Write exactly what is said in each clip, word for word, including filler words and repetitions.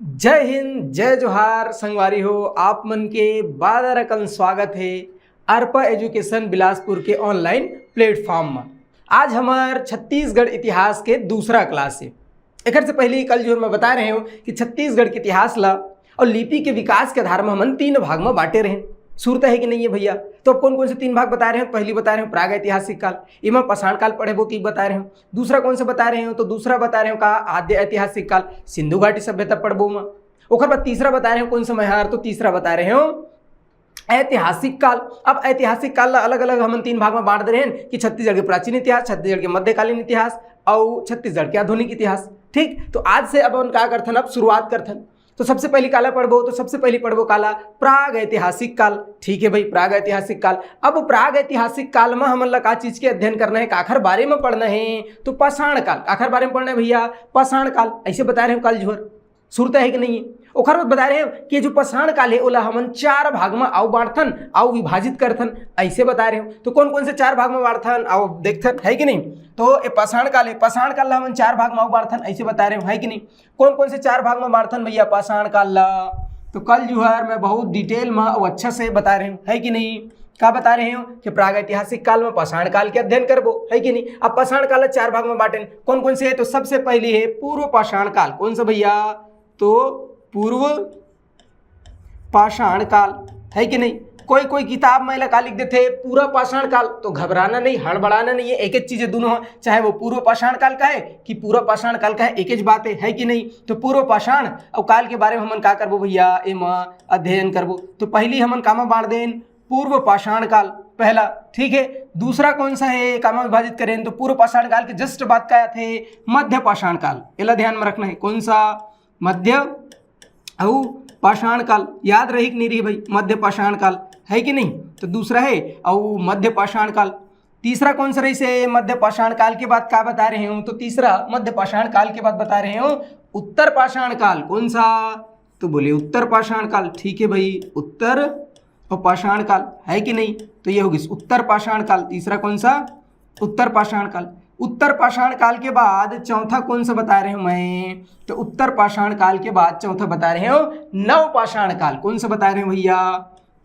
जय हिंद, जय जोहार संगवारी हो, आप मन के बादर अकन स्वागत हे अरपा एजुकेशन बिलासपुर के ऑनलाइन प्लेटफॉर्म म। आज हमर छत्तीसगढ़ इतिहास के दूसरा क्लास हे। एकर से पहले कल जो मैं बताए रहे हूँ कि छत्तीसगढ़ के इतिहास ला और लिपि के विकास के आधार में हमन तीन भाग में बांटे रहे। सुरता है कि नहीं है भैया? तो अब कौन कौन से तीन भाग बता रहे हैं? पहली बता रहे हैं प्राग ऐतिहासिक काल, एमा पाषाण काल पढ़ेबो की बताए रहे हूँ। दूसरा कौन सा बता रहे हूँ? तो दूसरा बता रहे हूँ का आद्य ऐतिहासिक काल, सिंधु घाटी सभ्यता पढ़बो मैं। ओकर बाद तीसरा बता रहे हूँ कौन सा मैं हर, तो तीसरा बता रहे हूँ ऐतिहासिक काल। अब ऐतिहासिक काल ला अलग-अलग हमन तीन भाग में बांट दे रहे हैं कि छत्तीसगढ़ के प्राचीन इतिहास, छत्तीसगढ़ के मध्यकालीन इतिहास और छत्तीसगढ़ के आधुनिक इतिहास। ठीक, तो आज से अब हम का करथन, अब शुरुआत करथन। तो सबसे पहली काला पढ़बो, तो सबसे पहली पढ़बो काला, प्राग ऐतिहासिक काल। ठीक है भाई, प्राग ऐतिहासिक काल। अब प्राग ऐतिहासिक काल में हमन ला का चीज के अध्ययन करना है, काखर बारे में पढ़ना है? तो पाषाण काल। काखर बारे में पढ़ना है भैया? पाषाण काल। ऐसे बता रहे हैं काल जुहर। सुरता है कि नहीं है? ओकर बाद बता रहे हैं कि जो पाषाण काल है ओला हमन चार भाग में आओ बांटथन, आओ विभाजित करथन, ऐसे बता रहे हो। तो कौन कौन से चार भाग में बांटथन, आओ देखथन, है कि नहीं? तो ये पाषाण काल है, पाषाण काल ला हमन चार भाग में आओ बांटथन, ऐसे बता रहे हो, है कि नहीं? कौन कौन से चार भाग में बांटथन भैया पाषाण काल ला? तो कल जुहर मैं बहुत डिटेल में और अच्छा से बता रहे हूँ, है कि नहीं? का बता रहे हो कि प्राग ऐतिहासिक काल में पाषाण काल के अध्ययन करबो, है कि नहीं? अब पाषाण काल ला चार भाग में बांटेन, कौन कौन से है? तो सबसे पहली है पूर्व पाषाण काल। कौन सा भैया? तो पूर्व पाषाण काल, है कि नहीं? कोई कोई किताब में एला का लिख देथे, पूरा पाषाण काल। तो घबराना नहीं, हड़बड़ाना नहीं है, एक एक चीज है दोनों, चाहे वो पूर्व पाषाण काल का है कि पूरा पाषाण काल का है, एक ही बात है, है कि नहीं? तो पूर्व पाषाण और काल के बारे में हमन का करबो भैया? एमा अध्ययन करबो। तो पहली हमन कामा बांट देन, पूर्व पाषाण काल पहला। ठीक है, दूसरा कौन सा है, कामा विभाजित करें तो पूर्व पाषाण काल के जस्ट बाद का आथे, मध्य पाषाण काल। एला ध्यान में रखना है, कौन सा? मध्य अउ पाषाण काल। याद रही कि नहीं रही भाई, मध्य पाषाण काल, है कि नहीं? तो दूसरा है अउ मध्य पाषाण काल। तीसरा कौन सा रही से? मध्य पाषाण काल के बाद का बता रहे हूँ? तो तीसरा मध्य पाषाण काल के बाद बता रहे हूँ उत्तर पाषाण काल। कौन सा? तो बोले उत्तर पाषाण काल। ठीक है भाई, उत्तर और पाषाण काल, है कि नहीं? तो ये होगी उत्तर पाषाण काल। तीसरा कौन सा? उत्तर पाषाण काल। उत्तर पाषाण काल के बाद चौथा कौन सा बता रहे हूँ मैं? तो उत्तर पाषाण काल के बाद चौथा बता रहे हो नव पाषाण काल। कौन सा बता रहे हो भैया?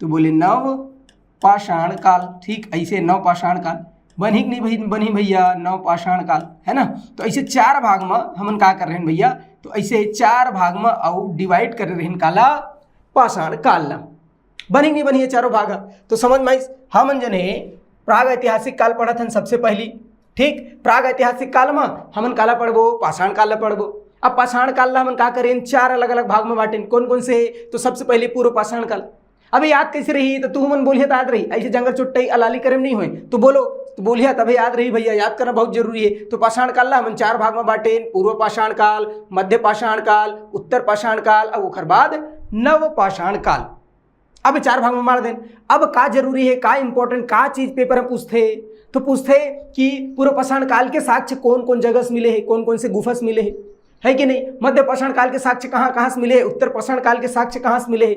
तो बोले नव पाषाण काल। ठीक ऐसे नव पाषाण काल। बनी कि नहीं भाई, बनी भैया, नव पाषाण काल, है ना? तो ऐसे चार भाग में हमन का कर रहे हैं भैया? तो ऐसे चार भाग में अउ डिवाइड कर रहे हैं काला, पाषाण काल ला। बनी कि नहीं बनी ये चारों भाग? तो समझ में आइस, हमन जन है प्राग ऐतिहासिक काल पढ़त हन सबसे पहली। ठीक, प्राग ऐतिहासिक काल में हमन काला पढ़बो? पाषाण काल ला पढ़बो। अब पाषाण काल ला हमन का करें, चार अलग अलग भाग में बांटेन। कौन कौन से? तो सबसे पहले पूर्व पाषाण काल। अबे याद कैसे रही? तो तू मन बोलिया तो याद रही, ऐसे जंगल चुट्टई अलाली करे में नहीं होए। तो बोलो, तो बोलिया तबे याद रही भैया, याद करना बहुत जरूरी है। तो पाषाण काल ला हमन चार भाग में बांटेन, पूर्व पाषाण काल, मध्य पाषाण काल, उत्तर पाषाण काल और ओकर बाद नव पाषाण काल। अब चार भाग में बांट देन। अब का जरूरी है, का इंपॉर्टेंट, का चीज पेपर में पूछथे? तो पूछथे कि पूर्व पाषाण काल के साक्ष्य कौन कौन जगह से मिले है, कौन कौन से गुफा से मिले है, है कि नहीं? मध्य पाषाण काल के साक्ष्य कहाँ कहाँ से मिले है, उत्तर पाषाण काल के साक्ष्य कहाँ से मिले है,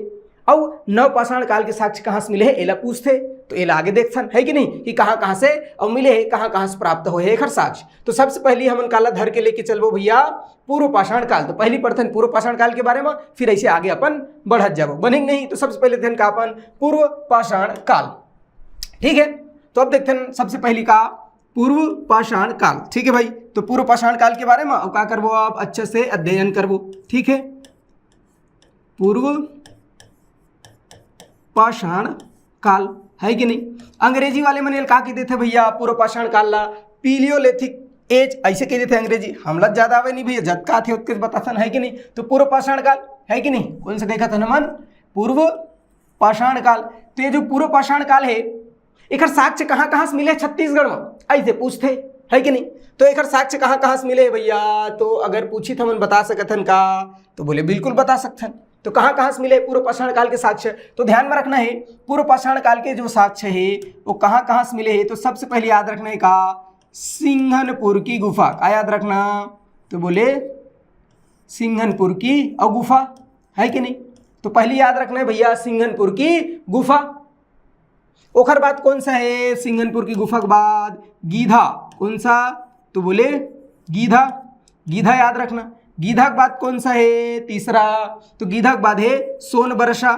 अउ नव पाषाण काल के साक्ष्य कहाँ से मिले है, एला पूछथे। तो एला आगे देखथन, है कि नहीं, कि कहाँ कहाँ से अउ मिले है, कहाँ कहाँ से प्राप्त होए है एकर साक्ष्य। तो सबसे पहली हमन काला धर के लेके चलबो भैया, पूर्व पाषाण काल। तो पहली पढ़थन पूर्व पाषाण काल के बारे में, फिर ऐसे आगे अपन बढ़त जाबो, बने कि नहीं? तो सबसे पहले देखथन का अपन पूर्व पाषाण काल। ठीक है, तो अब देखथन सबसे पहली का पूर्व पाषाण काल। ठीक है भाई, तो पूर्व पाषाण काल के बारे में अब का करबो, आप अच्छे से अध्ययन करबो। ठीक है, पूर्व पाषाण काल, है कि नहीं? अंग्रेजी वाले मन एला का कह देथे भैया, पूर्व पाषाण काल ला Paleolithic age ऐसे कह देथे अंग्रेजी। हमला ज्यादा आवे नहीं भैया, जतका आथे ओतके बताथन, है कि नहीं? तो पूर्व पाषाण काल, है कि नहीं? कौन सा देखत हन हमन? पूर्व पाषाण काल। तो ये जो पूर्व पाषाण काल है, एकर साक्ष्य कहाँ कहाँ से मिले छत्तीसगढ़ में, ऐसे पूछथे, है कि नहीं? तो एकर साक्ष्य कहाँ कहाँ से मिले भैया? तो अगर पूछी तो हमन बता सकत हन का? तो बोले बिल्कुल बता सकथन। तो कहाँ कहाँ से मिले पूर्व पाषाण काल के साक्ष्य? तो ध्यान में रखना है, पूर्व पाषाण काल के जो साक्ष्य है वो कहाँ कहाँ से मिले है। तो सबसे पहले याद रखना है का, सिंघनपुर की गुफा। का याद रखना? तो बोले सिंघनपुर की अउ गुफा, है कि नहीं? तो पहली याद रखना है भैया, सिंघनपुर की गुफा। ओखर बाद कौन सा है सिंघनपुर की गुफा के बाद? गीधा। कौन सा? तो बोले गीधा। गीधा याद रखना। गीधा के बाद कौन सा है? तीसरा। तो गीधा के बाद है सोनबरसा,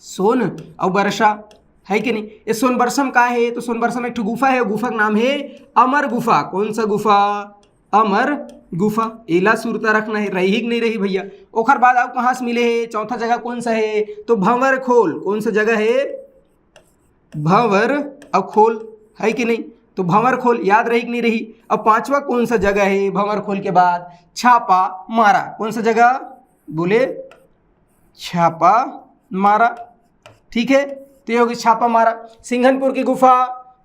सोन अउ बरसा, है कि नहीं? ये सोनबरसा म का है? तो सोनबरसा म एक ठो गुफा है, गुफा के नाम है अमर गुफा। कौन सा गुफा? अमर गुफा। एला सुरता रखना है, रही कि नहीं रही भैया। ओखर बाद अउ कहाँ से मिले है? चौथा जगह कौन सा है? तो भंवर खोल। कौन सा जगह है? भंवर अउ खोल, है कि नहीं? तो भंवर खोल याद रही कि नहीं रही। अब पांचवा कौन सा जगह है भंवर खोल के बाद? छापा मारा। कौन सा जगह? बोले छापा मारा। ठीक है, तो ये होगी छापा मारा। सिंघनपुर की गुफा,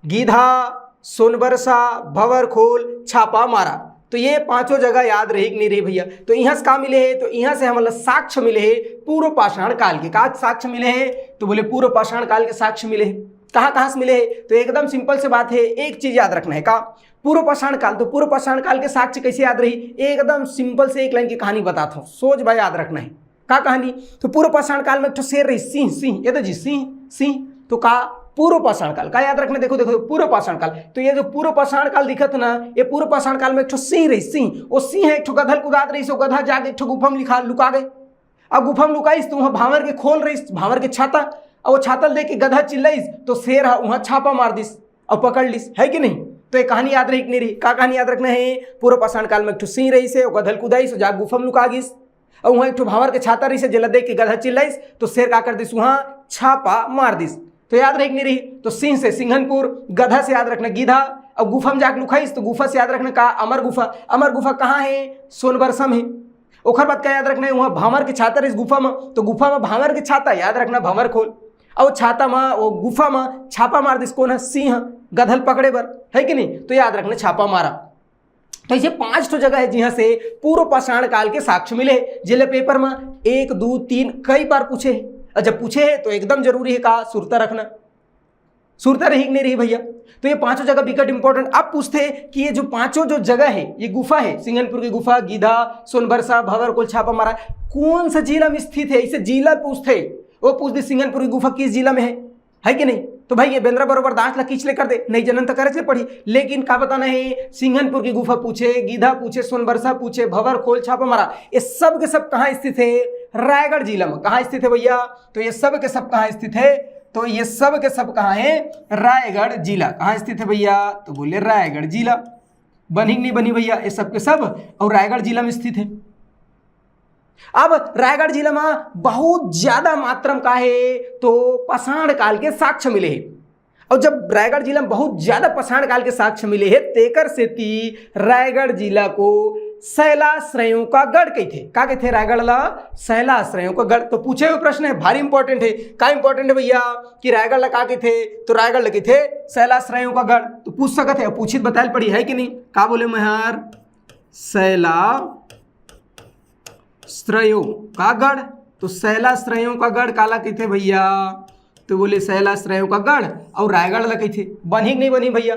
गीधा, सोनबरसा, भंवर खोल, छापा मारा। तो ये पांचों जगह याद रही कि नहीं रही भैया। तो यहाँ से का मिले है? तो यहाँ से हमला साक्ष्य मिले है पूर्व पाषाण काल के। का साक्ष्य मिले है? तो बोले पूर्व पाषाण काल के साक्ष्य मिले है। कहाँ कहाँ से मिले है? तो एकदम सिंपल से बात है, एक चीज याद रखना है। का? पूर्व पाषाण काल। तो पूर्व पाषाण काल के साक्ष्य कैसे याद रही? एकदम सिंपल से एक लाइन की कहानी बताता हूँ, सोच भाई याद रखना है। का कहानी? तो पूर्व पाषाण काल में एक ठो शेर रही, सिंह, सिंह, ये तो जी, सिंह, सिंह। तो का? पूर्व पाषाण काल का याद रखना। देखो, देखो, पूर्व पाषाण काल, तो ये जो पूर्व पाषाण काल दिखत ना, ये पूर्व पाषाण काल में एक ठो सिंह रही, सिंह। वो सिंह है, एक ठो गधल कुदात रही, सो गधा जाके एक ठो गुफा में लिखा, लुका गए। अब गुफा में लुकाइस, तो वहाँ भांवर के खोल रही, भांवर के छाता, और वो छाता ल देख के गधा चिल्लाइस, तो शेर हा वहाँ छापा मार दिस और पकड़ लिस, है कि नहीं? तो ये कहानी याद रही कि नहीं रही? का कहानी याद रखना है? पूर्व पाषाण काल में एक ठो सिंह रही से, वो गधल कुदाइस, वो जाके गुफा में लुका गिस। और वहाँ एक ठो भांवर के छाता रही से, जेला देख के गधा चिल्लाइस, तो शेर का कर दिस? वहाँ छापा मार दिस। तो याद रही कि नहीं रही? तो सिंह से सिंघनपुर, गधा से याद रखना गीधा, और गुफा में जाके लुकाइस, तो गुफा से याद रखना का? अमर गुफा। अमर गुफा कहाँ है? सोनबरसा में है। ओखर बाद का याद रखना है? वहाँ भांवर के छाता रही गुफा में, तो गुफा में भांवर के छाता, याद रखना भंवर खोल। और छाता में, वो गुफा में छापा मार दिस कौन है? सिंह, गधल पकड़े बर, है कि नहीं? तो याद रखना छापा मारा। तो ऐसे पांच ठो जगह है जिहां से पूर्व पाषाण काल के साक्ष्य मिले, जेला पेपर में एक, दू, तीन कई बार पूछे है। और जब पूछे है तो एकदम जरूरी है का? सुरता रखना। सुरता रही कि नहीं रही भैया? तो ये पांचों जगह बिकट इंपॉर्टेंट। अब पूछते हैं कि ये जो पांचों जो जगह है, ये गुफा है, सिंघनपुर की गुफा, गीधा, सोनबरसा, भंवर खोल, छापा मारा, कौन सा जिला में स्थित है? इसे जिला पूछते हैं। वो पूछ दे सिंघनपुर की गुफा किस जिला में है, है कि नहीं? तो भाई ये बेंद्रा बरोबर दांत ला किचले कर दे, नहीं जनन तो करे ले पड़ी। लेकिन का बताना है, सिंघनपुर की गुफा पूछे, गीधा पूछे, सोनबरसा पूछे, भंवर खोल, छापा मारा, ये सब के सब कहाँ स्थित है? रायगढ़ जिला में। कहाँ स्थित है भैया? तो ये सब के सब कहाँ स्थित है? तो ये सब के सब कहाँ है? रायगढ़ जिला। कहाँ स्थित है भैया? तो बोले रायगढ़ जिला। बनी कि नहीं बनी भैया? ये सब के सब और रायगढ़ जिला में स्थित है। अब रायगढ़ जिला में बहुत ज्यादा मात्रा में का है? तो पाषाण काल के साक्ष्य मिले हैं। और जब रायगढ़ जिला में बहुत ज्यादा पाषाण काल के साक्ष्य मिले हैं, तेकर सेती रायगढ़ जिला को शैलाश्रयों का गढ़ कहिथे। का कहिथे रायगढ़ ला? शैलाश्रयों का गढ़। तो पूछे हुए प्रश्न है, भारी इंपॉर्टेंट है। का इंपॉर्टेंट है भैया? कि रायगढ़ ला का कहिथे? तो रायगढ़ ला कहिथे शैलाश्रयों का गढ़। तो पूछ सकत है, पूछित बताए ल पड़ी, है कि नहीं? का बोले महर? शैलाश्रयों का गढ़। तो शैलाश्रयों का गढ़ काला कहिथे भैया? तो बोले शैलाश्रयों का गढ़। और रायगढ़ ला कहिथे। बनी कि नहीं बनी भैया?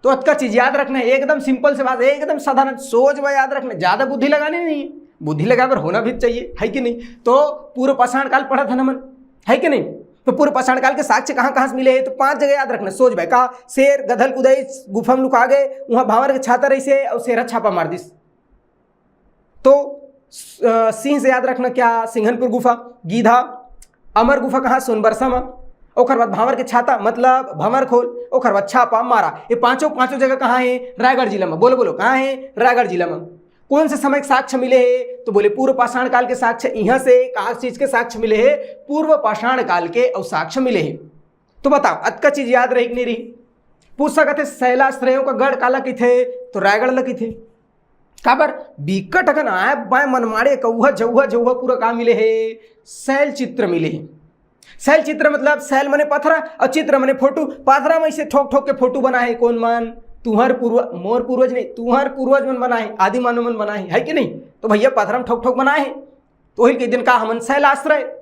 तो अतका चीज याद रखना है, एकदम सिंपल से बात है, एकदम साधारण, सोच व याद रखना, ज्यादा बुद्धि लगानी नहीं है। बुद्धि लगाए बर होना भी चाहिए, है कि नहीं? तो पूर्व पाषाण काल पढ़त हन हमन, है कि नहीं? तो पूर्व पाषाण काल के साक्ष्य कहाँ कहाँ से मिले हैं? तो पांच जगह याद रखना, सोच भाई का? शेर, गधल कुदाई, गुफा में लुका गए, वहां भांवर के छाता रही से और शेर छापा मार दिस। तो अ, सिंह से याद रखना क्या? सिंघनपुर गुफा, गीधा, अमर गुफा कहाँ? सोनबरसा में। ओकर बाद भांवर के छाता, मतलब भंवर खोल, ओकर बाद छापा मारा। ये पांचों, पांचों जगह कहाँ है? रायगढ़ जिला में। बोलो, बोलो, कहाँ है? रायगढ़ जिला में। कौन से समय के साक्ष्य मिले हैं? तो बोले पूर्व पाषाण काल के साक्ष्य। यहाँ से का चीज के साक्ष्य मिले हैं? पूर्व पाषाण काल के और साक्ष्य मिले हैं। तो बताओ, अतका चीज याद रही कि नहीं रही? पूछ सकत है, शैलाश्रयों का गढ़ काला कहिथे? तो रायगढ़ ला कहिथे। काबर? बिकट अकन आय बाय मनमाड़े, कौहा, जौहा, जौहा पूरा का मिले हे? शैल चित्र मिले हे। शैल चित्र मतलब शैल मने पथरा और चित्र मने फोटो। पथरा में इसे ठोक ठोक के फोटो बनाए हे। कौन मन? तुहर पूर्व-, मोर पूर्वज नहीं, तुहर पूर्वज मन बनाए हे, आदि मानव मन बनाए हे, है कि नहीं? तो भैया पथरा में ठोक ठोक बनाए हे, तो वही के दिन का हमन शैलाश्रय,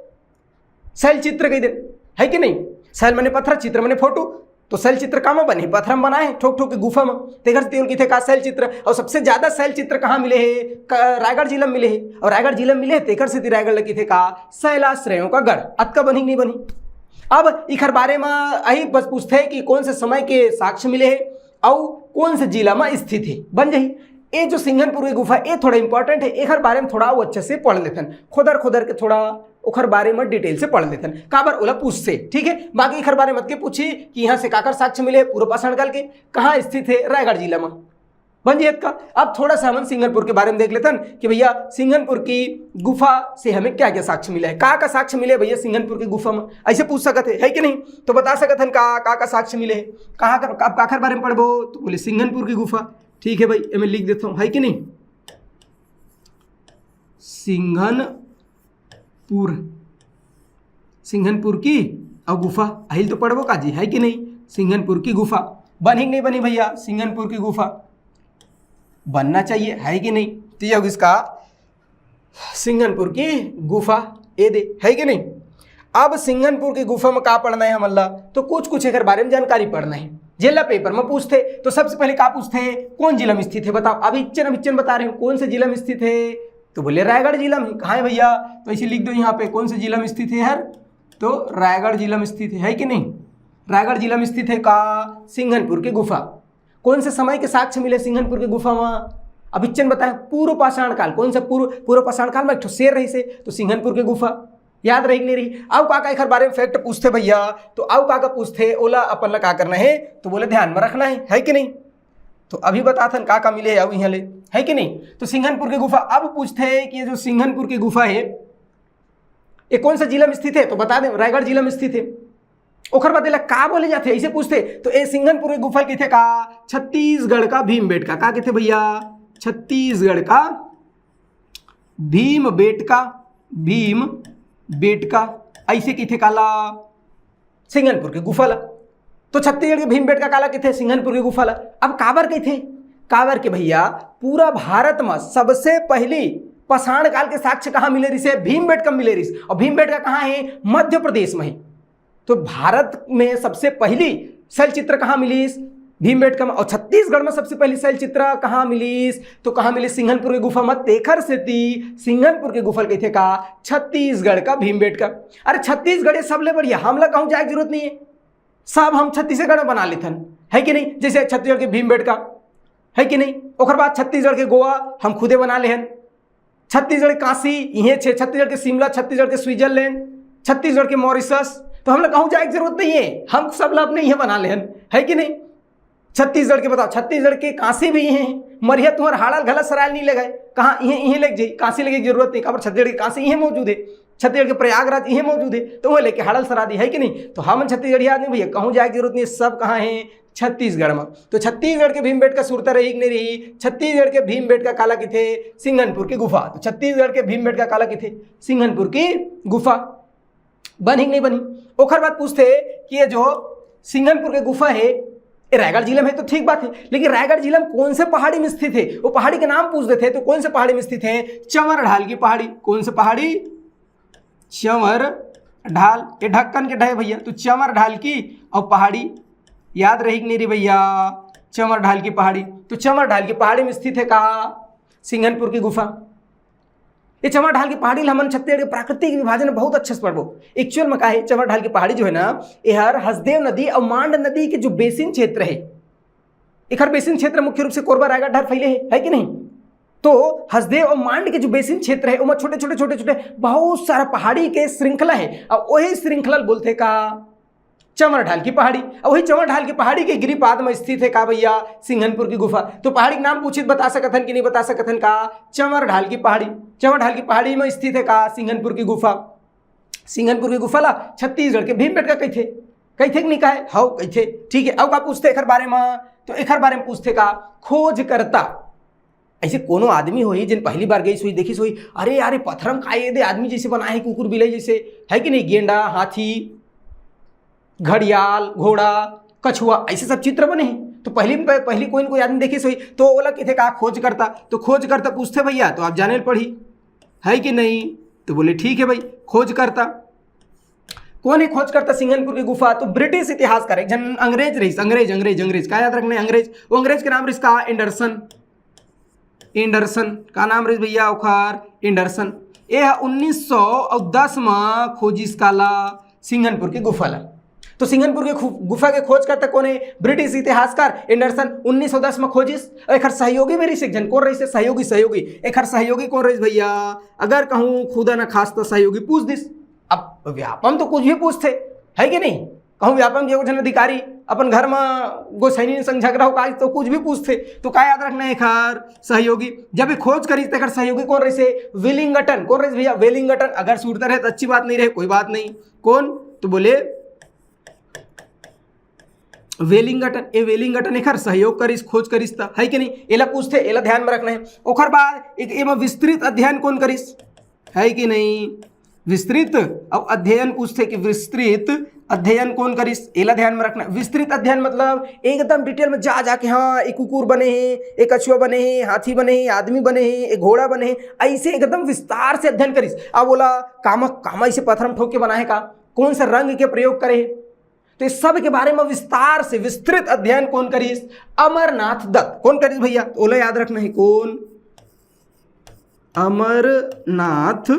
शैल चित्र कहि देन, है कि नहीं? शैल मने पथरा, चित्र मने फोटो, तो शैल चित्र का में बने? पथरा में बनाए हे, ठोक ठोक के गुफा में, तेकर सेती ओला कहिथे का शैल चित्र। और सबसे ज्यादा शैल चित्र कहाँ मिले हे? क-, रायगढ़ जिला में मिले हे। और रायगढ़ जिला में मिले हे, तेकर सेती रायगढ़ ला कहिथे का? शैलाश्रयों का गढ़। अतका बनी कि नहीं बनी? अब इखर बारे में अही बस पूछथे कि कौन से समय के साक्ष्य मिले हे, अउ कौन से जिला में स्थित हे, बन जाही। ये जो सिंघनपुर की गुफा, ये थोड़ा इंपॉर्टेंट है, एकर बारे में थोड़ा वो अच्छे से पढ़ लेथन, खोदर खोदर के थोड़ा ओकर बारे में डिटेल से पढ़ लेथन, काबर ओला पूछथे, ठीक है। बाकी एकर बारे में मत के पूछी कि यहाँ से काकर साक्ष्य मिले, पूर्व पाषाण काल के, कहाँ स्थित है, रायगढ़ जिला में। बन जी का। अब थोड़ा सा हमन सिंघनपुर के बारे में देख लेथन कि भैया सिंघनपुर की गुफा से हमें क्या क्या साक्ष्य मिला है, का का साक्ष्य मिले भैया सिंघनपुर की गुफा में, ऐसे पूछ सकत है, है कि नहीं? तो बता सकत हन का का का साक्ष्य मिले है, कहाँ का, अब काकर बारे में पढ़बो, तो बोले सिंघनपुर की गुफा। ठीक है भाई, मैं लिख देता हूँ, है कि नहीं? सिंघनपुर, सिंघनपुर की अउ गुफा, अहिल तो पढ़बो का जी, है कि नहीं? सिंघनपुर की गुफा। बनी कि नहीं बनी भैया सिंघनपुर की गुफा? बनना चाहिए, है कि नहीं? तो ये हो इसका सिंघनपुर की गुफा, ये दे, है कि नहीं? अब सिंघनपुर की गुफा में का पढ़ना है हमन ला, तो कुछ कुछ एकर बारे में जानकारी पढ़ना है। जेला पेपर में पूछथे तो सबसे पहले का पूछथे, कौन जिला में स्थित है बताओ। अब इच्चन अब इच्चन बता रहे हो कौन से जिला में स्थित है, तो बोले रायगढ़ जिला में। कहाँ है भैया? तो ऐसे लिख दो यहाँ पे कौन से जिला में स्थित है हर, तो रायगढ़ जिला में स्थित है, है कि नहीं? रायगढ़ जिला में स्थित है का सिंघनपुर की गुफा। कौन से समय के साक्ष्य मिले सिंघनपुर की गुफा में? अब इच्चन बताए, पूर्व पाषाण काल। कौन सा पूर्व? पूर्व पाषाण काल में एक ठो शेर रहिसे, तो सिंघनपुर की गुफा। याद रही कि नहीं रही? अउ का का एकर बारे में फैक्ट पूछथे भैया, तो अउ का का पूछथे, ओला अपन ला का करना है, तो बोले ध्यान में रखना है, है कि नहीं? तो अभी बताथन का का मिले अउ यहाँ ले, है कि नहीं? तो सिंघनपुर की गुफा अब पूछथे कि ये जो सिंघनपुर की गुफा है, ये कौन सा जिला में स्थित है, तो बता दे रायगढ़ जिला में स्थित है। ओकर बाद एला का बोले जाथे, ऐसे पूछथे, तो ए सिंघनपुर के गुफा ल कहिथे का? छत्तीसगढ़ का भीम बेटका। का कहिथे भैया? छत्तीसगढ़ का भीम बेटका, भीम बेटका, ऐसे कहिथे काला? सिंघनपुर के गुफा ला। तो छत्तीसगढ़ के भीम बेटका काला कहिथे? सिंघनपुर के गुफा ला। अब काबर कहिथे? काबर के भैया पूरा भारत में सबसे पहली पाषाण काल के साक्ष्य कहाँ मिले रिसे? भीम बेटका मिले रिस। और भीम बेटका कहाँ है? मध्य प्रदेश में है। तो भारत में सबसे पहली शैलचित्र कहाँ मिलीस? भीम बेटका में। और छत्तीसगढ़ में सबसे पहली शैलचित्र कहाँ मिलीस? तो कहाँ मिलीस? सिंघनपुर के गुफा में। तेखर सेती सिंघनपुर के गुफा ल कहिथे का? छत्तीसगढ़ का भीम बेटका। अरे छत्तीसगढ़ ये सबले बढ़िया, हमला कहूँ जाए के जरूरत नहीं है, सब हम छत्तीसगढ़ में बना लेथन, है कि नहीं? जैसे छत्तीसगढ़ के भीम बेटका, है कि नहीं? ओकर बाद छत्तीसगढ़ के गोवा हम खुदे बना लेहन, छत्तीसगढ़ के काशी इहे छे, छत्तीसगढ़ के शिमला, छत्तीसगढ़ के स्विट्जरलैंड, छत्तीसगढ़ के मॉरिशस। तो हमला कहूँ जाए के जरूरत नहीं है, हम सब ला अपने इहे बना लेहन, है कि नहीं? छत्तीसगढ़ के बताओ, छत्तीसगढ़ के काशी भी इहे है, मरिया तुहर हाड़ा ल घला सराय ल नहीं लेगे, कहाँ इहे, इहे लेग जाई, काशी लेगे के जरूरत नहीं, काबर छत्तीसगढ़ के काशी इहे मौजूद है, छत्तीसगढ़ के प्रयागराज इहे मौजूद है, तो वो लेके हाड़ा ल सरा दी, है कि नहीं? तो हमन छत्तीसगढ़िया आदमी भैया, कहूँ जाए के जरूरत नहीं, सब कहाँ है? छत्तीसगढ़ में। तो छत्तीसगढ़ के भीम बेटका सुरता रही कि नहीं रही? छत्तीसगढ़ के भीम बेटका काला कहिथे? सिंघनपुर की गुफा। तो छत्तीसगढ़ के भीम बेटका काला कहिथे? सिंघनपुर की गुफा। बनी कि नहीं बनी? ओकर बाद पूछथे कि ये जो सिंघनपुर के गुफा है, ये रायगढ़ जिला में है तो ठीक बात है, लेकिन रायगढ़ जिला में कौन से पहाड़ी में स्थित है, वो पहाड़ी के नाम पूछ देथे, तो कौन से पहाड़ी में स्थित है? चंवर ढाल की पहाड़ी। कौन से पहाड़ी? चंवर ढाल, ये ढक्कन के ढहे भैया, तो चंवर ढाल की और पहाड़ी, याद रही कि नहीं रही भैया? चंवर ढाल की पहाड़ी। तो चंवर ढाल की पहाड़ी में स्थित है का? सिंघनपुर की गुफा। ये चंवर ढाल की पहाड़ी ल हमन छत्तीसगढ़ के प्राकृतिक विभाजन में बहुत अच्छे से पढ़बो। एक्चुअल में का है, चंवर ढाल की पहाड़ी जो है ना, ये हर हसदेव नदी और मांड नदी के जो बेसिन क्षेत्र है, एकर बेसिन क्षेत्र मुख्य रूप से कोरबा रायगढ़ डहर फैले है, है कि नहीं? तो हसदेव और मांड के जो बेसिन क्षेत्र है, ओमा छोटे छोटे छोटे छोटे बहुत सारा पहाड़ी के श्रृंखला है, और वही श्रृंखला ल बोलथे का? चंवर ढाल की पहाड़ी। और वही चंवर ढाल की पहाड़ी के गिरिपाद में स्थित है का भैया? सिंघनपुर की गुफा। तो पहाड़ी के नाम पूछित बता सकत हन कि नहीं बता सकत हन का? चंवर ढाल की पहाड़ी। चंवर ढाल की पहाड़ी में स्थित है का? सिंघनपुर की गुफा। सिंघनपुर की गुफा ला छत्तीसगढ़ के भीम बेटका कहिथे, कहिथे कि नहीं कहे? हव कहिथे। ठीक है, अब का पूछथे एकर बारे में? तो एकर बारे में पूछथे का? खोजकर्ता। ऐसे कोनो आदमी होही जिन पहली बार गई सोई, देखी सोई, अरे यार, ये पत्थर में का ये दे आदमी जैसे बनाए है, कुकुर बिलाई जैसे, है कि नहीं? गेंडा, हाथी, घड़ियाल, घोड़ा, कछुआ, ऐसे सब चित्र बने हैं। तो पहली पहली कोई न कोई आदमी देखी सोई, तो ओला कहिथे का? खोजकर्ता। तो खोजकर्ता पूछथे भैया, तो आप जाने ल पड़ी, है कि नहीं? तो बोले ठीक है भाई, खोजकर्ता। कौन है खोजकर्ता सिंघनपुर की गुफा? तो ब्रिटिश इतिहासकार, एक जन अंग्रेज रहिस, अंग्रेज, अंग्रेज, अंग्रेज, का याद रखना है? अंग्रेज। वो अंग्रेज के नाम रहिस का? एंडरसन। एंडरसन। का नाम रहिस भैया ओखर? एंडरसन। ये ह उन्नीस सौ और दस में खोजिस काला? सिंघनपुर की गुफा ला। तो सिंघनपुर के खु-, गुफा के खोजकर्ता कोन हे? ब्रिटिश इतिहासकार एंडरसन उन्नीस सौ दस में खोजिस। अउ एकर सहयोगी भी रहिस एक झन। कोन रहिस? सहयोगी, सहयोगी। एकर सहयोगी कोन रहिस भैया? अगर कहूँ खुदा न खास्ता सहयोगी पूछ दिस। अब व्यापम तो कुछ भी पूछथे, है कि नहीं? कहूँ व्यापम के एक झन अधिकारी अपन घर में गोसैनी संग झगड़ा हो का, तो कुछ भी पूछथे। तो का याद रखना हे एकर? सहयोगी। जब ये खोज करिस, तो एकर सहयोगी कोन रहिस? वेलिंगटन। कोन रहिस भैया? वेलिंगटन। अगर सुरता रहे तो अच्छी बात नहीं रहे, कोई बात नहीं। कोन? तो बोले वेलिंगटन। ए वेलिंगटन एखर सहयोग करिस, खोज करिस त, है कि नहीं? एला पूछथे, एला ध्यान में रखना हे। ओखर बाद एक एमा विस्तृत अध्ययन कोन करिस, है कि नहीं? विस्तृत अउ अध्ययन पूछथे कि विस्तृत अध्ययन कोन करिस, एला ध्यान में रखना। विस्तृत अध्ययन मतलब एकदम डिटेल में जा जाके, हाँ, ए कुकुर बने हे, ए कछुआ बने हे, हाथी बने हे, आदमी बने हे, ए घोड़ा बने हे, ऐसे एकदम विस्तार से अध्ययन करिस। अब ओला कामा कामा ऐसे पत्थर में ठोक के बनाए का, कोन सा रंग के प्रयोग करे हे, तो इस सब के बारे में विस्तार से विस्तृत अध्ययन कोन करिस? अमरनाथ दत्त। कोन करिस भैया? तो ओला याद रखना हे, कोन? अमरनाथ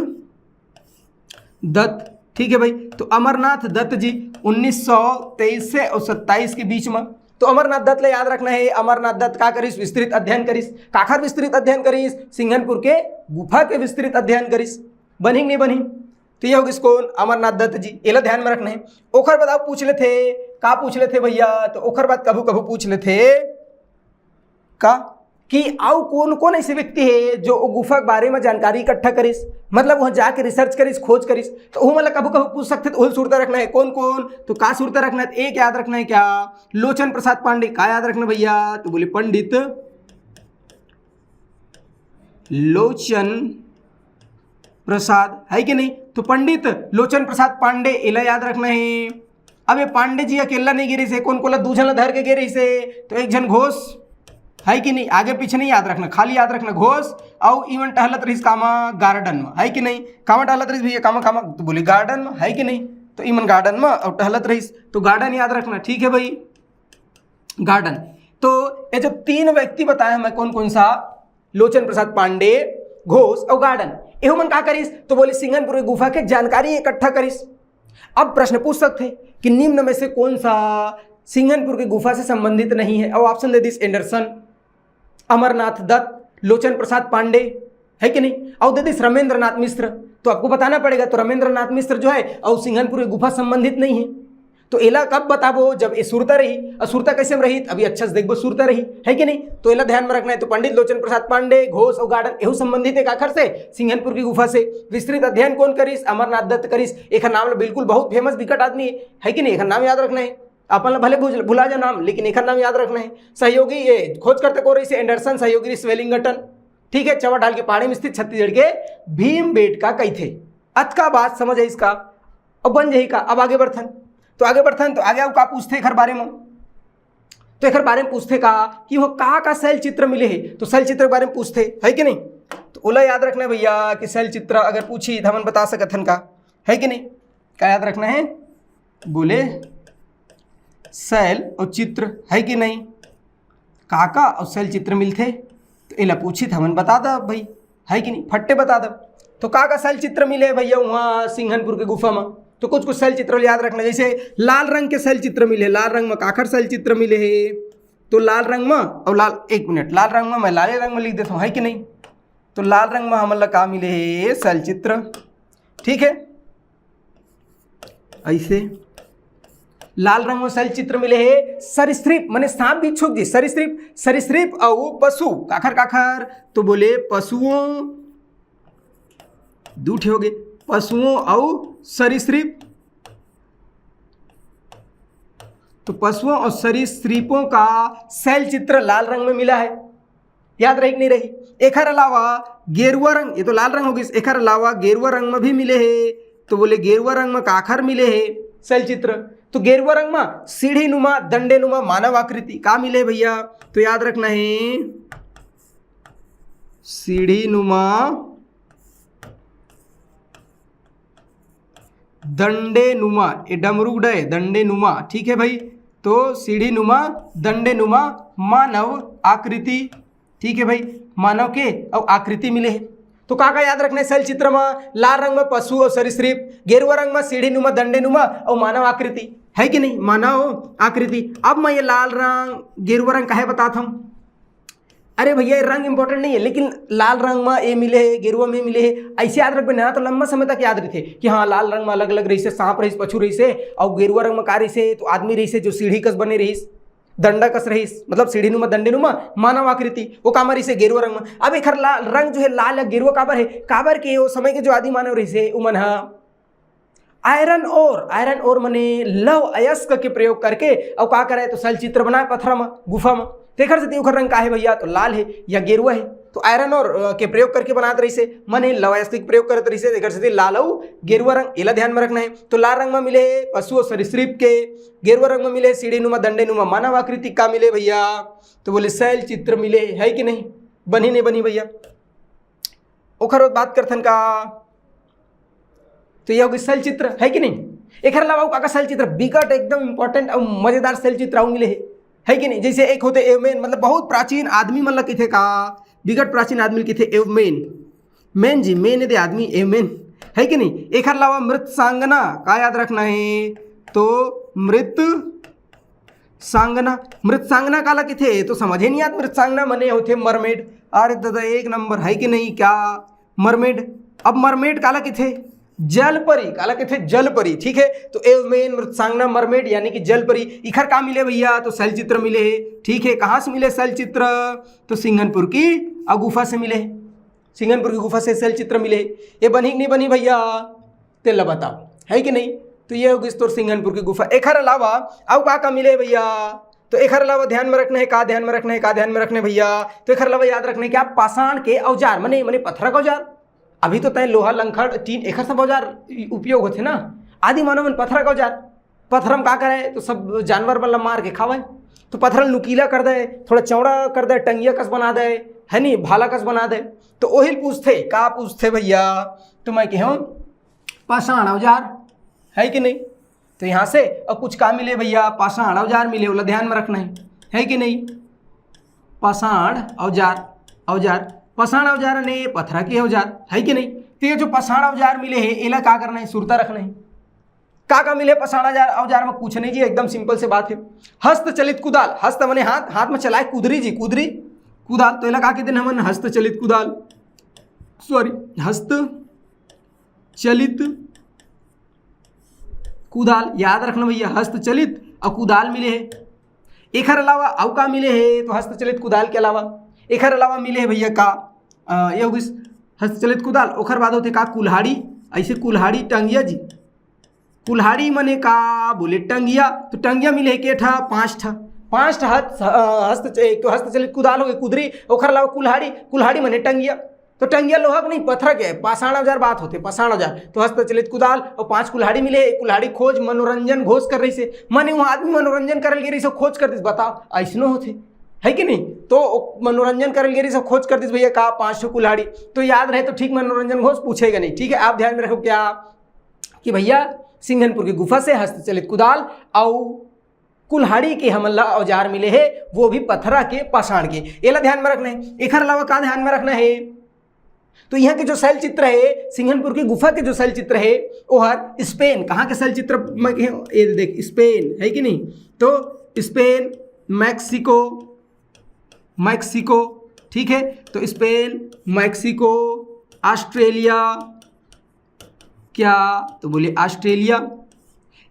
दत्त। ठीक है भाई, तो अमरनाथ दत्त जी उन्नीस सौ तेईस से और सत्ताईस के बीच में। तो अमरनाथ दत्त ला याद रखना हे। अमरनाथ दत्त का करिस? विस्तृत अध्ययन करिस। काखर विस्तृत अध्ययन करिस? सिंघनपुर के गुफा के विस्तृत अध्ययन करिस। बनी कि नहीं बनी? तो ये हो गिस कोन? अमरनाथ दत्त जी। एला ध्यान में रखना हे। ओखर बाद अउ पूछ लेथे, का पूछ लेथे भैया? तो ओखर बाद कभू कभू पूछ लेथे का कि अउ कोन कोन ऐसे व्यक्ति हे जो ओ गुफा के बारे में जानकारी इकट्ठा करिस, मतलब वहाँ जाके रिसर्च करिस, खोज करिस, तो ओहू मन ला कभू कभू पूछ सकथे। तो ओहू सुरता रखना हे। कोन कोन? तो का सुरता रखना हे? तो एक याद रखना हे क्या? लोचन प्रसाद पांडे। का याद रखना भैया? तो बोले पंडित लोचन प्रसाद, है कि नहीं? तो पंडित लोचन प्रसाद पांडे, एला याद रखना हे। अब ये पांडे जी अकेला नहीं गे रहिस हे, कोन कोन ला? दू झन ला धर के गे रहिस हे, तो एक झन घोष, है कि नहीं? आगे पीछे नहीं याद रखना, खाली याद रखना घोष। अउ इमन टहलत रहिस कामा? गार्डन में, है कि नहीं? कामा टहलत रहिस भैया? कामा कामा? तो बोले गार्डन में, है कि नहीं? तो इमन गार्डन में अउ टहलत रहिस, तो गार्डन याद रखना। ठीक है भाई, गार्डन। तो ये जो तीन व्यक्ति बताया मैं, कोन कोन सा? लोचन प्रसाद पांडे, घोष अउ गार्डन। एहू मन का करिस? तो बोले सिंघनपुर के गुफा के जानकारी इकट्ठा करिस। अब प्रश्न पूछ सकथे कि निम्न में से कोन सा सिंघनपुर के गुफा से संबंधित नहीं है? अउ ऑप्शन दे दिस एंडरसन, अमरनाथ दत्त, लोचन प्रसाद पांडे, है कि नहीं? अउ दे दिस रमेंद्रनाथ मिश्र। तो आपको बताना पड़ेगा, तो रमेंद्रनाथ मिश्र जो है अउ सिंघनपुर के गुफा संबंधित नहीं है। तो एला कब बताबो? जब ए सुरता रही। अउ सुरता कैसे में रही? अभी अच्छा से देखबो, सुरता रही, है कि नहीं? तो एला ध्यान में रखना है। तो पंडित लोचन प्रसाद पांडे, घोष अउ गार्डन, एहू संबंधित है काखर से? सिंघनपुर की गुफा से। विस्तृत अध्ययन कोन करिस? अमरनाथ दत्त करिस। एखर नाम ल बिल्कुल बहुत फेमस बिकट आदमी है, है कि नहीं? एखर नाम याद रखना है। अपन ला भले भुज-, भुला जा नाम, लेकिन एखर नाम याद रखना है। सहयोगी, ये खोजकर्ता कोन रहिस? एंडरसन। सहयोगी रहिस वेलिंगटन। ठीक है, चवा ढाल के पहाड़ी में स्थित छत्तीसगढ़ के भीम बेटका कहिथे। अतका बात समझ आइस का? अब बन जाही का? अब आगे बढ़थन। तो आगे बढ़थन, तो आगे अउ का पूछथे एखर बारे में? तो एखर बारे में पूछथे का कि वो का का शैल चित्र मिले हे, तो शैल चित्र के बारे में पूछथे, है कि नहीं? तो ओला याद रखना है भैया कि शैल चित्र अगर पूछी तो हमन बता सकत हन का, है कि नहीं? का याद रखना है? बोले शैल अउ चित्र, है कि नहीं? का का अउ शैल चित्र मिलथे, तो एला पूछी त हमन बता दब भाई, है कि नहीं? फट्टे बता दब। तो का का शैल चित्र मिले भैया वहाँ सिंघनपुर के गुफा में? तो कुछ कुछ शैल चित्र याद रखना, जैसे लाल रंग के शैल चित्र मिले। लाल रंग में काखर शैल चित्र मिले हे? तो लाल रंग में, और लाल, एक मिनट, लाल रंग में मैं लाले रंग में लिख देता हूँ, है कि नहीं? तो लाल रंग में हमन ला का मिले हे? शैल चित्र। ठीक है, ऐसे लाल रंग में शैल चित्र मिले हे। सरीसृप माने सांप बिच्छू जी, सरीसृप, सरीसृप अउ पशु, काखर काखर? तो बोले पशुओं, दू ठे हो गए, पशुओं अउ सरीसृप। तो पशुओं और सरीसृपों का शैल चित्र लाल रंग में मिला है। याद रही कि नहीं रही? एखर अलावा गेरुआ रंग, ये तो लाल रंग हो गइस, एखर अलावा गेरुआ रंग में भी मिले हे। तो बोले गेरुआ रंग में काखर मिले हे शैल चित्र? तो गेरुआ रंग में सीढ़ी नुमा, दंडे नुमा मानव आकृति का मिले भैया? तो याद रखना है सीढ़ी नुमा, दंडे नुमा, ये डमरू डे, दंडे नुमा, ठीक है भाई। तो सीढ़ी नुमा, दंडे नुमा मानव आकृति, ठीक है भाई, मानव के अउ आकृति मिले हे। तो का का याद रखना है शैल चित्र में? लाल रंग में पशु और सरीसृप, गेरुआ रंग में सीढ़ी नुमा, दंडे नुमा और मानव आकृति। है कि नहीं? मानव आकृति। अब मैं ये लाल रंग, गेरुआ रंग काहे बतात हूँ? अरे भैया, ये रंग इंपॉर्टेंट नहीं है, लेकिन लाल रंग में ये मिले है, गेरुआ में मिले है, ऐसे याद रखबे ना, तो लंबा समय तक याद रहिथे कि हाँ, लाल रंग में अलग अलग रहिसे, सांप रहिस, पछू रहिसे, और गेरुआ रंग में का रहिसे, तो आदमी रहिसे, जो सीढ़ी कस बने रहिस, दंडा कस रहिस, मतलब सीढ़ी नुमा, दंडे नुमा, मानव आकृति, वो कामा रहिसे, गेरुआ रंग में। अब एखर ला-, रंग जो है लाल या गेरुआ काबर है? काबर के वो समय के जो आदि मानव रहिसे, उमन ह आयरन ओर, आयरन ओर मने लौह अयस्क के प्रयोग करके अउ का करे, तो शैल चित्र बनाए पथरा म, गुफा म। तेखर सेती ओखर रंग का हे भैया, तो लाल हे या गेरुआ हे। तो आयरन ओर, अ, के प्रयोग करके बनात रहिसे, मने लौह अयस्क के प्रयोग करत रहिसे, तेखर सेती लाल अउ गेरुआ रंग, एला ध्यान में रखना हे। तो लाल रंग में मिले हे पशु अउ सरीसृप के, गेरुआ रंग में मिले हे सीढ़ी नुमा, दंडे नुमा, मानव आकृति। का मिले भैया? तो बोले शैल चित्र मिले, है कि नहीं? बनी नहीं बनी भैया? ओखर बाद बात करथन का, तो ये हो गई शैल चित्र, है कि नहीं? एखर अलावा अउ का का शैल चित्र, बिकट एकदम इंपॉर्टेंट अउ मजेदार शैल चित्र अउ मिले हे, है कि नहीं? जैसे एक होथे एवमेन, मतलब बहुत प्राचीन आदमी मन ल कहिथे का, बिकट प्राचीन आदमी ल कहिथे एवमेन। मेन जी, मेन दे आदमी एवमेन, है कि नहीं? एखर अलावा मृत सांगना का याद रखना है, तो मृत सांगना, मृत सांगना काला कहिथे? तो समझे नहीं आत, मृत सांगना मने होथे मरमेड। अरे दादा, एक नंबर, है कि नहीं? क्या मरमेड? अब मरमेड काला कहिथे? जल परी। काला कहिथे? जल परी। ठीक है, तो एवमेन, मृत सांगना, मरमेड यानी कि जल परी। इखर का मिले भैया? तो शैल चित्र मिले हे। ठीक है, कहाँ से मिले शैल चित्र? तो सिंघनपुर की अ गुफा से मिले हे। सिंघनपुर की गुफा से शैल चित्र मिले हे। ये बनी कि नहीं बनी भैया? तेला बताओ, है कि नहीं? तो ये हो गई तोर सिंघनपुर की गुफा। एखर अलावा अउ का का मिले भैया? तो एखर अलावा ध्यान में रखना है, का ध्यान में रखना है, का ध्यान में रखना है भैया? तो एखर अलावा याद रखना है क्या? पाषाण के औजार, मने, मने पथरा के औजार। अभी तो तय लोहा, लंखड़, टीन, एखर सब औजार उपयोग होथे ना। आदि मानव मन पथरा के औजार, पथरा म का करे, तो सब जानवर मन ला मार के खावे। तो पथरा ल नुकीला कर दे, थोड़ा चौड़ा कर दे, टंगिया कस बना दे, है नी, भाला कस बना दे। तो ओही ल पूछथे, का पूछथे भैया? तो मैं कहूँ, पाषाण औजार, है कि नहीं? तो यहाँ से अब कुछ का मिले भैया? पाषाण औजार मिले, ओला ध्यान में रखना है, है कि नहीं? पाषाण औजार, औजार, पाषाण औजार ने पथरा के औजार, है कि नहीं? तो ये जो पाषाण औजार मिले हे, एला का करना है? सुरता रखना है। का का मिले पाषाण औजार? औजार में कुछ नहीं जी, एकदम सिंपल से बात है। हस्तचलित कुदाल, हस्त मने हाथ, हाथ में चलाए कुदरी जी, कुदरी, कुदाल। तो एला का कहते हैं हमन? हस्तचलित कुदाल, सॉरी, हस्त चलित कुदाल, याद रखना भैया, हस्तचलित अउ कुदाल मिले हे। एखर अलावा अउ का मिले हे? तो हस्तचलित कुदाल के अलावा, एखर अलावा मिले हे भैया का, अ, ये हो गइस हस्तचलित कुदाल। ओखर बाद होथे का? कुल्हाड़ी। ऐसे कुल्हाड़ी, टंगिया जी, कुल्हाड़ी मने का बोले? टंगिया। तो टंगिया मिले हे के ठा? पांच ठा। पांच ठा हस्त, अ, हस्त, एक तो हस्तचलित कुदाल हो गए, कुदरी, ओखर अलावा कुल्हाड़ी, कुल्हाड़ी मने टंगिया। तो टंगिया लोहा के नहीं, पथरा के, पाषाण औजार बात होथे, पाषाण औजार। तो हस्तचलित कुदाल अउ पांच कुल्हाड़ी मिले, एक कुल्हाड़ी खोज मनोरंजन घोष कर रहिसे, मने वहां आदमी मनोरंजन करल गे रहिसे, खोज कर दिस। बताओ, ऐसनो होथे, है कि नहीं? तो मनोरंजन करल गे रहिसे, खोज कर दिस भैया का? पांच ठो कुल्हाड़ी। तो याद रहे तो ठीक, मनोरंजन घोष पूछेगा नहीं। ठीक है, आप ध्यान में रखो क्या कि भैया सिंघनपुर की गुफा से हस्तचलित कुदाल अउ कुल्हाड़ी के हमन ला औजार मिले हे, वो भी पथरा के, पाषाण के। एला ध्यान में रखना है। एखर अलावा का ध्यान में रखना है? तो यहाँ के जो शैल चित्र है, सिंघनपुर की गुफा के जो शैल चित्र है, वो हर स्पेन, कहाँ के शैल चित्र? मैं कहे, ये देख, स्पेन है कि नहीं? तो स्पेन, मैक्सिको, मैक्सिको, ठीक है, तो स्पेन, मैक्सिको, ऑस्ट्रेलिया, क्या तो बोले ऑस्ट्रेलिया।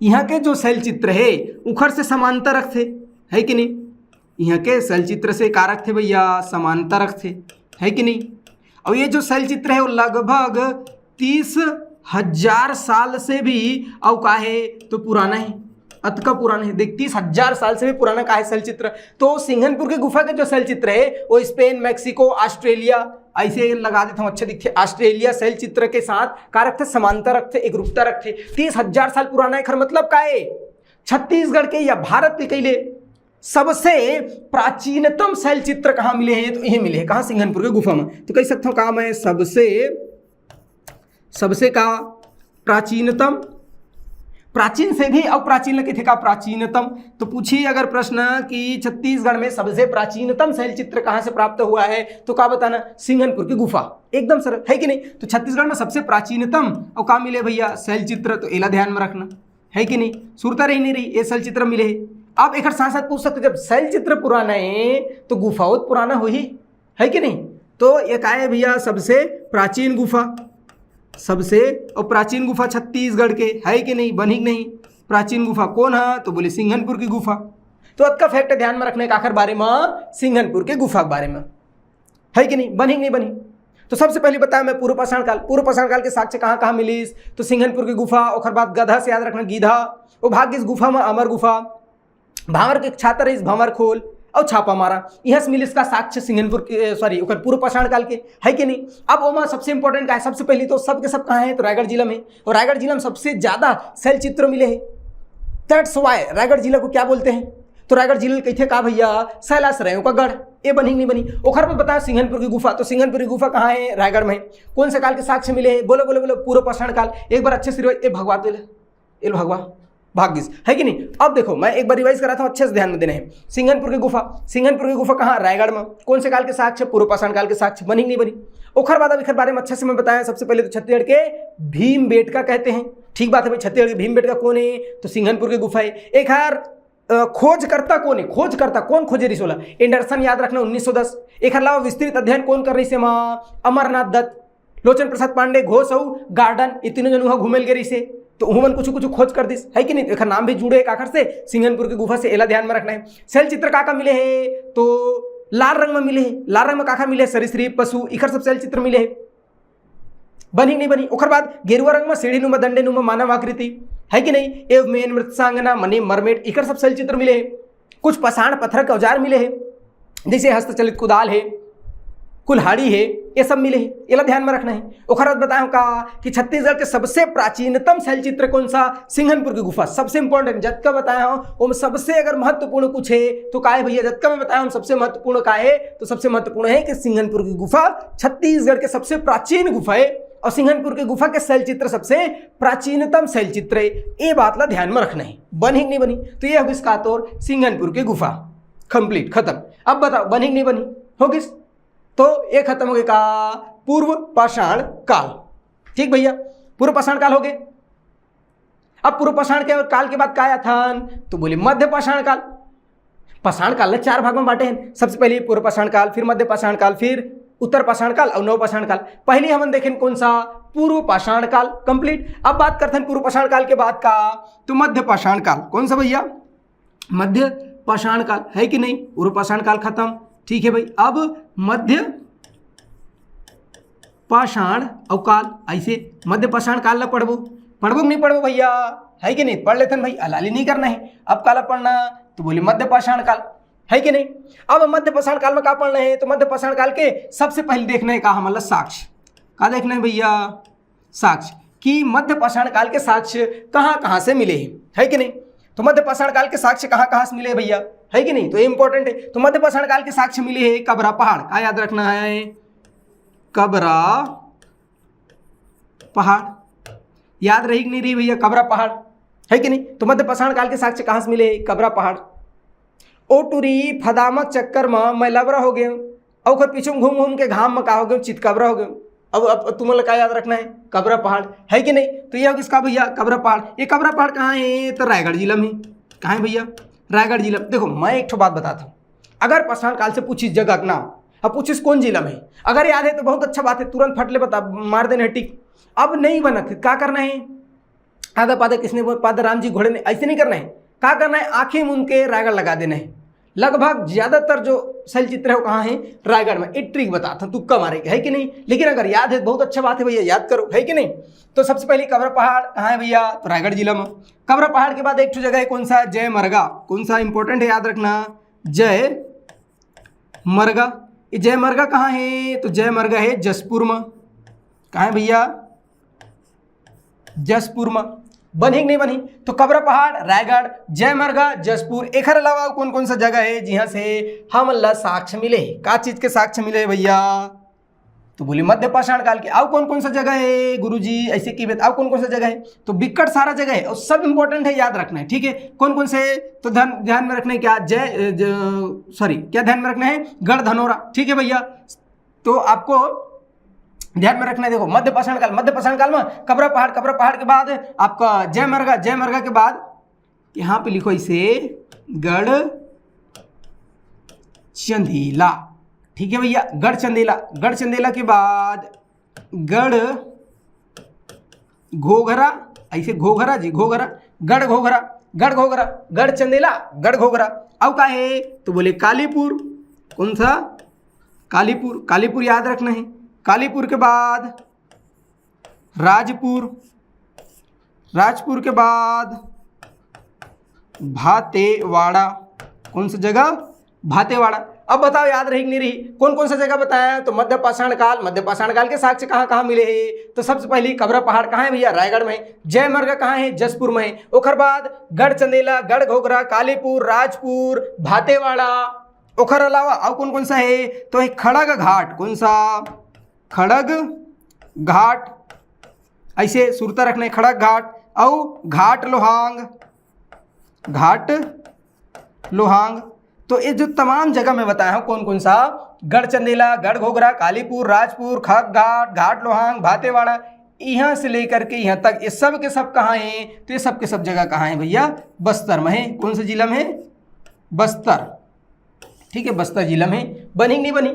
यहाँ के जो शैल चित्र है, उखर से समांतर रखथे, है कि नहीं? यहाँ के शैल चित्र से का रखथे भैया? समांतर रखथे, है कि नहीं? और ये जो शैल चित्र है, वो लगभग तीस हजार साल से भी अउ का है, तो पुराना है, अतका पुराना है। देख, तीस हजार साल से भी पुराना का है शैल चित्र। तो सिंघनपुर के गुफा के जो शैल चित्र है, वो स्पेन, मैक्सिको, ऑस्ट्रेलिया, ऐसे लगा देता हूँ, अच्छा दिखते, ऑस्ट्रेलिया शैल चित्र के साथ का रखते? समांतर रखते, एकरूपता रखते। तीस हजार साल पुराना, एखर मतलब का है? छत्तीसगढ़ के या भारत के कइले सबसे प्राचीनतम शैल चित्र कहाँ मिले हैं? तो ये मिले हैं। कहाँ? सिंघनपुर के गुफा में। तो कह सकता हूँ, कहा मैं सबसे, सबसे का प्राचीनतम, प्राचीन से भी अउ प्राचीन लगे थे का? प्राचीनतम। तो पूछिए अगर प्रश्न कि छत्तीसगढ़ में सबसे प्राचीनतम शैल चित्र कहाँ से प्राप्त हुआ है, तो का बताना? सिंघनपुर की गुफा। एकदम सरल है कि नहीं? तो छत्तीसगढ़ में सबसे प्राचीनतम अउ का मिले भैया? शैल चित्र। तो एला ध्यान में रखना। है कि नहीं? सुरता रही नहीं रही, ये शैल चित्र मिले है। अब एक साथ साथ पूछ सकते, जब शैल चित्र पुराना है तो गुफा बहुत पुराना हुई, है कि नहीं? तो ये का है भैया? सबसे प्राचीन गुफा, सबसे और प्राचीन गुफा छत्तीसगढ़ के, है कि नहीं? बनी कि नहीं? प्राचीन गुफा कौन है? तो बोले सिंघनपुर की गुफा। तो अतका फैक्ट ध्यान में रखने का आखिर बारे में, सिंघनपुर के गुफा के बारे में, है कि नहीं? बनी कि नहीं बनी? तो सबसे पहले बताया मैं पूर्व पाषाण काल। पूर्व पाषाण काल के साक्ष्य कहाँ कहाँ मिलिस? तो सिंघनपुर की गुफा, ओकर बाद गधा से याद रखना, गीधा, वो भाग इस गुफा में अमर गुफा, भांवर के छाता रहिस भंवर खोल और छापा मारा, यहाँ से मिलिस का साक्ष्य सिंघनपुर के, सॉरी, ओकर पूर्व पाषाण काल के, है कि नहीं? अब ओमा सबसे इंपॉर्टेंट का है, सबसे पहले तो सबके सब कहाँ है? तो रायगढ़ जिला में। और रायगढ़ जिला में सबसे ज्यादा शैल चित्र मिले हैं। दैट्स वाई रायगढ़ जिला को क्या बोलते हैं? तो रायगढ़ जिला कहिथे का भैया? शैलाश्रयों का गढ़। ये बनी कि नहीं बनी? ओखर पर बताओ सिंघनपुर की गुफा। तो सिंघनपुर की गुफा कहाँ है? रायगढ़ में। कौन से काल के साक्ष्य मिले हैं? बोलो बोलो बोलो। पूर्व पाषाण काल। एक बार अच्छे से रिवाइज, ए भगवा, तो ले, ए भगवा, भाग गिस, है कि नहीं? अब देखो, मैं एक बार रिवाइज कराता हूँ, अच्छे से ध्यान में देना है। सिंघनपुर की गुफा, सिंघनपुर की गुफा कहाँ? रायगढ़ में। कौन से काल के साक्ष्य? पूर्व पाषाण काल के साक्ष्य। बनी कि नहीं बनी? ओखर बाद अब एखर बारे में अच्छे से मैं बताया। सबसे पहले तो छत्तीसगढ़ के भीम बेटका कहते हैं, ठीक बात है भाई। छत्तीसगढ़ के भीम बेटका कौन है? तो सिंघनपुर की गुफा है। एक हर अ, खोजकर्ता कौन है? खोजकर्ता कौन खोजे रिस ओला? एंडरसन, याद रखना, उन्नीस सौ दस। एखर अलावा विस्तृत अध्ययन कौन कर रहिस एमा? अमरनाथ दत्त, लोचन प्रसाद पांडे, घोष अउ गॉर्डन, ये तीनों जन उहाँ घूमे ल गे रहिस हे, तो उहू मन कुछ कुछ खोज कर दिस, है कि नहीं? एखर नाम भी जुड़े हे काखर से? सिंघनपुर की गुफा से। एला ध्यान में रखना है। शैल चित्र का का मिले हे? तो लाल रंग में मिले हे। लाल रंग में का का मिले हे? सरीसृप, पशु, इखर सब शैल चित्र मिले हे। बनी कि नहीं बनी? ओखर बाद गेरुआ रंग में सीढ़ी नुमा, दंडे नुमा मानव आकृति, है कि नहीं? एव मेन मृत्सांगना, मनी मरमेट, इकर सब शैल चित्र मिले हे। कुछ पाषाण पत्थर के औजार मिले हे, जैसे हस्तचलित कुदाल है, कुल्हाड़ी है, ये सब मिले हे। एला ध्यान में रखना है। ओखर बाद बताए हूँ का कि छत्तीसगढ़ के सबसे प्राचीनतम शैल चित्र कौन सा? सिंघनपुर की गुफा। सबसे इंपॉर्टेंट, जतका बताया हूँ, वो सबसे अगर महत्वपूर्ण कुछ है तो का है भैया? जतका मैं बताया हूँ, सबसे महत्वपूर्ण का है? तो सबसे महत्वपूर्ण है कि सिंघनपुर की गुफा छत्तीसगढ़ के सबसे प्राचीन गुफा है और सिंघनपुर के गुफा के शैल चित्र सबसे प्राचीनतम शैल चित्र है। ये बात ला ध्यान में रखना है। बनी कि नहीं बनी? तो ये हो गिस का तोर सिंघनपुर के गुफा कंप्लीट, खत्म। अब बताओ, बनी कि नहीं बनी? हो गिस। तो ये खत्म हो गए का पूर्व पाषाण काल। ठीक भैया, पूर्व पाषाण काल हो गए। अब पूर्व पाषाण के काल के बाद का आया था? तो बोले मध्य पाषाण काल। पाषाण काल ल चार भाग में बांटे हैं। सबसे पहले पूर्व पाषाण काल, फिर मध्य पाषाण काल, फिर उत्तर पाषाण काल और नव पाषाण काल। पहले हमन देखें कौन सा? पूर्व पाषाण काल कंप्लीट। अब बात करते हैं पूर्व पाषाण काल के बाद का, तो मध्य पाषाण काल। कौन सा भैया? मध्य पाषाण काल, है कि नहीं? पूर्व पाषाण काल खत्म। ठीक है भाई, अब मध्य पाषाण अउ काल, ऐसे मध्य पाषाण काल ला पढ़बो, पढ़बो कि नहीं पढ़बो भैया? है कि नहीं? पढ़ लेथन भाई, अलाली नहीं करना है। अब काला पढ़ना, तो बोले मध्य पाषाण काल, है कि नहीं? अब मध्य पाषाण काल में का पढ़ना है? तो मध्य पाषाण काल के सबसे पहले देखना है का हमन ला? साक्ष्य। का देखना है भैया? साक्ष्य। कि मध्य पाषाण काल के साक्ष्य कहाँ कहाँ से मिले हैं, है कि नहीं? तो मध्य पाषाण काल के साक्ष्य कहाँ कहाँ से मिले हैं भैया, है कि नहीं? तो ये इंपॉर्टेंट है। तो मध्य पाषाण काल के साक्ष्य मिले हैं कबरा पहाड़। का याद रखना है? कबरा पहाड़। याद रही कि नहीं रही भैया? कबरा पहाड़, है कि नहीं? तो मध्य पाषाण काल के साक्ष्य कहाँ से मिले? कबरा पहाड़। ओ टूरी, फदामा चक्कर में मैं लबरा हो गए, अउ ओकर पीछू में घूम घूम के घाम में का हो गए? चितकबरा हो गए। अब अब तुमन ला का याद रखना है? कबरा पहाड़, है कि नहीं? तो ये हो गिस का भैया? कबरा पहाड़। ये कबरा पहाड़ कहाँ है? तो रायगढ़ जिला में। कहाँ है भैया? रायगढ़ जिला। देखो, मैं एक ठो बात बताता हूँ, अगर पाषाण काल से पूछिस जगह के नाम, अब पूछिस कौन जिला में, अगर याद है तो बहुत अच्छा बात है, तुरंत फट ले बता, मार देना है टिक। अब नहीं बनत है, का करना है? आधा पादा किसने बोल-, पादा राम जी घोड़े ने, ऐसे नहीं करना है। का करना है? आंखें मूंद के रायगढ़ लगा देना है। लगभग ज्यादातर जो शैल चित्र है वो कहाँ है? रायगढ़ में। एक ट्रिक बताता हूँ, तुक्का मारे के, है कि नहीं? लेकिन अगर याद है, बहुत अच्छा बात है भैया, याद करो, है कि नहीं? तो सबसे पहले कबरा पहाड़ कहाँ है भैया? तो रायगढ़ जिला में। कबरा पहाड़ के बाद एक ठो जगह है, कौन सा? जय मरगा। कौन सा? इंपॉर्टेंट है, याद रखना, जय मरगा। ये जय मरगा कहाँ है? तो जय मरगा है जशपुर में। कहाँ है भैया? जशपुर में। बनही कि नहीं बनही? तो कबरा पहाड़, रायगढ़, जय मरगा, जशपुर, एखर अलावा अउ कौन कौन सा जगह है जिहाँ से हमन ला साक्ष्य मिले हे? का चीज के साक्ष्य मिले हे भैया? तो बोले मध्य पाषाण काल के। अउ कौन कौन सा जगह है गुरुजी, ऐसे की बात, अउ कौन कौन सा जगह है? तो बिकट सारा जगह है और सब इंपॉर्टेंट है, याद रखना है, ठीक है? कौन कौन से? तो ध्यान, ध्यान में रखना है क्या? जय, सॉरी, क्या ध्यान में रखना है? गढ़ धनौरा, ठीक है भैया। तो आपको ध्यान में रखना है। देखो, मध्य पाषाण काल, मध्य पाषाण काल में कबरा पहाड़, कबरा पहाड़ के बाद आपका जयमरगा, जयमरगा के बाद यहाँ पे लिखो इसे गढ़ चंदेला। ठीक है भैया, गढ़ चंदेला, गढ़ चंदेला के बाद गढ़ घोघरा, ऐसे घोघरा जी, घोघरा, गढ़ घोघरा, गढ़ घोघरा, गढ़ चंदेला, गढ़ घोघरा। अब का है तो बोले कालीपुर। कौन सा? कालीपुर। कालीपुर याद रखना है। कालीपुर के बाद राजपुर, राजपुर के बाद भातेवाड़ा। कौन सा जगह? भातेवाड़ा। अब बताओ, याद रही कि नहीं रही? कौन कौन सा जगह बताया है? तो मध्य पाषाण काल, मध्य पाषाण काल के साक्ष्य कहाँ कहाँ मिले हैं? तो सबसे पहली कबरा पहाड़ कहाँ है भैया? रायगढ़ में। जयमरगा कहाँ है? जसपुर में। ओखर बाद गढ़ चंदेला, गढ़ घोघरा, कालीपुर, राजपुर, भातेवाड़ा। ओखर अलावा और कौन कौन सा है? तो है खड़ग घाट। कौन सा? खड़ग घाट। ऐसे सुरता रखना है, खड़ग घाट और घाट लोहांग, घाट लोहांग। तो ये जो तमाम जगह मैं बताया हूँ, कौन कौन सा, गढ़ चंदेला, गढ़ घोघरा, कालीपुर, राजपुर, खड़ग घाट, घाट लोहांग, भातेवाड़ा, यहाँ से लेकर के यहाँ तक, ये सब के सब कहाँ हैं? तो ये सब के सब जगह कहाँ है भैया? बस्तर में है। कौन से जिला में है? बस्तर। ठीक है, बस्तर जिला में। बनी कि नहीं बनी?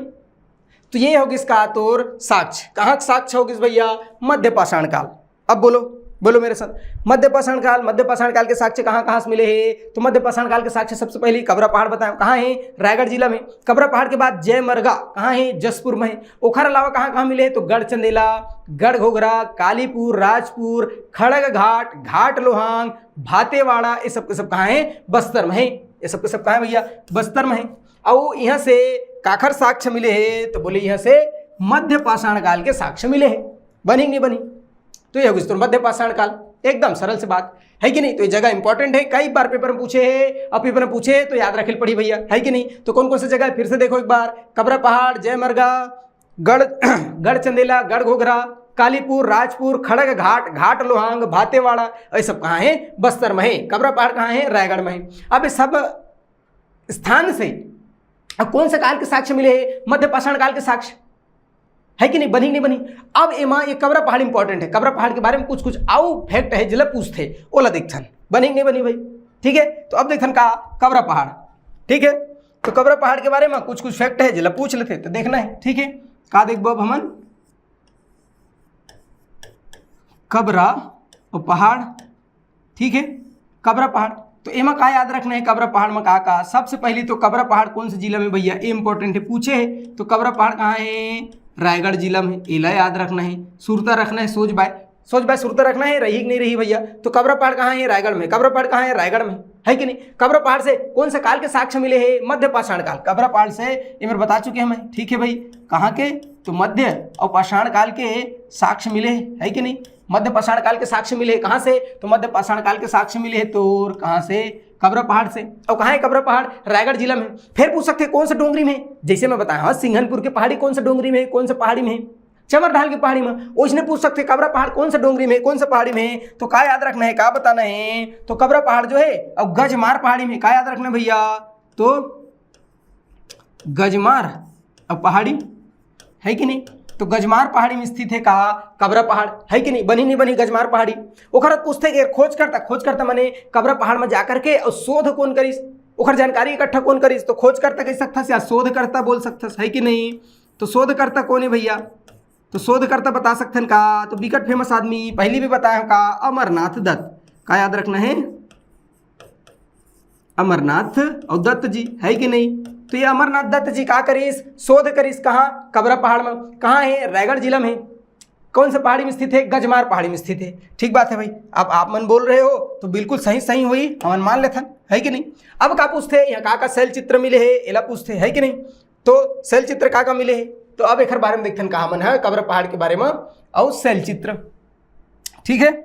तो ये होगी इसका तोर साक्ष्य। कहाँ साक्ष्य होगी भैया? मध्य पाषाण काल। अब बोलो, बोलो मेरे साथ, मध्य पाषाण काल, मध्य पाषाण काल के साक्ष्य कहाँ कहाँ से मिले हैं? तो मध्य पाषाण काल के साक्ष्य सबसे पहले कबरा पहाड़ बताया, कहाँ है? रायगढ़ जिला में। कबरा पहाड़ के बाद जयमरगा कहाँ है? जसपुर में। ओखर अलावा कहाँ कहाँ मिले हैं? तो गढ़ चंदेला, गढ़ घोघरा, कालीपुर, राजपुर, खड़ग घाट, घाट लोहांग, भातेवाड़ा, ये सब के सब कहाँ है? बस्तर में है। ये सब के सब कहाँ है भैया? बस्तर में है। और यहाँ से काखर साक्ष्य मिले है? तो बोले यहाँ से मध्य पाषाण काल के साक्ष्य मिले है। बनी कि नहीं बनी? तो ये हो गई मध्य पाषाण काल, एकदम सरल से बात है कि नहीं? तो ये जगह इंपॉर्टेंट है, कई बार पेपर में पूछे है, और पेपर में पूछे है तो याद रखे पड़ी भैया, है कि नहीं? तो कौन कौन सी जगह है, फिर से देखो एक बार, कबरा पहाड़, जयमरगा, गढ़ गढ़ चंदेला, गढ़ घोघरा, कालीपुर, राजपुर, खड़ग घाट, घाट लोहांग, भातेवाड़ा, ये सब कहाँ है? बस्तर में है। कबरा पहाड़ कहाँ है? रायगढ़ में है। अब ये सब स्थान से अब कौन से काल के साक्ष्य मिले हैं? मध्य पाषाण काल के साक्ष्य, है कि नहीं? बनी कि नहीं बनी? अब एमा ये कबरा पहाड़ इंपॉर्टेंट है, कबरा पहाड़ के बारे में कुछ कुछ आउ फैक्ट है, जिला पूछते, ओला देखथन, बनी कि नहीं बनी भाई? ठीक है, तो अब देखथन का कबरा पहाड़। ठीक है, तो कबरा पहाड़ के बारे में कुछ कुछ फैक्ट है, जिला पूछ लेते तो देखना है। ठीक है, का देखबो अब हमन? कबरा और पहाड़। ठीक है, कबरा पहाड़। तो एमा का याद रखना है, कबरा पहाड़ में का का? सबसे पहली तो कबरा पहाड़ कौन से जिला में भैया, ये इंपॉर्टेंट है, पूछे है। तो कबरा पहाड़ कहाँ है? रायगढ़ जिला में। एला याद रखना है, सुरता रखना है, सोच बाय सोच बाय सुरता रखना है, रही कि नहीं रही भैया? तो कबरा पहाड़ कहाँ है? रायगढ़ में। कबरा पहाड़ कहाँ है? रायगढ़ में, है कि नहीं? कबरा पहाड़ से कौन सा काल के साक्ष्य मिले हैं? मध्य पाषाण काल। कबरा पहाड़ से ये मेरे बता चुके हैं मैं, ठीक है भाई। कहाँ के? तो मध्य और पाषाण काल के साक्ष्य मिले हैं, है कि नहीं? मध्य पाषाण काल के साक्ष्य मिले हैं। कहाँ से? तो मध्य पाषाण काल के साक्ष्य मिले हैं तो, और कहाँ से? कबरा पहाड़ से। और कहाँ है कबरा पहाड़? रायगढ़ जिला में। फिर पूछ सकते हैं कौन सा डोंगरी में, जैसे मैं बताया, हाँ, सिंघनपुर के पहाड़ी कौन सा डोंगरी में है, कौन सा पहाड़ी में है? चमर ढाल की पहाड़ी में। ओइसने पूछ सकते कबरा पहाड़ कौन सा डोंगरी में, कौन सा पहाड़ी में, तो का याद रखना है, का बताना है? तो कबरा पहाड़ जो है और गजमार पहाड़ी में। का याद रखना है भैया? तो गजमार और पहाड़ी, है कि नहीं? तो गजमार पहाड़ी में स्थित है कहा कबरा पहाड़, है कि नहीं? बनी नहीं बनी गजमार पहाड़ी। ओकर बाद पूछते कि खोजकर्ता, खोजकर्ता माने कबरा पहाड़ में जाकर के और शोध कौन करिस, ओकर जानकारी इकट्ठा कौन करिस, तो खोजकर्ता कह सकथस या शोधकर्ता बोल सकथस, है कि नहीं? तो शोधकर्ता कौन है भैया? तो शोधकर्ता बता सकथन का? तो बिकट फेमस आदमी, पहली भी बताया का, अमरनाथ दत्त। का याद रखना है? अमरनाथ और दत्त जी, है कि नहीं? तो ये अमरनाथ दत्त जी का करिस? शोध करिस। कहाँ? कबरा पहाड़ में। कहाँ है? रायगढ़ जिला में। कौन सा पहाड़ी में स्थित है? गजमार पहाड़ी में स्थित है। ठीक बात है भाई, अब आप मन बोल रहे हो तो बिल्कुल सही, सही हुई, हमन मान लेथन, है कि नहीं? अब का पूछते, यहाँ का का शैल चित्र मिले है, एला पूछते, है कि नहीं? तो शैल चित्र का का मिले है, तो अब एकर बारे में देखथन का हमन है कबरा पहाड़ के बारे में। और शैल चित्र, ठीक है,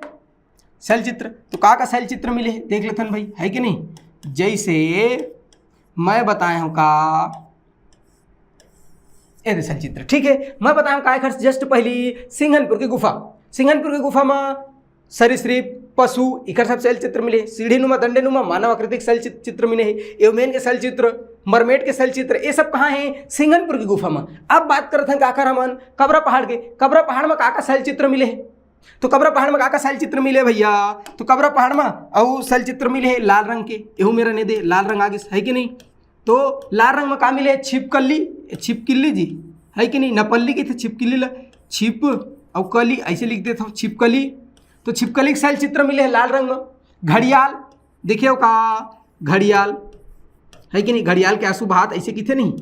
शैल चित्र, तो का का शैल चित्र मिले है, देख लेथन भाई, है कि नहीं? जैसे मैं बताए हूँ का, ये दे शैल चित्र, ठीक है, मैं बताए हूँ का एकर जस्ट पहली सिंघनपुर की गुफा, सिंघनपुर की गुफा में सरीसृप, पशु, इकर सब शैल चित्र मिले, सीढ़ी नुमा, दंडे नुमा, मानव आकृतिक शैल चित-, चित्र मिले है, एवमेन के शैल चित्र, मरमेड के शैल चित्र, ये सब कहाँ हे? सिंघनपुर की गुफा में। अब बात करत हन काकर हमन, कबरा पहाड़ के। कबरा पहाड़ में का का शैल चित्र मिले हे? तो कबरा पहाड़ में का का शैल चित्र मिले भैया? तो कबरा पहाड़ में अउ शैल चित्र मिले हे लाल रंग के, एहू मेर आने दे, लाल रंग आ गिस, है कि नहीं? तो लाल रंग में का मिले? छिपकली, छिपकिल्ली जी, है कि नहीं? नपल्ली कहिथे छिपकिल्ली ला, छिप अउ कली ऐसे लिख देथव, छिपकली। तो छिपकली के शैल चित्र मिले हे लाल रंग में। घड़ियाल, देखे हो का घड़ियाल, है कि नहीं? घड़ियाल के आंसू बहात ऐसे कहिथे नहीं,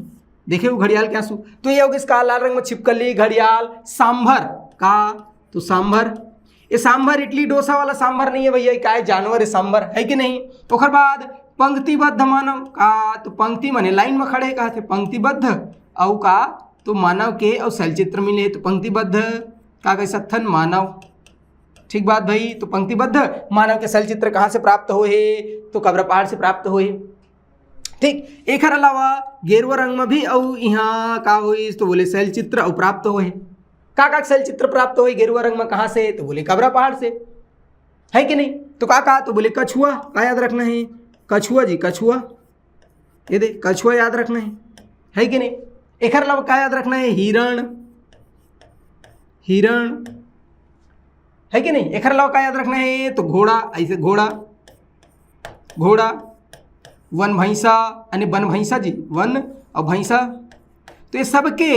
देखे हो घड़ियाल के आंसू। तो ये हो गिस का लाल रंग में छिपकली, घड़ियाल, सांभर का, तो सांभर, ये सांभर इडली डोसा वाला सांभर नहीं है भैया, ये का हे? जानवर हे सांभर, है कि नहीं? ओकर बाद पंक्तिबद्ध मानव का, तो पंक्ति माने लाइन में खड़े कहाथे, पंक्तिबद्ध अउ का, तो मानव के अउ शैल चित्र मिले, तो पंक्तिबद्ध का कह सकथन? मानव। ठीक बात भाई, तो पंक्तिबद्ध मानव के शैल चित्र कहाँ से प्राप्त होए हे? तो कबरा पहाड़ से प्राप्त होए हे। ठीक, एकर अलावा गेरुआ रंग में भी अउ इहाँ का होइस? तो बोले शैल चित्र अउ प्राप्त होए हे। का का शैल चित्र प्राप्त होए गेरुआ रंग में, कहाँ से? तो बोले कबरा पहाड़ से, है कि नहीं? तो का का? तो बोले कछुआ, का याद रखना हे? कछुआ जी, कछुआ, ये दे कछुआ याद रखना हे, है कि नहीं? एकर अलावा का याद रखना हे? हिरण, हिरण, है कि नहीं? एकर अलावा का याद रखना हे? तो घोड़ा, ऐसे घोड़ा, घोड़ा, वन भैंसा, यानी वन भैंसा जी, वन अउ भैंसा। तो ये सबके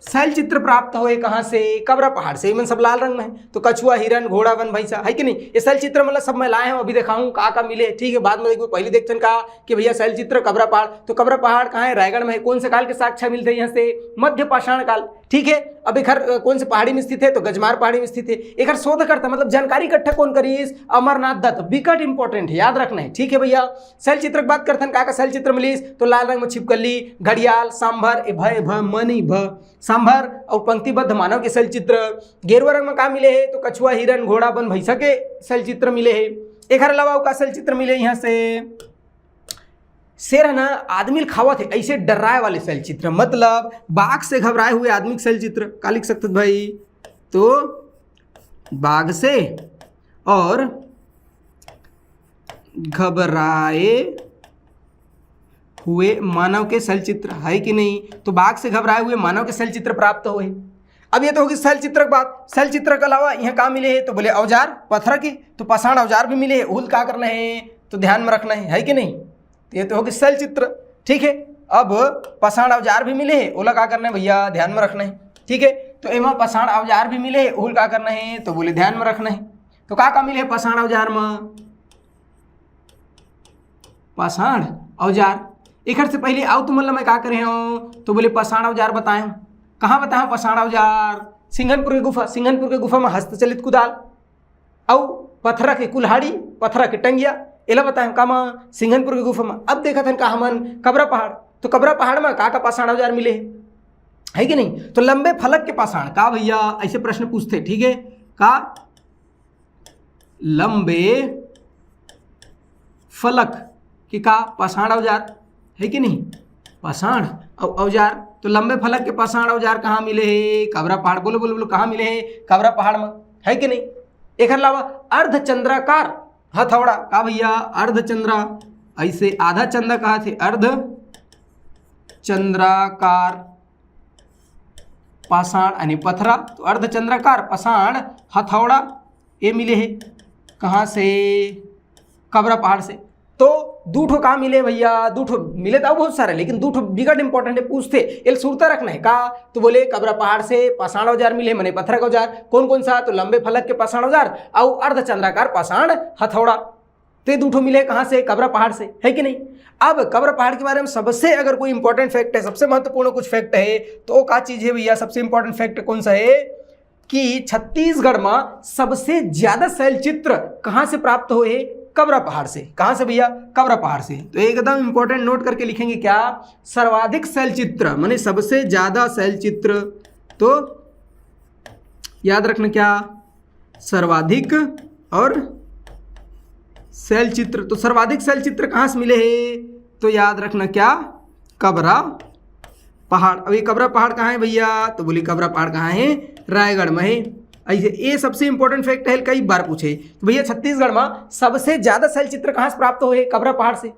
शैल चित्र प्राप्त होए कहाँ से? कबरा पहाड़ से। इमन सब लाल रंग में हे, तो कछुआ, हिरण, घोड़ा, वन भैंसा, है कि नहीं? ये शैल चित्र मतलब सब मैं लाए हँव, अभी देखाहूँ का का मिले, ठीक है? बाद में देखबो, पहले देखथन का कि भैया शैल चित्र कबरा पहाड़, तो कबरा पहाड़ कहाँ हे? रायगढ़ में हे। कौन से काल के साक्ष्य मिलथे यहाँ से? मध्य पाषाण काल। ठीक है, अब एकर, अ, कौन से पहाड़ी में स्थित हे? तो गजमार पहाड़ी में स्थित हे। एकर शोधकर्ता मतलब जानकारी इकट्ठा कौन करिस? अमरनाथ दत्त। बिकट इंपॉर्टेंट हे, याद रखना हे, ठीक है भैया। शैल चित्र के बात करथन, का का शैल चित्र मिलिस? तो लाल रंग में छिपकली, घड़ियाल, सांभर, ए भ, ए भ, म नहीं भ, सांभर अउ पंक्तिबद्ध मानव के शैल चित्र। गेरुआ रंग में का मिले हे? तो कछुआ, हिरण, घोड़ा, वन भैंसा के शैल चित्र मिले हे। एकर अलावा अउ का शैल चित्र मिले यहाँ से? शेर हे ना, आदमी ल खावत हे, ऐसे डर्राए वाले शैल चित्र, मतलब बाघ से घबराए हुए आदमी के शैल चित्र। का लिख सकथस भाई? तो बाघ से और घबराए हुए मानव के शैल चित्र, है कि नहीं? तो बाघ से घबराए हुए मानव के शैल चित्र प्राप्त होए। अब ये तो होगी शैल चित्र के बात। शैल चित्र के अलावा यहाँ का मिले हे? तो बोले औजार, पथरा के, तो पाषाण औजार भी मिले हे, ओला का करना हे? तो ध्यान में रखना हे, है कि नहीं? तो ये तो होगी शैल चित्र, ठीक है। अब पाषाण औजार भी मिले हे, ओला का करना हे भैया? ध्यान में रखना हे, ठीक है। तो एमा पाषाण औजार भी मिले हे, ओला का करना हे? तो बोले ध्यान में रखना हे। तो का का मिले हे पाषाण औजार में? पाषाण औजार। एकर से पहले अउ तुमन ला मैं का करे हँव? तो बोले पाषाण औजार बताए हँव। कहाँ बताए हँव पाषाण औजार? सिंघनपुर के गुफा। सिंघनपुर के गुफा में हस्तचलित कुदाल अउ पथरा के कुल्हाड़ी, पथरा के टंगिया, एला बताए हँव का मा? सिंघनपुर के गुफा में। अब देखत हन का हमन कबरा पहाड़, तो कबरा पहाड़ में का का पाषाण औजार मिले हे, है कि नहीं? तो लंबे फलक के पाषाण का भैया, ऐसे प्रश्न पूछथे, ठीक है, का लंबे फलक के का पाषाण औजार, है कि नहीं? पाषाण औ-, औजार। तो लंबे फलक के पाषाण औजार कहाँ मिले हे? कबरा पहाड़। बोलो, बोलो, बोलो, कहाँ मिले हे? कबरा पहाड़ में, है कि नहीं? एकर अलावा अर्धचंद्राकार हथौड़ा, का भैया? अर्धचंद्रा, ऐसे आधा चंदा कहाथे, अर्ध चंद्राकार पाषाण यानी पथरा, तो अर्धचंद्राकार पाषाण हथौड़ा ये मिले हे। कहाँ से? कबरा पहाड़ से। तो दू ठो का मिले भैया? दू ठो मिले तो बहुत सारे, लेकिन दू ठो बिकट इंपॉर्टेंट हे, पूछथे, एला सुरता रखना हे का? तो बोले कबरा पहाड़ से पाषाण औजार मिले, मने पथरा के औजार। कौन कौन सा? तो लंबे फलक के पाषाण औजार अउ अर्धचंद्राकार पाषाण हथौड़ा। तो ये दू ठो मिले कहाँ से? कबरा पहाड़ से, है कि नहीं? अब कबरा पहाड़ के बारे में सबसे अगर कोई इंपॉर्टेंट फैक्ट है, सबसे महत्वपूर्ण कुछ फैक्ट है, तो वो का चीज है भैया? सबसे इंपॉर्टेंट फैक्ट कौन सा है कि छत्तीसगढ़ में सबसे ज्यादा शैल चित्र कहाँ से प्राप्त होए हे? कबरा पहाड़ से। कहाँ से भैया? कबरा पहाड़ से। तो एकदम इंपॉर्टेंट नोट करके लिखेंगे क्या? सर्वाधिक शैल चित्र, माने सबसे ज्यादा शैल चित्र। तो याद रखना क्या? सर्वाधिक और शैल चित्र। तो सर्वाधिक शैल चित्र कहाँ से मिले हे? तो याद रखना क्या? कबरा पहाड़। अब ये कबरा पहाड़ कहाँ है भैया? तो बोले कबरा पहाड़ कहाँ है? रायगढ़ में है। ऐसे ये सबसे इंपॉर्टेंट फैक्ट है, कई बार पूछे। तो भैया छत्तीसगढ़ में सबसे ज्यादा शैल चित्र कहाँ से प्राप्त होए हे? कबरा पहाड़ से।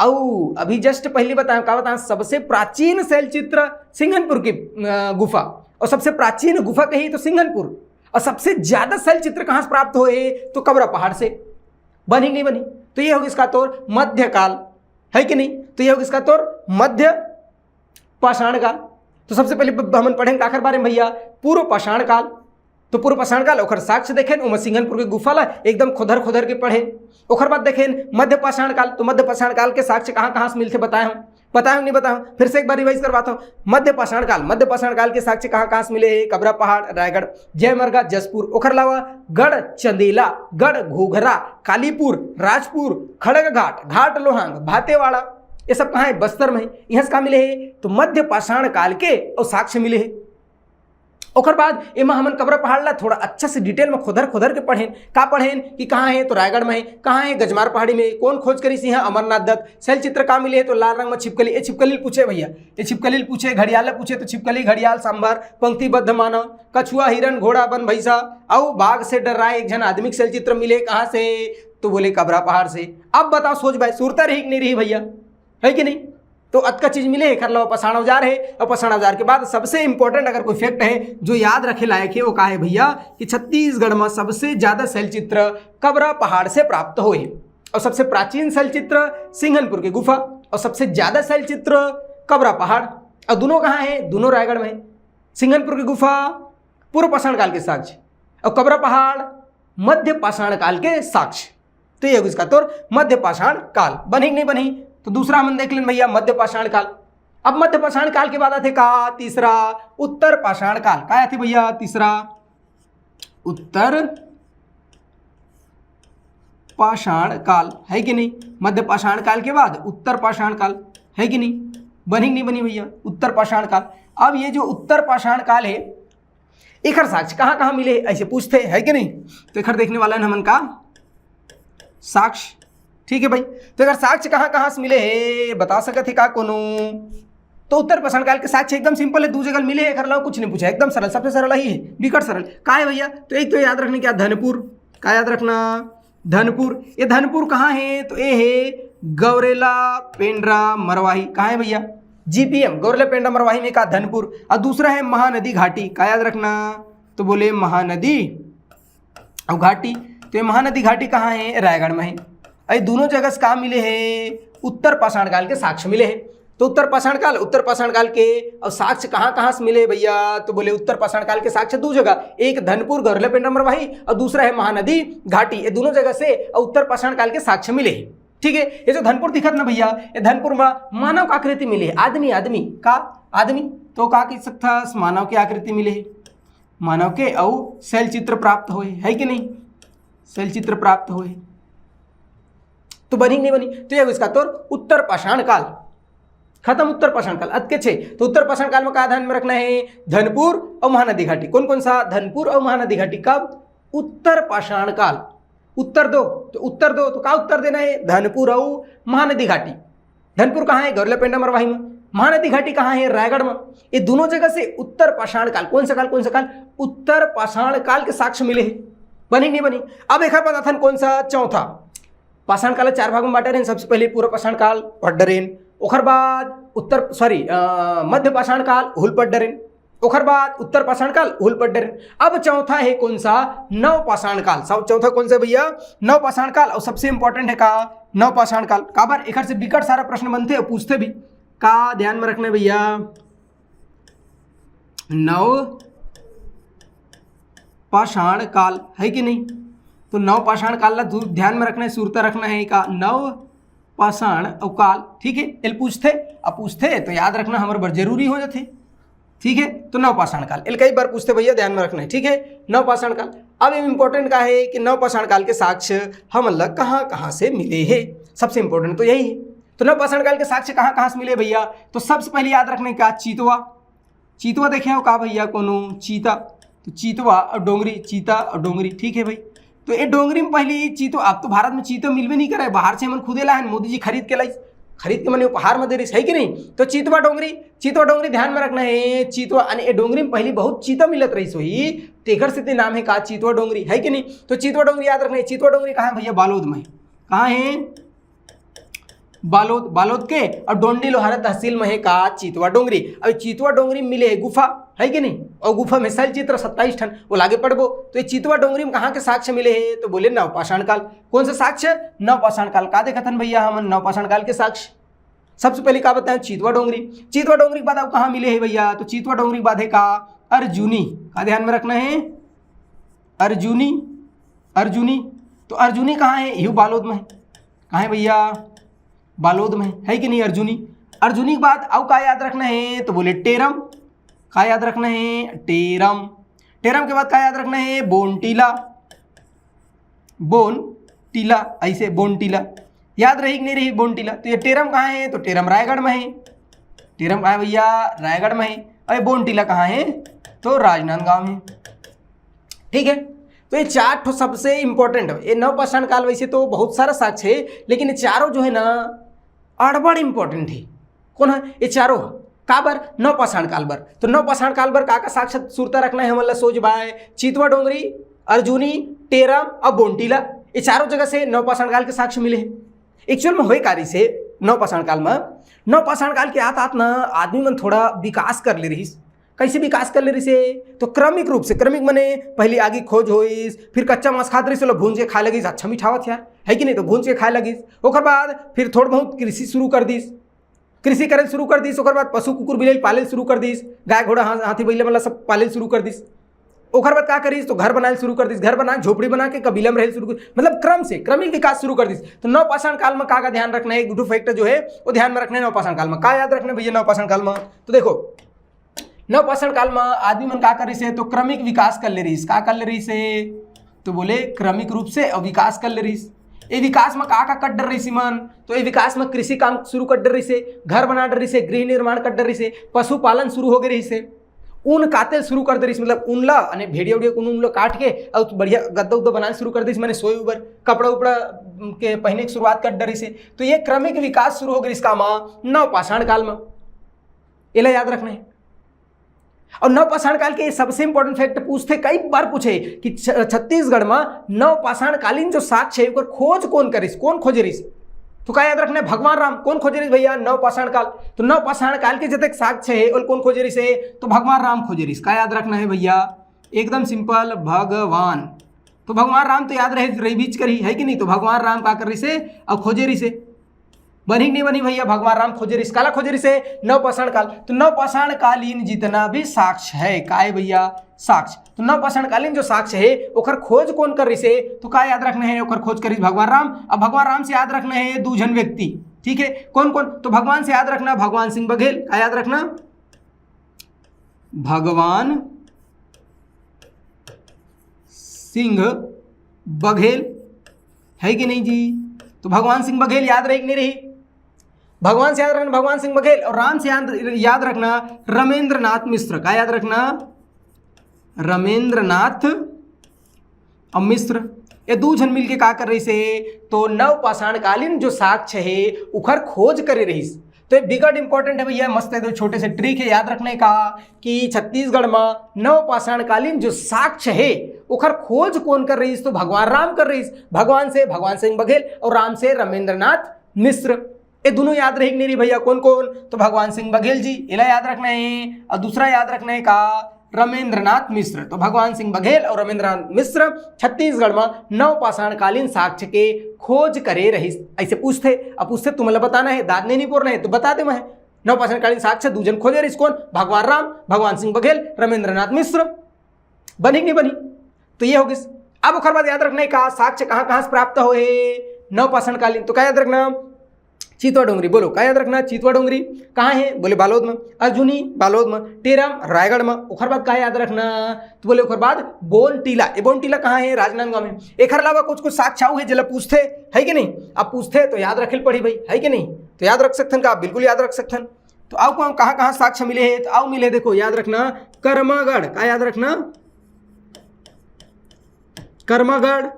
अउ अभी just पहले बताया, का बताया, सबसे प्राचीन शैल चित्र सिंघनपुर की अ, गुफा, और सबसे प्राचीन गुफा कही तो सिंघनपुर, और सबसे ज्यादा शैल चित्र कहाँ से प्राप्त हुए है? तो कबरा पहाड़ से। बनी कि नहीं बनी? तो ये होगी इसका तोर मध्यकाल, है कि नहीं? तो ये होगी इसका तोर मध्य पाषाण काल। तो सबसे पहले ब-, हमन पढ़ेन काखर बारे में भैया? पूर्व पाषाण काल। तो पूर्व पाषाण काल, ओखर साक्ष्य देखेन, ओमा सिंघनपुर के गुफा ला एकदम खोदर खोदर के पढ़ेन। ओखर बाद देखेन मध्य पाषाण काल। तो मध्य पाषाण काल के साक्ष्य कहाँ कहाँ से मिलथे, बताए हूँ, बताए हूँ, नहीं बताए हूँ, फिर से एक बार रिवाइज करवाता हूँ। मध्य पाषाण काल, मध्य पाषाण काल के साक्ष्य कहाँ कहाँ से मिले हे? कबरा पहाड़, रायगढ़, जयमरगा, जसपुर। ओखर अलावा गढ़ चंदेला, गढ़ घोघरा, कालीपुर, राजपुर, खड़गघाट, घाट लोहांग, भातेवाड़ा, ये सब कहाँ है? बस्तर में है। यहाँ से कहाँ मिले हे? तो मध्य पाषाण काल के और साक्ष्य मिले हे। ओकर बाद एमा हमन कबरा पहाड़ ला थोड़ा अच्छा से डिटेल में खोदर खोदर के पढ़ेन। का पढ़ेन कि कहाँ है? तो रायगढ़ में है। कहाँ है? गजमार पहाड़ी में। कौन खोज करिस? यहाँ अमरनाथ दत्त। शैल चित्र का मिले हे? तो लाल रंग में छिपकली। ये छिपकली पूछे भैया, ये छिपकली पूछे, घड़ियाल पूछे, तो छिपकली, घड़ियाल, सांभर, पंक्तिबद्ध मानव, कछुआ, हिरन, घोड़ा, बन भैंसा, अउ बाघ से डर्राए एक झन आदमी के शैल चित्र मिले। कहाँ से? तो बोले कबरा पहाड़ से। अब बताओ, सोच भाई, सुरता रही कि नहीं रही भैया, है कि नहीं? तो अतका चीज मिले। एकर अलावा पाषाण औजार है, और पाषाण औजार के बाद सबसे इंपॉर्टेंट अगर कोई फैक्ट है जो याद रखे लायक है, वो का है भैया? कि छत्तीसगढ़ में सबसे ज्यादा शैल चित्र कबरा पहाड़ से प्राप्त हुए, और सबसे प्राचीन शैल चित्र सिंघनपुर की गुफा, और सबसे ज्यादा शैल चित्र कबरा पहाड़। और दोनों कहाँ है? दोनों रायगढ़ में है। सिंघनपुर की गुफा पूर्व पाषाण काल के साक्ष्य, और कबरा पहाड़ मध्य पाषाण काल के साक्ष्य। तो ये हो इसका तोर मध्य पाषाण काल। बनी कि नहीं बनी? तो दूसरा हमन देख लेन भैया, मध्य पाषाण काल। अब मध्य पाषाण काल के बाद आथे का? तीसरा उत्तर पाषाण काल। का आथे भैया? तीसरा उत्तर पाषाण काल, है कि नहीं? मध्य पाषाण काल के बाद उत्तर पाषाण काल, है कि नहीं? बनी कि नहीं बनी भैया? उत्तर पाषाण काल। अब ये जो उत्तर पाषाण काल है, एकर साक्ष्य कहाँ कहाँ मिले हे, ऐसे पूछते हैं, है कि नहीं? तो एकर देखने वाला है हमन का साक्ष्य। ठीक है भाई, तो एकर साक्ष्य कहाँ कहाँ से मिले हे, बता सकत हे का कोनो? तो उत्तर पाषाण काल के साक्ष्य एकदम सिंपल है, दू जगह मिले हे, एकर अलावा कुछ नहीं पूछा, एकदम सरल, सबसे सरल ही है, बिकट सरल। का है भैया? तो एक तो याद रखने क्या, धनपुर। का याद रखना? धनपुर। ये धनपुर कहाँ है? तो ये है गौरेला पेंड्रा मरवाही। कहाँ है भैया? जीपीएम, गौरेला पेंड्रा मरवाही में का? धनपुर। और दूसरा है महानदी घाटी। का याद रखना? तो बोले महानदी और घाटी। तो ये महानदी घाटी कहाँ है? रायगढ़ में है। ये दोनों जगह से का मिले हे? उत्तर पाषाण काल के साक्ष्य मिले हे। तो उत्तर पाषाण काल, उत्तर पाषाण काल के और साक्ष्य कहाँ कहाँ से मिले हे भैया? तो बोले उत्तर पाषाण काल के साक्ष्य दू जगह, एक धनपुर गौरेला पेंड्रा मरवाही और दूसरा है महानदी घाटी। ये दोनों जगह से और उत्तर पाषाण काल के साक्ष्य मिले हे। ठीक है, ये जो धनपुर दिखत ना भैया, ये धनपुर में मानव का आकृति मिले हे, आदमी, आदमी का, आदमी। तो का कह सकता, मानव की आकृति मिले हे, मानव के अउ शैल चित्र प्राप्त होए, है कि नहीं? शैल चित्र प्राप्त होए, तो बनी कि नहीं बनी? तो ये इसका तोर उत्तर पाषाण काल खत्म। उत्तर पाषाण काल अतके छे। तो उत्तर पाषाण काल में का ध्यान में रखना है? धनपुर और महानदी घाटी। कौन कौन सा? धनपुर और महानदी घाटी। कब? उत्तर पाषाण काल। उत्तर दो, तो उत्तर दो, तो का उत्तर देना है? धनपुर और महानदी घाटी। धनपुर कहाँ है? गौरेला पेंड्रा मरवाही में। महानदी घाटी कहाँ है? रायगढ़ में। ये दोनों जगह से उत्तर पाषाण काल, कौन सा काल, कौन सा काल? उत्तर पाषाण काल के साक्ष्य मिले हे। बनी कि नहीं बनी? अब एक बात आथन, कौन सा? चौथा। पाषाण काल चार भाग में बांटे रहेन। सबसे पहले पूर्व पाषाण काल पढ़ डरेन, ओखर बाद उत्तर, सॉरी, मध्य पाषाण काल हुल पढ़ डरेन, ओखर बाद उत्तर पाषाण काल हुल पढ़ डरेन। अब चौथा है कौन सा? नव पाषाण काल। सब चौथा कौन सा भैया? नव पाषाण काल। और सबसे इंपॉर्टेंट है का? नव पाषाण काल। काबर? एकर से बिकट सारा प्रश्न बनथे और पूछथे भी। का ध्यान में रखना है भैया? नव पाषाण काल, है कि नहीं? तो नव पाषाण काल ला जरूर ध्यान में रखना है, सुरता रखना है का? नव पाषाण और काल। ठीक है, एल पूछथे, अब पूछथे तो याद रखना हमर बर जरूरी हो जाथे। ठीक है, तो नव पाषाण काल एल कई बार पूछथे भैया, ध्यान में रखना है। ठीक है, नव पाषाण काल। अब ये इंपॉर्टेंट का है कि नव पाषाण काल के साक्ष्य हमन ला कहाँ कहाँ से मिले हे, सबसे इंपॉर्टेंट तो यही है। तो नव पाषाण काल के साक्ष्य कहाँ कहाँ से मिले भैया? तो सबसे पहले याद रखने का, चीतवा। चीतवा देखे हो का भैया? कोनो चीता, तो चीतवा और डोंगरी, चीता और डोंगरी। ठीक है भाई, तो ये डोंगरी में पहली चीतो, अब तो भारत में चीतो मिलबे नहीं करे, बाहर से हमन खुदे लाहन, मोदी जी खरीद के लाइस, खरीद के मने उपहार में दे रहिस, है कि नहीं? तो चीतवा डोंगरी, चीतवा डोंगरी ध्यान में रखना है। चीतवा, यानी ये डोंगरी में पहली बहुत चीता मिलत रहिस होही, तेकर सेती नाम है का? चीतवा डोंगरी, है कि नहीं? तो चीतवा डोंगरी याद रखना है। चीतवा डोंगरी कहाँ है भैया? बालोद में। कहाँ है? बालोद, बालोद के, और डोंडी लोहारा तहसील में हे का? चितवा डोंगरी। अब चितवा डोंगरी में मिले हे गुफा, है कि नहीं? और गुफा में शैल चित्र सत्ताईस ठन, वो लागे पढ़बो। तो ये चितवा डोंगरी में कहाँ के साक्ष्य मिले हे? तो बोले नवपाषाण काल। कौन सा साक्ष्य? नवपाषाण काल। का देखत हन भैया हमन? नवपाषाण काल के साक्ष्य। सबसे पहले का बताएं? चितवा डोंगरी। चितवा डोंगरी के बाद अब कहाँ मिले हे भैया? तो चितवा डोंगरी के बाद हे का? अर्जुनी। का ध्यान में रखना है? अर्जुनी, अर्जुनी। तो अर्जुनी कहाँ है? यू बालोद में है। कहाँ है भैया? बालोद में है, है कि नहीं? अर्जुनी। अर्जुनी के बाद अब का याद रखना है? तो बोले टेरम। का याद रखना है? टेरम। टेरम के बाद का याद रखना है? बोनटीला। बोनटीला, ऐसे बोनटीला। याद रही कि नहीं रही बोनटीला? तो ये टेरम कहाँ है? तो टेरम रायगढ़ में है। टेरम कहाँ है भैया? रायगढ़ में है। और ये बोनटीला कहाँ है? तो राजनांदगांव है। ठीक है, तो ये चार ठो सबसे इंपॉर्टेंट है। ये नवपाषाण काल वैसे तो बहुत सारा साक्ष्य है, लेकिन ये चारों जो है ना, अड़बड़ इंपॉर्टेंट है। कौन है ये चारों? का बर? नवपाषाण काल बर। तो नवपाषाण काल बर का का साक्ष्य सुरता रखना है हमन ला? सोज बाय, चितवा डोंगरी, अर्जुनी, टेरम और बोनटीला, ये चारों जगह से नवपाषाण काल के साक्ष्य मिले हैं। एक्चुअल में होए का रहिस हे नवपाषाण काल में? नवपाषाण काल के आत आत ना आदमी मन थोड़ा विकास कर ले रहिस। कैसे विकास कर ले रहिस हे? तो क्रमिक रूप से, क्रमिक मने पहली आगी खोज होइस, फिर कच्चा मांस खात रहिस, ओला भूंज के खाए लगिस, अच्छा मिठावत यार, है कि नहीं? तो भूंज के खाए लगिस। ओकर बाद फिर थोड़ बहुत कृषि शुरू कर दिस, कृषि करे शुरू कर दिस। ओकर बाद पशु कुकुर बिलेल पाले शुरू कर दिस, गाय घोड़ा, हाथी बैला मतलब सब पाले शुरू कर दिस। ओकर बाद का करिस? तो घर बनाए शुरू कर दिस, घर बना, झोपड़ी बना के कबीला में रहे शुरू कर, मतलब क्रम से, क्रमिक विकास शुरू कर दिस। तो नवपाषाण काल में का का ध्यान रखना है? एक दो फैक्टर जो है वो ध्यान में रखना है नवपाषाण काल में। का याद रखना है भैया नवपाषाण काल में? तो देखो, नवपाषाण काल में आदमी मन का कर रहिस हे? तो क्रमिक विकास कर ले रहिस। का कर ले रहिस हे? तो बोले क्रमिक रूप से विकास कर ले रहिस। ये विकास में का का कट डर रहिस मन? तो ये विकास में कृषि काम शुरू कर डर रहिस हे, घर बना डर रहिस हे, गृह निर्माण कर डर रहिस हे, पशुपालन शुरू हो गए रहिस हे, ऊन काते शुरू कर दे रहिस, मतलब ऊन ला, अने भेड़िया उड़िया ऊन, ऊन ला काट के और बढ़िया गद्दा उद्दा बनाए शुरू कर दिस, मैंने सोए ऊपर कपड़ा उपड़ा के पहने की शुरुआत कर डर रहिस हे। तो ये क्रमिक विकास शुरू हो गए इसका माँ नवपाषाण काल में। एला याद रखना है। और नवपाषाण काल के सबसे इंपॉर्टेंट फैक्ट पूछते, कई बार पूछे कि छत्तीसगढ़ में नवपाषाण कालीन जो साक्ष्य है ओकर खोज कौन करिस, कौन खोजे रहिस? तो का याद रखना है? भगवान राम। कौन खोजे रहिस भैया? नवपाषाण काल। तो नवपाषाण काल के जतक साक्ष्य है ओला कौन खोजे रहिस है? तो भगवान राम खोजे रहिस। का याद रखना है भैया? एकदम सिंपल, भगवान। तो भगवान राम तो याद रहे, रहिबेच करही, है कि नहीं? तो भगवान राम का कर रहिस हे? अब खोजे रहिस हे। बनी कि नहीं बनी भैया? भगवान राम खोजे रहिस। काला खोजे रहिस हे? नवपाषाण काल। तो नवपाषाण कालीन जितना भी साक्ष्य है, का है भैया? साक्ष्य। तो नवपाषाण कालीन जो साक्ष्य है ओकर खोज कौन कर रहिस हे? तो का याद रखना है? ओकर खोज करिस भगवान राम। अब भगवान राम से याद रखना है दू झन व्यक्ति, ठीक है? कौन कौन? तो भगवान से याद रखना भगवान सिंह बघेल। का याद रखना? भगवान सिंह बघेल, है कि नहीं जी? तो भगवान सिंह बघेल याद रही कि नहीं रही? भगवान से याद रखना भगवान सिंह बघेल, और राम से याद, याद रखना रमेंद्र नाथ मिश्र। का याद रखना? रमेंद्र नाथ और मिश्र, ये दू झन मिलके का कर रहिस हे? तो नवपाषाण कालीन जो साक्ष्य है उखर खोज करे रहिस। तो ये बिकट इंपॉर्टेंट है भैया, मस्त है, दो छोटे से ट्रिक है याद रखने का कि छत्तीसगढ़ में नवपाषाण कालीन जो साक्ष्य है ओखर खोज कौन कर रहिस? तो भगवान राम कर रहिस। भगवान से भगवान सिंह बघेल और राम से रमेंद्र नाथ मिश्र। ये दोनों याद रही कि नहीं रही भैया? कौन कौन? तो भगवान सिंह बघेल जी, एला याद रखना है। और दूसरा याद रखना है का? रमेंद्र नाथ मिश्र। तो भगवान सिंह बघेल और रमेंद्र नाथ मिश्र छत्तीसगढ़ में नवपाषाण कालीन साक्ष्य के खोज करे रहिस, ऐसे पूछते। अब पूछते तुमला बताना है, दाद नहीं, नहीं बोलना है तो बता दे मैं। नवपाषाण कालीन साक्ष्य दू झन खोजे रहिस, कौन? भगवान राम, भगवान सिंह बघेल, रमेंद्र नाथ मिश्र। बनी कि नहीं बनी? तो ये हो गइस। अब ओकर बाद याद रखना है का साक्ष्य कहाँ कहाँ से प्राप्त होए हे नवपाषाण कालीन? तो का याद रखना? चितवा डोंगरी। बोलो, का याद रखना? चितवा डोंगरी कहाँ है? बोले बालोद में। अर्जुनी बालोद में, टेरम रायगढ़ में। ओकर बाद का याद रखना? तो बोले ओकर बाद बोन टीला। ये बोन टीला कहाँ है? राजनांदगांव में। एकर अलावा कुछ कुछ साक्ष्य अउ है जेला पूछते, है कि नहीं? अब पूछते तो याद रखे पड़ी भाई, है कि नहीं? तो याद रख सकथन का? बिल्कुल याद रख सकथन। तो अउ कहाँ कहाँ साक्ष्य मिले है? तो अउ मिले, देखो याद रखना, कर्मागढ़। का याद रखना? कर्मागढ़,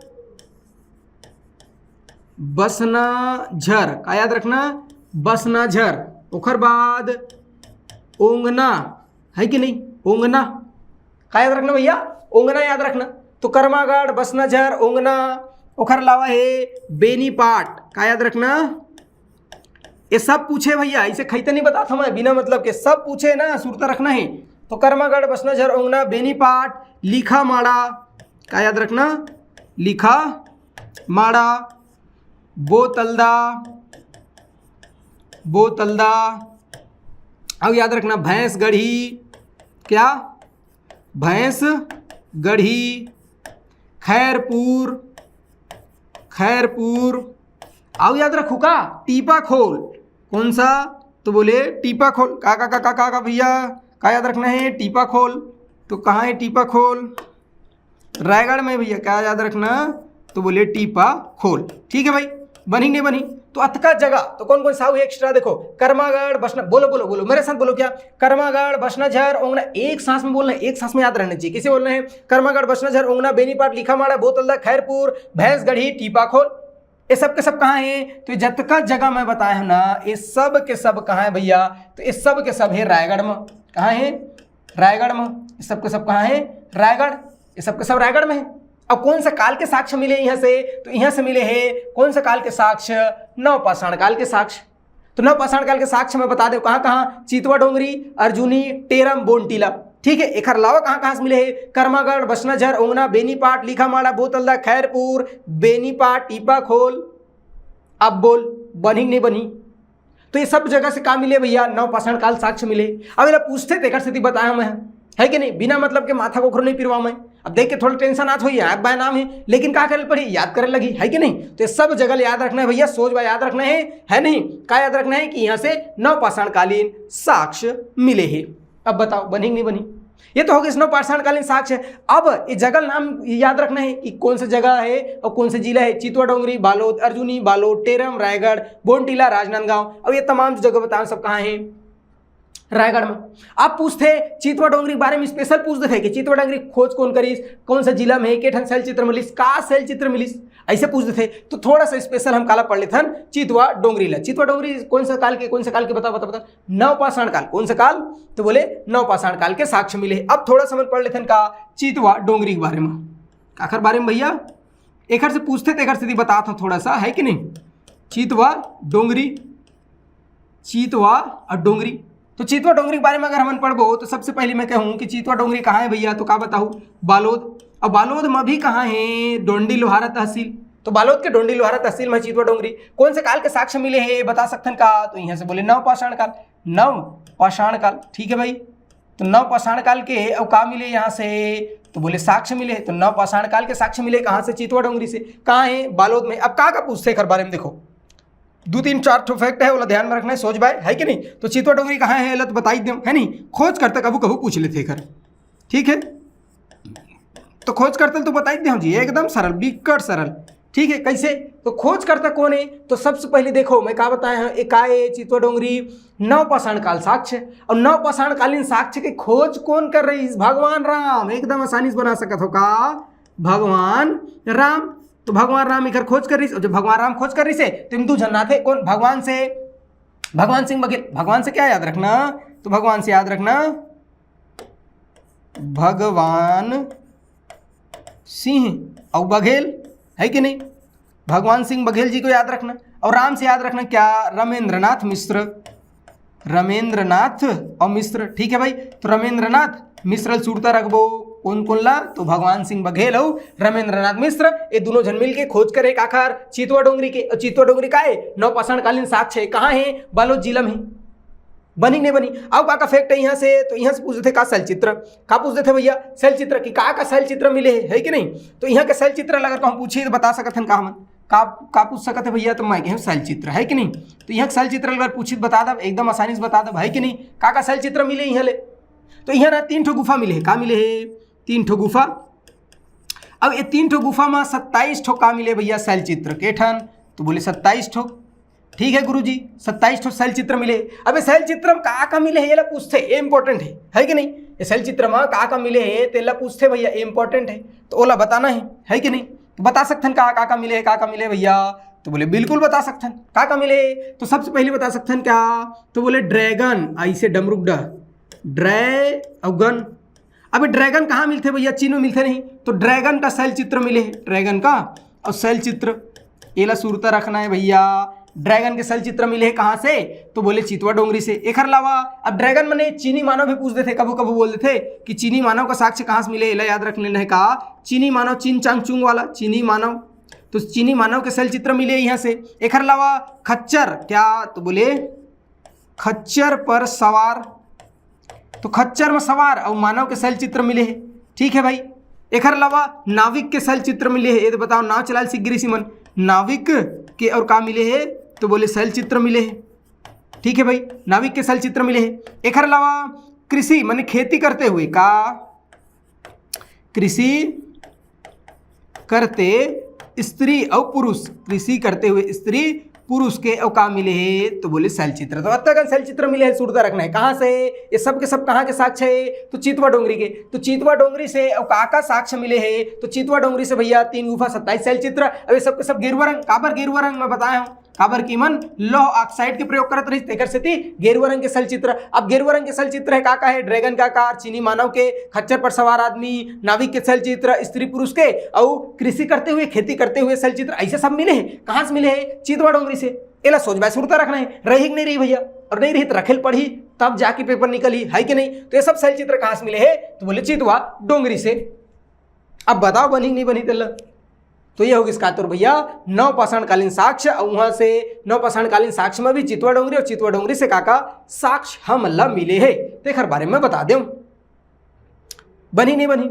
बसनाझर। का याद रखना? बसनाझर। ओखर बाद ओंगना, है कि नहीं? ओंगना का याद रखना भैया, ओंगना याद रखना। तो कर्मागढ़, बसनाझर, ओंगना, ओखर अलावा है बेनीपाट। का याद रखना? ये सब पूछे भैया, ऐसे खैते नहीं बताता मैं, बिना मतलब के सब पूछे ना, सुरता रखना है। तो कर्मागढ़, बसनाझर, ओंगना, बेनीपाट, लिखामाड़ा, का याद रखना? लिखामाड़ा, बोतलदा, बोतलदा, अब याद रखना भैंसगढ़ी, क्या? भैंसगढ़ी, खैरपुर, खैरपुर, अउ याद रखू का? टीपाखोल। कौन सा? तो बोले टीपाखोल। का का का का का, का भैया, का याद रखना है? टीपाखोल। तो कहाँ है टीपाखोल? रायगढ़ में भैया। क्या याद रखना? तो बोले टीपाखोल। ठीक है भाई, बनी नहीं बनी? तो अतका जगह तो कौन कौन सा हुई एक्स्ट्रा? देखो, कर्मागढ़, बसना, बोलो बोलो बोलो, मेरे साथ बोलो क्या? कर्मागढ़, बसनाझर, ओंगना, एक सांस में बोलना है, एक सांस में याद रहना चाहिए। कैसे बोलना है? कर्मागढ़, बसनाझर, ओंगना, बेनीपाट, लिखामाड़ा, बोतलदा, खैरपुर, भैंसगढ़ी, टीपाखोल। ये सब के सब कहाँ है? तो ये जतका जगह मैं बताया हूँ ना, ये सब के सब कहाँ है भैया? तो ये सब के सब है रायगढ़ में। कहाँ है? रायगढ़ में। ये सब के सब कहाँ है? रायगढ़। ये सब के सब रायगढ़ में है। अब कौन सा काल के साक्ष्य मिले यहाँ से? तो यहाँ से मिले है कौन सा काल के साक्ष्य? नवपाषाण काल के साक्ष्य। तो नवपाषाण काल के साक्ष्य में बता दे कहाँ कहाँ? चितवा डोंगरी, अर्जुनी, टेरम, बोनटीला। ठीक है, एकर अलावा कहाँ कहाँ से मिले है? कर्मागढ़, बसनाझर, ओंगना, बेनीपाट, लिखामाड़ा, बोतलदा, खैरपुर, बेनीपाट, टीपाखोल। अब बोल, बनी कि नहीं बनी? तो ये सब जगह से का मिले भैया? नवपाषाण काल साक्ष्य मिले। अब एला पूछते तेकर सेती बताया मैं, है कि नहीं? बिना मतलब के माथा कोखरो नहीं पिरवा मैं। अब देख के थोड़ा टेंशन आत होई, आप बाय नाम है, लेकिन का करे पड़ी? याद करे लगी, है कि नहीं? तो ये सब जगह याद रखना है भैया, सोच बाय याद रखना है, है नहीं? का याद रखना है कि यहाँ से नवपाषाण कालीन साक्ष्य मिले है। अब बताओ, बनी कि नहीं बनी? ये तो हो गया नवपाषाण कालीन साक्ष्य। अब ये जगह नाम याद रखना है कि कौन सा जगह है और कौन सा जिला है। चितवा डोंगरी, बालोद, अर्जुनी, बालोद, टेरम, रायगढ़, बोनटीला, राजनांदगांव। अब ये तमाम जो जगह बताओ, सब कहाँ है? रायगढ़ में। आप पूछते चितवा डोंगरी के बारे में, स्पेशल पूछ देते कि चितवा डोंगरी खोज कौन करिस, कौन सा जिला में है, के ठन शैल चित्र मिलिस, का शैल चित्र मिलिस, ऐसे पूछ देते। तो थोड़ा सा स्पेशल हम काला पढ़ लेथन चितवा डोंगरी ला। चितवा डोंगरी कौन सा काल के, कौन सा काल के? बता बता बता। नवपाषाण काल। कौन सा काल? तो बोले नवपाषाण काल के साक्ष्य मिले। अब थोड़ा सा हमन पढ़ लेथन का चितवा डोंगरी के बारे में। काखर बारे में भैया? एकर से पूछते तेकर सेती बतात हूँ थोड़ा सा, है कि नहीं? चितवा डोंगरी, चितवा और डोंगरी। तो चितवा डोंगरी के बारे में अगर हमन पढ़बो तो सबसे पहले मैं कहूँ कि चितवा डोंगरी कहाँ है भैया? तो का बताऊ? बालोद। और बालोद में भी कहाँ है? डोंडी लोहारा तहसील। तो बालोद के डोंडी लोहारा तहसील में चितवा डोंगरी। कौन से काल के साक्ष्य मिले हैं, बता सकथन का? तो यहाँ से बोले नवपाषाण काल। नवपाषाण काल, ठीक है भाई। तो नवपाषाण काल के अउ का मिले यहाँ से? तो बोले साक्ष्य मिले। तो नवपाषाण काल के साक्ष्य मिले कहाँ से? चितवा डोंगरी से। कहाँ है? बालोद में। अब का का पूछते एकर बारे में, देखो, दू तीन चार ठो फैक्ट है, ओला ध्यान में रखना है, सोच बाय, है कि नहीं? तो चितवा डोंगरी कहाँ है, एला तो बताई देम, है नहीं? खोजकर्ता कभू कभू पूछ लेथे एकर, ठीक है? तो खोजकर्ता तो बताई देम जी, एकदम सरल, बिकट सरल, ठीक है? कैसे? तो खोजकर्ता कौन है? तो सबसे पहले देखो, मैं का बताया हूँ, एकाए चितवा डोंगरी नवपाषाण काल साक्ष्य, और नवपाषाण कालीन साक्ष्य के खोज कौन कर रहिस? भगवान राम। एकदम आसानी से बना सकत हो का? भगवान राम। तो भगवान राम एकर खोज कर रहिस, और जब भगवान राम खोज कर रहिस हे, तो एम दू झन आथे, कौन? भगवान से, भगवान सिंह बघेल। भगवान से क्या याद रखना? तो भगवान से याद रखना भगवान सिंह और बघेल, है कि नहीं? भगवान सिंह बघेल जी को याद रखना। और राम से याद रखना क्या? रमेंद्रनाथ मिश्र। रमेंद्रनाथ और मिश्र, ठीक है भाई। तो रमेंद्रनाथ मिश्र ल सुरता रखबो। कौन कौन ला? तो भगवान सिंह बघेल और रमेंद्रनाथ मिश्र, ये दोनों झन मिलके खोज करे काखर? चितवा डोंगरी के। और चितवा डोंगरी का है? नवपाषाण कालीन साक्ष्य है। कहाँ है? बालोद जिला में। बनी कि नहीं बनी? अब का का फैक्ट है यहाँ से? तो यहाँ से पूछ देथे का शैल चित्र। का पूछ देथे भैया? शैल चित्र की। का का शैल चित्र मिले है, है कि नहीं? तो यहाँ के शैल चित्र ला अगर कहूँ पूछी तो बता सकत हन का हमन? का, का पूछ सकत है भैया? तो मैं कहूँ शैल चित्र, है कि नहीं? तो यहाँ के शैल चित्र अगर पूछी तो बता दब, एकदम आसानी से बता दब, है कि नहीं? का का शैल चित्र मिले यहाँ ले? तो यहाँ ना तीन ठो गुफा मिले है। का मिले है? तीन ठो गुफा। अब ये तीन ठो गुफा में सत्ताईस ठो का मिले भैया? शैल चित्र। के ठन? तो बोले सत्ताईस ठो। ठीक है गुरुजी, सत्ताईस ठो शैल चित्र मिले। अब ये शैल चित्र में का का मिले है, ये ला पूछथे, ये इंपॉर्टेंट है, है कि नहीं? ये शैल चित्र में का का मिले है, तेला पूछथे भैया, ये इंपॉर्टेंट है, तो ओला बताना है, है कि नहीं? तो बता सकथन का, का का मिले है, का का मिले भैया? तो बोले बिल्कुल बता सकथन। का का मिले? तो सबसे पहले बता सकथन क्या? तो बोले ड्रैगन, ऐसे डमरुक डा, ड्रैगन। अब ड्रैगन कहाँ मिलथे भैया? चीन में मिलथे नहीं, तो ड्रैगन का शैल चित्र मिले है, ड्रैगन का। और शैल चित्र एला सुरता रखना है भैया, ड्रैगन के शैल चित्र मिले हे कहाँ से? तो बोले चितवा डोंगरी से। एखर अलावा अब ड्रैगन मने चीनी मानव भी पूछ देथे, कभू कभू बोल देथे कि चीनी मानव का साक्ष्य कहाँ से मिले। एला याद रख लेना हे का, चीनी मानव, चीन चांग चुंग वाला चीनी मानव, तो चीनी मानव के शैल चित्र मिले यहाँ से। एखर अलावा खच्चर, क्या तो बोले खच्चर पर सवार, तो खच्चर में सवार और मानव के शैल चित्र मिले हे। ठीक है भाई, एखर अलावा नाविक के शैल चित्र मिले हे। ये तो बताओ, नाव चलाल सीख गिरी सिमन, नाविक के और का मिले हे? तो बोले शैल चित्र मिले हे। ठीक है भाई, नाविक के शैल चित्र मिले हे। एखर अलावा कृषि माने खेती करते हुए का, कृषि करते स्त्री और पुरुष, कृषि करते हुए स्त्री पुरुष के और का मिले हे? तो बोले शैल चित्र। तो अतका कन शैल चित्र मिले हे, सुरता रखना हे कहाँ से, ये सब के सब कहाँ के साक्ष्य हे? तो चितवा डोंगरी के। तो चितवा डोंगरी से और का का साक्ष्य मिले हे? तो चितवा डोंगरी से भैया तीन गुफा, सत्ताईस शैल चित्र। अब ये सब के सब गेरुआ रंग, काबर गेरुआ रंग मैं बताया हूँ, काबर कि मन लौह ऑक्साइड के प्रयोग करत रहिस, तेकर सेती गेरुआ रंग के शैल चित्र। अब गेरुआ रंग के शैल चित्र हे का का हे? ड्रैगन का आकार, चीनी मानव के, खच्चर पर सवार आदमी, नाविक के शैल चित्र, स्त्री पुरुष के, अउ कृषि करते हुए, खेती करते हुए शैल चित्र, ऐसे सब मिले हे। कहाँ से मिले हे? चितवा डोंगरी से। एला सोच बाय सुरता रखना हे, रही कि नहीं रही भैया, और नहीं रही तो रखेल पड़ही, तब जाके पेपर निकलही, है कि नहीं? तो ये सब शैल चित्र कहाँ से मिले हे? तो बोले चितवा डोंगरी से। अब बताओ बनही कि नहीं बनही तेला। तो ये होगी इसका तोर भैया नवपाषाणकालीन साक्ष्य, और वहां से नवपाषाणकालीन साक्ष्य में भी चितवा डोंगरी और चितवा डोंगरी से का का साक्ष्य हमला मिले हे, तो एखर बारे में बता देव, बनही नहीं बनही।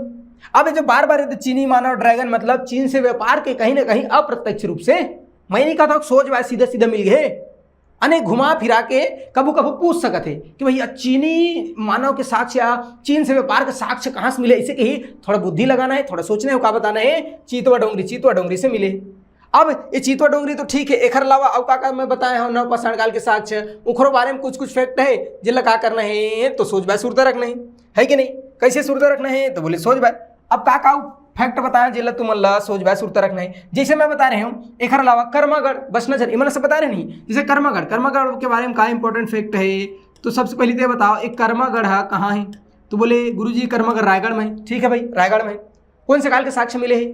अब ये जो बार बार ये चीनी मानव ड्रैगन, मतलब चीन से व्यापार के कहीं ना कहीं अप्रत्यक्ष रूप से, मैं नहीं कहता हूँ सोच बाय सीधा सीधा मिल गए, अने घुमा फिरा के कभू कभू पूछ सकत हे कि भैया चीनी मानव के साक्ष्य या चीन से व्यापार के साक्ष्य कहाँ से मिले, इसे कही थोड़ा बुद्धि लगाना हे, थोड़ा सोचना हे, का बताना हे, चितवा डोंगरी, चितवा डोंगरी से मिले। अब ये चितवा डोंगरी तो ठीक हे, एखर अलावा अउ का का मैं बताया हूँ नवपाषाण काल के साक्ष्य, ओखरो बारे में कुछ कुछ फैक्ट हे, जेला का करना हे तो सोच बाय सुरता रखना हे, है कि नहीं? कैसे सुरता रखना हे तो बोले सोच बाय। अब का का फैक्ट बताया जेला तुमन ला सोच बाय सुरता रखना हे, जैसे मैं बता रहे हूँ एखर अलावा कर्मागढ़, बसनाझर, इमन से बता रहे नहीं, जैसे कर्मागढ़, कर्मागढ़ के बारे में का इंपॉर्टेंट फैक्ट हे? तो सबसे पहले तो ये बताओ, एक कर्मागढ़ हा कहाँ हे? तो बोले गुरुजी कर्मागढ़ रायगढ़ में। ठीक है भाई, रायगढ़ में। कौन से काल के साक्ष्य मिले हे?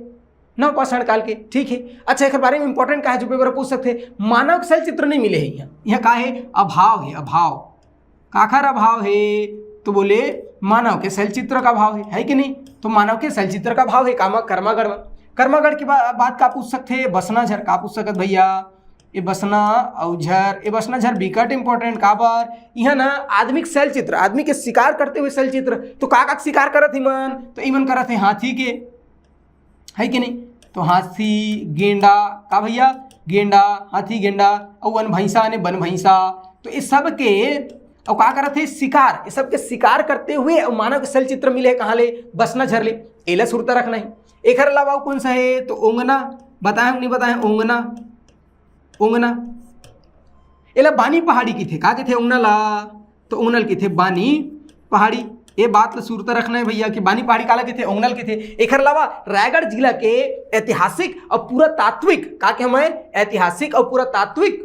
नवपाषाण काल के। ठीक है, अच्छा, एकर बारे में इंपॉर्टेंट का हे जो पेपर पूछ सकते हैं, मानव के शैल चित्र नहीं मिले हे यहाँ। यहाँ का हे? अभाव हे, अभाव। काखर अभाव हे? तो बोले मानव के शैल चित्र का अभाव हे, है कि नहीं? तो मानव के शैल चित्र का अभाव हे कामा, कर्मागढ़ में। कर्मागढ़ के बा-, बाद का पूछ सकते हैं? बसनाझर का पूछ सकत भैया? ये बसना अउ झर, ये बसनाझर बिकट इंपॉर्टेंट। काबर? यहाँ ना आदमी के शैल चित्र, आदमी के शिकार करते हुए शैल चित्र। तो का का शिकार करत हे इमन? तो इमन करत हे हाथी के, है कि नहीं? तो हाथी, गेंडा, का भैया? गेंडा, हाथी, गेंडा, अउ वन भैंसा ने बन भैंसा। तो ये सब के अउ का करत हे? शिकार। ये सब के शिकार करते हुए अउ मानव के शैल चित्र मिले हे कहाँ ले? बसनाझर ले। एला सुरता रखना हे। एकर अलावा अउ कौन सा हे? तो ओंगना, बताए हम नहीं बताए? ओंगना, ओंगना। एला बानी पहाड़ी किथे, का किथे ओंगना ला? तो ओंगना ल किथे बानी पहाड़ी। ये बात ल सुरता रखना हे भैया कि बानी पहाड़ी काला किथे, ओंगना ल किथे। एकर अलावा रायगढ़ जिला के ऐतिहासिक अउ पुरातात्विक, का के मैं ऐतिहासिक अउ पुरातात्विक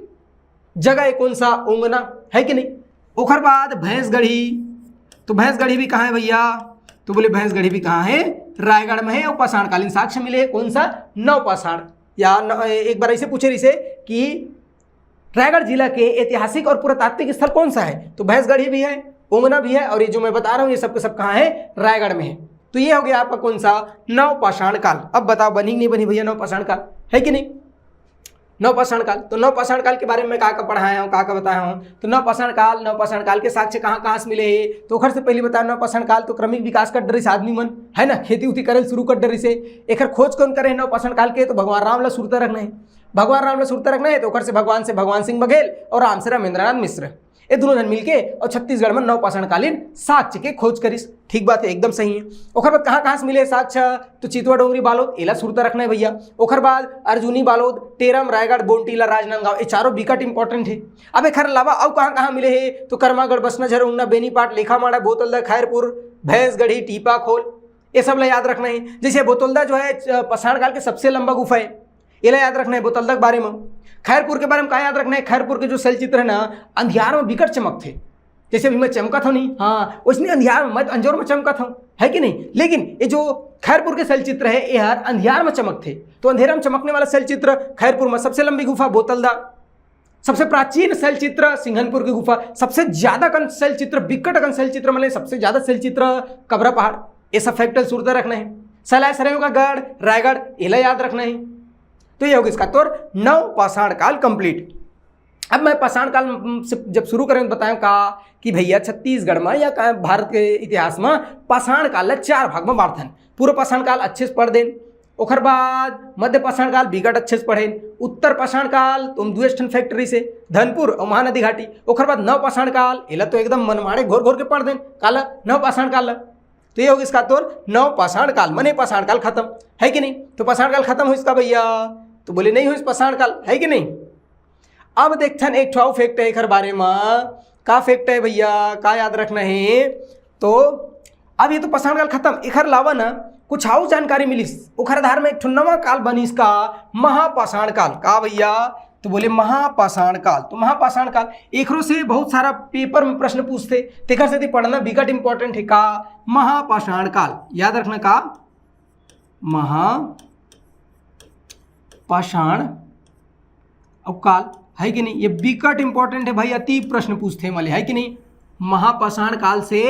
जगह हे कौन सा? ओंगना, है कि नहीं? ओकर बाद भैंसगढ़ी, तो भैंसगढ़ी भी कहाँ हे भैया? तो बोले भैंसगढ़ी भी कहाँ हे? रायगढ़ में हे। अउ पाषाणकालीन साक्ष्य मिले हे कौन सा? नवपाषाण। या न, एक बार ऐसे पूछे रहिसे कि रायगढ़ जिला के ऐतिहासिक और पुरातात्विक स्थल कौन सा है, तो भैंसगढ़ी भी है, ओंगना भी है, और ये जो मैं बता रहा हूँ ये सब के सब कहाँ है? रायगढ़ में है। तो ये हो गया आपका कौन सा? नवपाषाण काल। अब बताओ बनही कि नहीं बनही भैया नवपाषाण काल, है कि नहीं? नवपाषाण काल, तो नवपाषाण काल के बारे में का का पढ़ाया हूँ, का का बताया हूँ? तो नवपाषाण काल, नवपाषाण काल के साक्ष्य कहाँ कहाँ से मिले हे? तो ओखर से पहले बताया नवपाषाण काल तो क्रमिक विकास कर डरिस आदमी मन, है ना, खेती उती करे शुरू कर डरिस हे। एकर खोज कौन करे नवपाषाण काल के? तो भगवान राम ला सुरता रखना हे। भगवान राम ला सुरता रखना हे तो ओकर से भगवान से भगवान सिंह बघेल और राम से रामेंद्रनाथ मिश्र, ये दोनों जन मिलके और छत्तीसगढ़ में नवपाषाणकालीन साक्ष्य के खोज करिस। ठीक बात है, एकदम सही है। ओकर बाद कहाँ कहाँ से मिले साक्ष्य? तो चितवा डोंगरी बालोद, एला सुरता रखना है भैया। ओकर बाद अर्जुनी बालोद, टेरम, रायगढ़, बोंटीला, राजनांदगांव, ये चारों बिकट इंपॉर्टेंट है। अब एखर अलावा अउ कहाँ कहाँ मिले हे? तो कर्मागढ़, बसनाझर, उंगना, बेनीपाट, लेखामाड़ा, बोतलदा, खैरपुर, भैंसगढ़ी, टीपा खोल, ये सब ला याद रखना है। जैसे बोतलदा जो है पाषाण काल के सबसे लंबा गुफा है, एला याद रखना है बोतलदा के बारे में। खैरपुर के बारे में का याद रखना है? खैरपुर के जो शैल चित्र है ना, अंधियार में बिकट चमकथे। जैसे अभी मैं चमकत हूँ नहीं, हाँ, वैसने अंधियार में, मैं तो अंजोर में चमकत हूँ, है कि नहीं? लेकिन ये जो खैरपुर के शैल चित्र है, ये हर अंधियार में चमकथे। तो अंधेरा में चमकने वाला शैल चित्र खैरपुर में सबसे लंबी गुफा बोतलदा। सबसे प्राचीन शैलचित्र सिंघनपुर की गुफा, सबसे ज्यादा कन शैलचित्र, बिकट कन शैलचित्र, मतलब सबसे ज्यादा शैलचित्र कबरा पहाड़, ये सब फैक्ट सुरता रखना है। सलाय सरयू का गढ़, रायगढ़, एला याद रखना है। तो ये हो गया इसका तोर नव पाषाण काल कंप्लीट। अब मैं पाषाण काल से जब शुरू करें तो बताएं का कि भैया छत्तीसगढ़ में या का भारत के इतिहास में पाषाण काल ला चार भाग में बांटथन। पूर्व पाषाण काल अच्छे से पढ़ देन, ओखर बाद मध्य पाषाण काल बिकट अच्छे से पढ़ेन, उत्तर पाषाण काल तुम दू ठन फैक्ट रहिसे, धनपुर और महानदी घाटी, ओखर बाद नव पाषाण काल, एला तो एकदम मनमाड़े घोर घोर के पढ़ देन, काला नव पाषाण काल ला। तो ये हो गया इसका तोर नव पाषाण काल, मने पाषाण काल खत्म, है कि नहीं? तो पाषाण काल खत्म होइस का भैया? तो बोले नहीं होइस पाषाण काल, है कि नहीं? अब देखथन एक ठो फैक्ट है एकर बारे में। का फैक्ट है भैया, का याद रखना है? तो अब ये तो पाषाण काल खत्म, एकर अलावा ना कुछ अउ जानकारी मिलिस, ओकर आधार में एक ठो नवा काल बनिस का, महापाषाण काल। का भैया? तो बोले महापाषाण काल। तो महापाषाण काल एकरो से बहुत सारा पेपर में प्रश्न पूछथे, तेकर सेती पढ़ना बिकट इंपॉर्टेंट है का, महापाषाण काल याद रखना का, महापाषाण अउ काल, है कि नहीं? ये बिकट इंपॉर्टेंट है भाई, अति प्रश्न पूछथे मले, है कि नहीं? महापाषाण काल से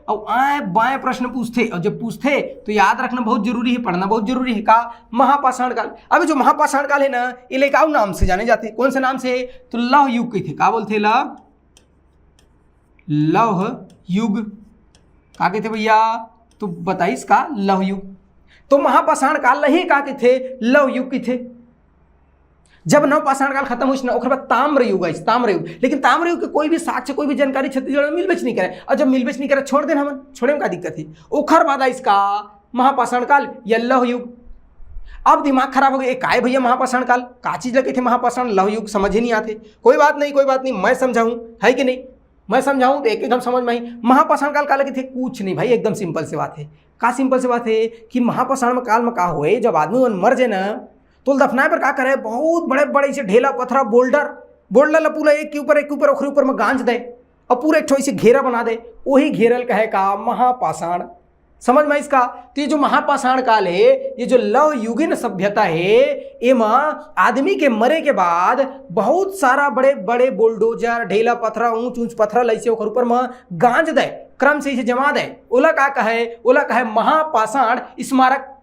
अउ आए बाएं प्रश्न पूछथे, और जब पूछथे तो याद रखना बहुत जरूरी है, पढ़ना बहुत जरूरी है का, महापाषाण काल। अभी जो महापाषाण काल है ना, ये लेके अउ नाम से जाने जाते, कौन से नाम से? तो लौह युग कहिथे। का बोलथे ला? लौह युग। का कहिथे भैया? तो बताइस का लौह युग। तो महापाषाण काल ला ही का कहिथे? लौह युग कहिथे। जब नव पाषाण काल खत्म होइस ना, ओकर बाद ताम्र युग आइस, ताम्र युग। लेकिन ताम्र युग के कोई भी साक्ष्य, कोई भी जानकारी छत्तीसगढ़ में मिलबेच नहीं करे। और जब मिलबेच नहीं करे, छोड़ देन हमन, छोड़े में का दिक्कत है? ओकर बाद आइस का महापाषाण काल या लौह युग। अब दिमाग खराब हो गया, "ए, काय भैया महापाषाण काल? का चीज ला कहिथे महापाषाण, लौह युग समझ ही नहीं आते।" कोई बात नहीं, कोई बात नहीं, मैं समझाऊं, है कि नहीं? मैं समझाऊं तो एक एकदम समझ में आई। महापाषाण काल काला कहिथे? कुछ नहीं भाई, एकदम सिंपल सी बात है। का सिंपल सी बात है कि महापाषाण में काल में का होए, जब आदमी मन मर जाए ना, तो दफनाए पर का करे, बहुत बड़े बड़े ऐसे ढेला पथरा, बोल्डर, बोल्डर ला पूरा एक के ऊपर एक के ऊपर ओखरे ऊपर में गांज दे और पूरा एक ठो ऐसे घेरा बना दे, वही घेरल कहे का महापाषाण। समझ में इसका? तो ये जो महापाषाण काल है, ये जो लौह युगीन सभ्यता है, एमा आदमी के मरे के बाद बहुत सारा बड़े बड़े बुलडोजर, ढेला पथरा, ऊंच ऊंच पथरा लैसे ओकर ऊपर में गांज दे, क्रम से इसे जमा दे, ओला का कहे? ओला कहे महापाषाण स्मारक।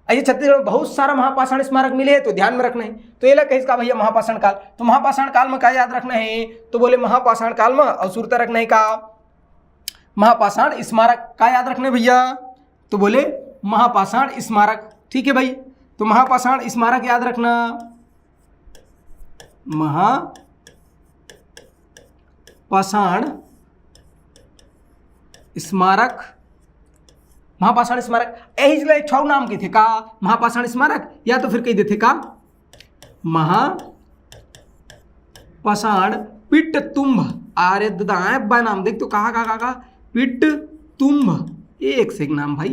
ऐसे छत्तीसगढ़ में बहुत सारा महापाषाण स्मारक मिले हैं, तो ध्यान में रखना है। तो एला कहिस का भैया महापाषाण काल। तो महापाषाण काल में का याद रखना है? तो बोले महापाषाण काल में अउ सुरता रखना है का, महापाषाण स्मारक। का याद रखना है भैया? तो बोले महापाषाण स्मारक। ठीक है भाई, तो महापाषाण स्मारक याद रखना, महापाषाण स्मारक, महापाषाण स्मारक। यही ला एक ठो नाम कहिथे का, महापाषाण स्मारक, या तो फिर कह देथे का महापाषाण पिट्ट तुम्भ। अरे दाएं बाएं नाम देख तो कहा, कहा, कहा, कहा? पिट्ट तुम्भ, एक से एक नाम भाई।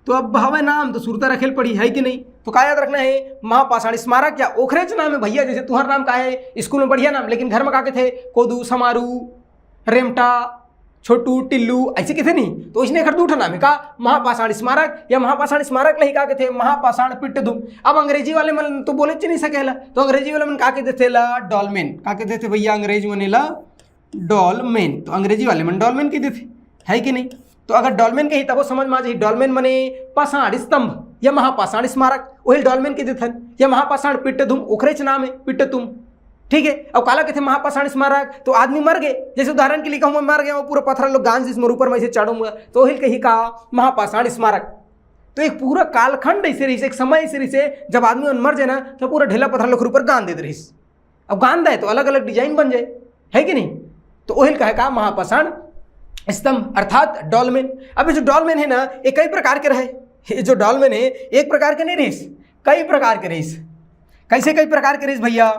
तो अब हवे नाम तो सुरता रखेल पड़ी, है कि नहीं? तो का याद रखना है? महापाषाण स्मारक या ओखरेच नाम है भैया, जैसे तुहर नाम का है स्कूल में बढ़िया नाम, लेकिन घर में का कहिथे? कोदू, समारू, रेमटा, छोटू, टिल्लू, ऐसे कहिथे नहीं? तो इसने एकर दू ठो नाम है का, महापाषाण स्मारक या महापाषाण स्मारक नहीं का कहिथे, महापाषाण पिट्ट धूम। अब अंग्रेजी वाले मन तो बोले च नहीं सकेला, तो अंग्रेजी वाले मन का कह देथे ला? डॉलमेन। का कह देथे भैया अंग्रेजी मन ला? डॉलमेन। तो अंग्रेजी वाले मन डॉलमेन कह देथे, है कि नहीं? तो अगर डॉलमेन कही तब वो समझ में आ जाही, डॉलमेन मने पाषाण स्तंभ या महापाषाण स्मारक, वही डॉलमेन कह देथन, या महापाषाण पिट्ट धूम, ओखरेच नाम है पिट्ट तुम। ठीक है, अब काला कहिथे महापाषाण स्मारक? तो आदमी मर गए, जैसे उदाहरण के लिए कहूँ मैं मर गया हूँ, पूरा पत्थर लोग गांज दिस मोर ऊपर में से चढ़ूंगा, तो वही कही का महापाषाण स्मारक। तो एक पूरा कालखंड ऐसे रहिस, एक समय ऐसे रहिस, जब आदमी मन मर जाए ना तो पूरा ढेला पत्थर लोग ऊपर गांज देत रहिस। अब गांज दे तो अलग अलग डिजाइन बन जाए, है कि नहीं? तो ओहिल कहे का महापाषाण स्तंभ अर्थात डॉलमेन। अब ये जो डॉलमेन है ना, ये कई प्रकार के रहे। ये जो डॉलमेन है एक प्रकार के नहीं रहिस, कई प्रकार के रहिस। कैसे कई प्रकार के रहिस भैया?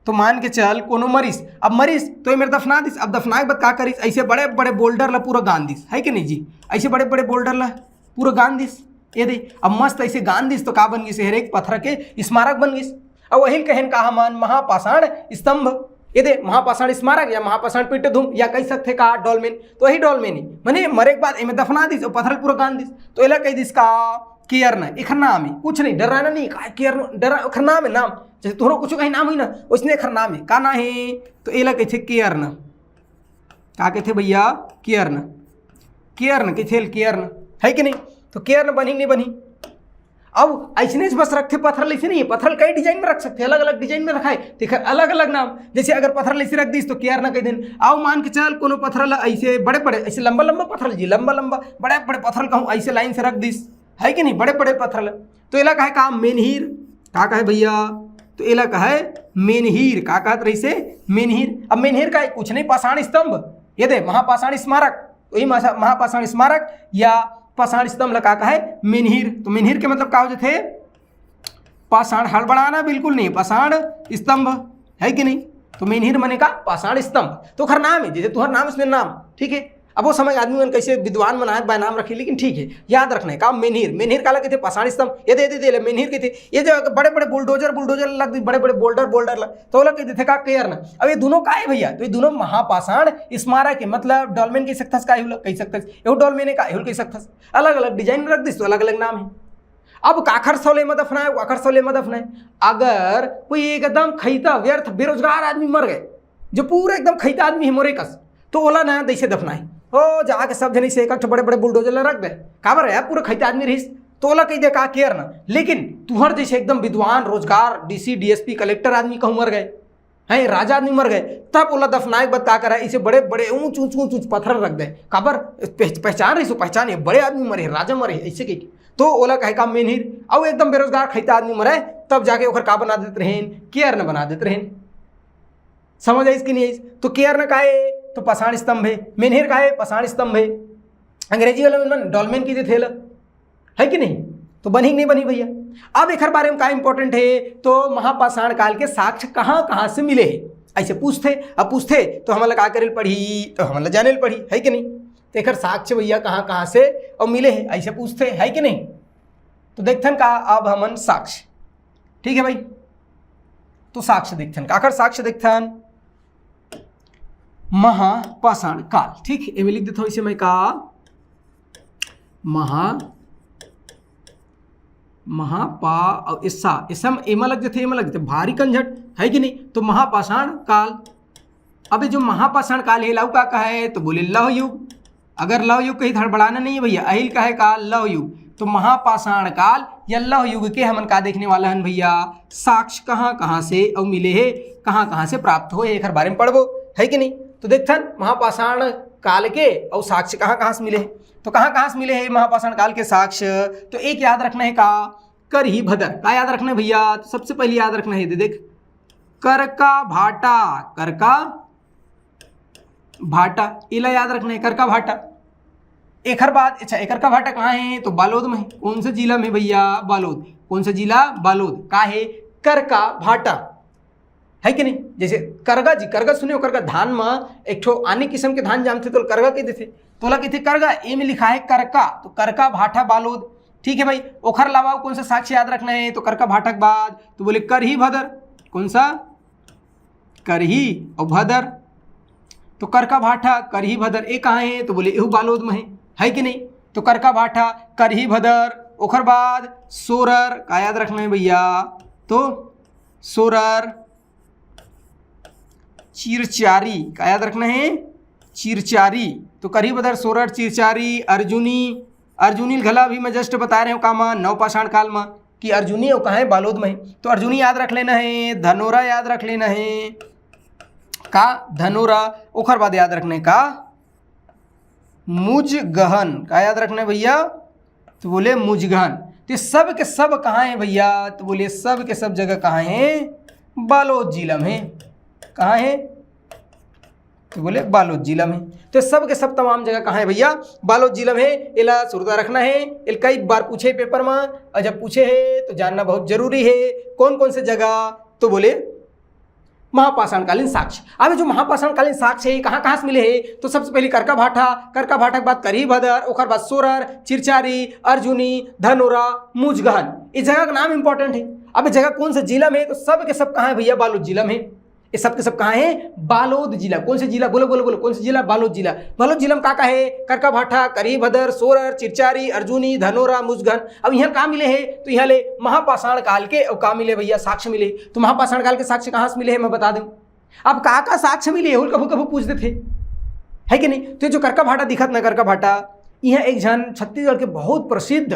तो मान के चल कोनो मरिस, अब मरिस तो ये मेरे दफना दिस। अब दफना के बाद का करिस? ऐसे बड़े बड़े बोल्डर ला पूरा गांध दिस, है कि नहीं जी? ऐसे बड़े बड़े बोल्डर ला पूरा गांध दिस। ये दे, अब मस्त ऐसे गांध दिस तो का बन गिस? हर एक पत्थर के स्मारक बन गिस। अब वही कहेन का हमन महापाषाण स्तंभ, ये दे महापाषाण स्मारक या महापाषाण पिट्ट धूम या कह सकथे का डॉलमेन, तो वही डॉलमेन ही। मने मरे के बाद एमे दफना दिस और पत्थर पूरा गांध दिस, तो एला कह दिस का केयरना, एखर नाम है, कुछ नहीं, डराना नहीं, का केयरना, डरा, एखर नाम है, नाम। जैसे तोहरो कुछ कहीं नाम हुई ना, वैसने एखर नाम है। का नाम है? तो एला कहिथे केयर्न। का कहिथे भैया? केयर्न। केयर्न कहिथे, केयर्न, है कि नहीं? तो केयर्न बनही कि नहीं बनही? अब ऐसने बस रखथे पथरा ल, ऐसे नहीं है, पथरा ल कई डिजाइन में रख सकथे, अलग अलग डिजाइन में रखाए, तेखर अलग अलग नाम। जैसे अगर पथरा ल ऐसे रख दिस तो केयर्न कहि देन। अब मान के चल कोनो पथरा ल ऐसे बड़े बड़े, ऐसे लंबा लंबा पथरा ल जी, लंबा लंबा बड़े बड़े पथरा ल कहूँ ऐसे लाइन से रख दिस, है कि नहीं, बड़े बड़े पथरा ल, तो एला कहे का? मेनहीर। का कहे भैया? तो एला कहे मेनहीर। का कहत रहिसे? मेनहीर। अब मेनहीर का कुछ नहीं, पाषाण स्तंभ, ये दे महापाषाण स्मारक, वही महा-, महापाषाण स्मारक या पाषाण स्तंभ ला का कहे? मेनहीर। तो मेनहीर के मतलब का हो जाथे? पाषाण, हड़बड़ाना बिल्कुल नहीं, पाषाण स्तंभ, है कि नहीं? तो मेनहीर मने का? पाषाण स्तंभ। तो ओखर नाम है, जैसे तुहर नाम, उसमें नाम, ठीक है। अब वो समय आदमी मन कैसे विद्वान मन आए, नाम रखे, लेकिन ठीक है, याद रखना है का? मेनहीर। मेनहीर काला कहिथे? पाषाण स्तंभ। ये दे, दे, दे ले, मेनहीर कहिथे। ये जो बड़े बड़े बुलडोजर, बुलडोजर लग, बड़े बड़े बोल्डर, बोल्डर लग, तो ओला कहि देथे का? केयर्न। अब ये दोनों का है भैया? तो ये दोनों महापाषाण स्मारक है, मतलब डॉल्मेन कहि सकथस का? एहू ला कहि सकथस, एहू डॉल्मेन है का? एहू ला कहि सकथस। अलग अलग डिजाइन में रख दिस तो अलग अलग नाम है। अब काखर सौले में दफनाए, काखर सौले में दफनाए। अगर कोई एकदम खैता, व्यर्थ, बेरोजगार आदमी मर गए, जो पूरा एकदम खैता आदमी है मोरे कस, तो ओला ना दैसे दफनाए। ओ, जाके सब जने से एक, एक ठो बड़े बड़े बुलडोजर ला रख दे। काबर है, पूरा खैता आदमी रहिस, तो ओला कहि दे का? केयर्न। लेकिन तुहर जैसे एकदम विद्वान, रोजगार, डीसी, डीएसपी, कलेक्टर आदमी कहूँ मर गए, हैं, राजा आदमी मर गए, तब ओला दफनाए के बाद का करे? ऐसे बड़े बड़े ऊंच ऊंच ऊंच ऊंच पत्थर रख दे। काबर? पहच-, पहचान रहिस, पहचान, ये बड़े आदमी मरे, राजा मरे, ऐसे कहि के। तो ओला कहे का? मेनहीर। अउ एकदम बेरोजगार खैता आदमी मरे, तब जाके ओकर का बना देत रहेन? केयर्न बना देत रहेन। समझ आइस कि नहीं आइस? तो केयर्न का है? तो पाषाण स्तंभ है। मेनहीर का है? पाषाण स्तंभ है। अंग्रेजी वाला मन डॉल्मेन कहि देथे ला, है कि नहीं? तो बनही कि नहीं बनही भैया? अब एखर बारे में का इंपॉर्टेंट है, तो महापाषाण काल के साक्ष्य कहाँ कहाँ से मिले है, ऐसे पूछथे। अब पूछथे तो हमन ला का करे ल पड़ही? तो हमन ला जाने ल पड़ही, है कि नहीं? तो एखर साक्ष्य भैया कहाँ कहाँ से अउ मिले है, ऐसे पूछथे, है कि नहीं? तो देखथन का अब हमन साक्ष्य, ठीक है भाई, तो साक्ष्य देखथन, काखर साक्ष्य देखथन? महापाषाण काल, ठीक, एमे लिख देथव इसे मैं का? महा, महापा, अउ एसा, एसा एमा लग जथे, एमा लग जथे, भारी कंझट, है कि नहीं? तो महापाषाण काल। अबे जो महापाषाण काल है, एला अउ का कहे? तो बोले लौह युग। अगर लौह युग कही, हड़बड़ाना नहीं है भैया, एला कहे का? लौह युग। तो महापाषाण काल या लौह युग के हमन का देखने वाला हन भैया? साक्ष्य कहाँ कहाँ से अउ मिले हे, कहाँ कहाँ से प्राप्त होए, एखर बारे में पढ़बो, है कि नहीं? तो देखथन महापाषाण काल के अउ साक्ष्य कहाँ कहाँ से मिले हे। तो कहाँ कहाँ से मिले हे महापाषाण काल के साक्ष्य? तो एक याद रखना है का? करही भदर। का याद रखना है भैया? तो सबसे पहले याद रखना है, दे देख, करका भाटा, करका भाटा, एला याद रखना है, करका भाटा। एखर बाद, अच्छा, एकर का भाटा कहाँ है? तो बालोद में है। कौन से जिला में भैया? बालोद। कौन से जिला? बालोद। का है? करका भाटा, है कि नहीं? जैसे करगा जी, करगा सुने हो, करगा धान में एक ठो आने किस्म के धान जामथे तो करगा कह देथे, तोला कहथे करगा। ए में लिखा है करका, तो करका भाटा बालोद। ठीक है भाई, ओखर अलावा कौन सा साक्ष्य याद रखना है? तो करका भाटा के बाद तो बोले करही भदर। कौन सा? करही अउ भदर। तो करका भाटा, करही भदर, ए कहाँ है? तो बोले एहू बालोद में है, है कि नहीं? तो करका भाटा, करही भदर, ओखर बाद सोरर, का याद रखना है भैया? तो सोरर, चिरचारी, का याद रखना है? चिरचारी। तो करही भदर, सोरर, चिरचारी, अर्जुनी, अर्जुनी घला भी मैं just बता रहे हूँ का मा, नवपाषाण काल मा, कि अर्जुनी अउ कहाँ है? बालोद में है। तो अर्जुनी याद रख लेना है, धनोरा याद रख लेना है, का धनोरा, ओखर बाद याद रखना है का मुजगहन। का याद रखना है भैया? तो बोले मुजगहन। तो ये सब के सब कहाँ है भैया? तो बोले सब के सब जगह कहाँ है? बालोद जिला में। कहाँ है? तो बोले बालोद जिला में। तो सब के सब तमाम जगह कहाँ है भैया? बालोद जिला में। एला सुरता रखना है, एला कई बार पूछे पेपर में, और जब पूछे है तो जानना बहुत जरूरी है कौन कौन से जगह। तो बोले महापाषाणकालीन साक्ष्य। अब जो महापाषाणकालीन साक्ष्य है, कहाँ कहाँ से मिले है? तो सबसे पहले करका भाटा, करका भाटा के बाद करही भदर, ओकर बाद सोरर, चिरचारी, अर्जुनी, धनोरा, मुजगहन। इस जगह का नाम इंपॉर्टेंट है। अब ये जगह कौन से जिला में है? तो सब के सब कहाँ है भैया? बालोद जिला में। ये सब के सब कहाँ हे? बालोद जिला। कौन से जिला? बोलो, बोलो, बोलो, कौन से जिला? बालोद जिला। बालोद जिला में का का हे? करका भाठा, करही भदर, सोरर, चिरचारी, अर्जुनी, धनोरा, मुजगहन। अब यहाँ का मिले हे? तो यहाँ ले महापाषाण काल के, अउ का मिले भैया? साक्ष्य मिले। तो महापाषाण काल के साक्ष्य कहाँ से मिले हे, मैं बता दूं। अब का का साक्ष्य मिले हे, ओला कभू कभू पूछ देथे, है कि नहीं? तो ये जो करका भाठा दिखत ना, करका भाठा, यहाँ एक झन छत्तीसगढ़ के बहुत प्रसिद्ध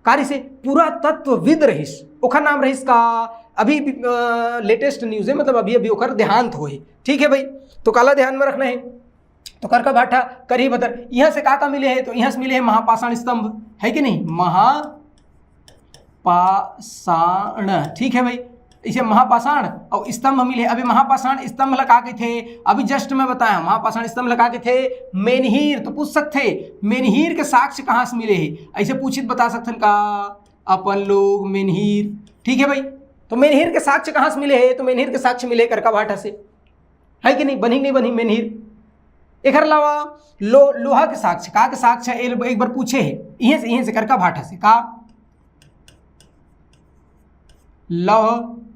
कार्य से पुरातत्वविद रहिस, ओखर नाम रहिस का, अभी लेटेस्ट न्यूज है, मतलब अभी अभी ओखर देहांत होए, ठीक है भाई। तो काला ध्यान में रखना है। तो करका भाठा, करही भदर, यहाँ से का का मिले है? तो यहाँ से मिले है महापाषाण स्तंभ, है कि नहीं? महापाषाण, ठीक है भाई। इसे महापाषाण अउ स्तंभ मिले। अभी महापाषाण स्तंभ ला का कहिथे? अभी जस्ट मैं बताया, महापाषाण स्तंभ ला का कहिथे? मेनहीर। तो पूछ सकथे, मेनहीर के साक्ष्य कहाँ से मिले हे? ऐसे पूछित बता सकथन का अपन लोग? मेनहीर, ठीक है भाई। तो मेनहीर के साक्ष्य कहाँ से मिले हे? तो मेनहीर के साक्ष्य मिले करका भाठा से, है कि नहीं? बनही नहीं बनही मेनहीर। एकर अलावा लो-, लोहा के साक्ष्य, का के साक्ष्य हे? एक बार पूछे हे, इहें से, इहें से करका भाठा से का लौह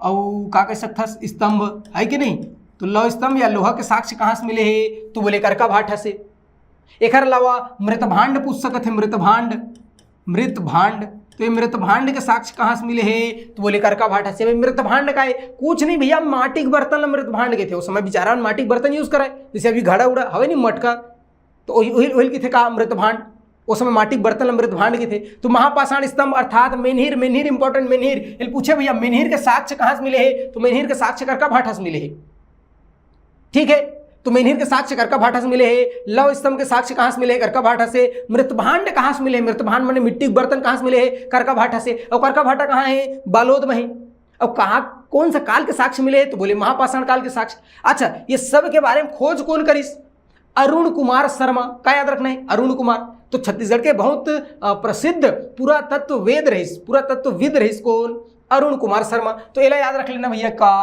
अउ का कह सकथस, स्तंभ, है कि नहीं? तो लौह स्तंभ या लोहा के साक्ष्य कहाँ से मिले हे? तो बोले करका भाठा से। एकर अलावा मृतभांड पूछ सकत हे, मृतभांड, मृतभांड। तो ये मृतभांड के साक्ष्य कहाँ से मिले हे? तो बोले करका भाठा से। भाई मृतभांड का है कुछ नहीं भैया, माटी के बर्तन ला मृतभांड कहिथे। उस समय बिचारा मन माटी के बर्तन यूज करे, जैसे अभी घड़ा उड़ा हवे नहीं, मटका, तो वही वही वही कहिथे का मृतभांड। उस समय माटी के बर्तन ला मृतभांड कहिथे। तो महापाषाण स्तंभ अर्थात मेनहीर, मेनहीर इंपॉर्टेंट, मेनहीर। एला पूछे भैया मेनहीर के साक्ष्य कहाँ से मिले हे? तो मेनहीर के साक्ष्य करका भाठा से मिले हे, ठीक है। तो मेनहीर के साक्ष्य करका भाठा से मिले हे, लौह स्तंभ के साक्ष्य कहाँ से मिले हे? करका भाठा से। मृतभांड कहाँ से मिले हे? मृतभांड माने मिट्टी के बर्तन कहाँ से मिले हे? करका भाठा से। अउ करका भाठा कहाँ हे? बालोद में हे। अब कहाँ, कौन सा काल के साक्ष्य मिले हे? तो बोले महापाषाण काल के साक्ष्य। अच्छा, ये सब के बारे में खोज कौन करिस? अरुण कुमार शर्मा। का याद रखना है? अरुण कुमार। तो छत्तीसगढ़ के बहुत, अ, प्रसिद्ध पुरातत्ववेद रहिस, पुरातत्वविद रहिस कौन? अरुण कुमार शर्मा। तो एला याद रख लेना भैया का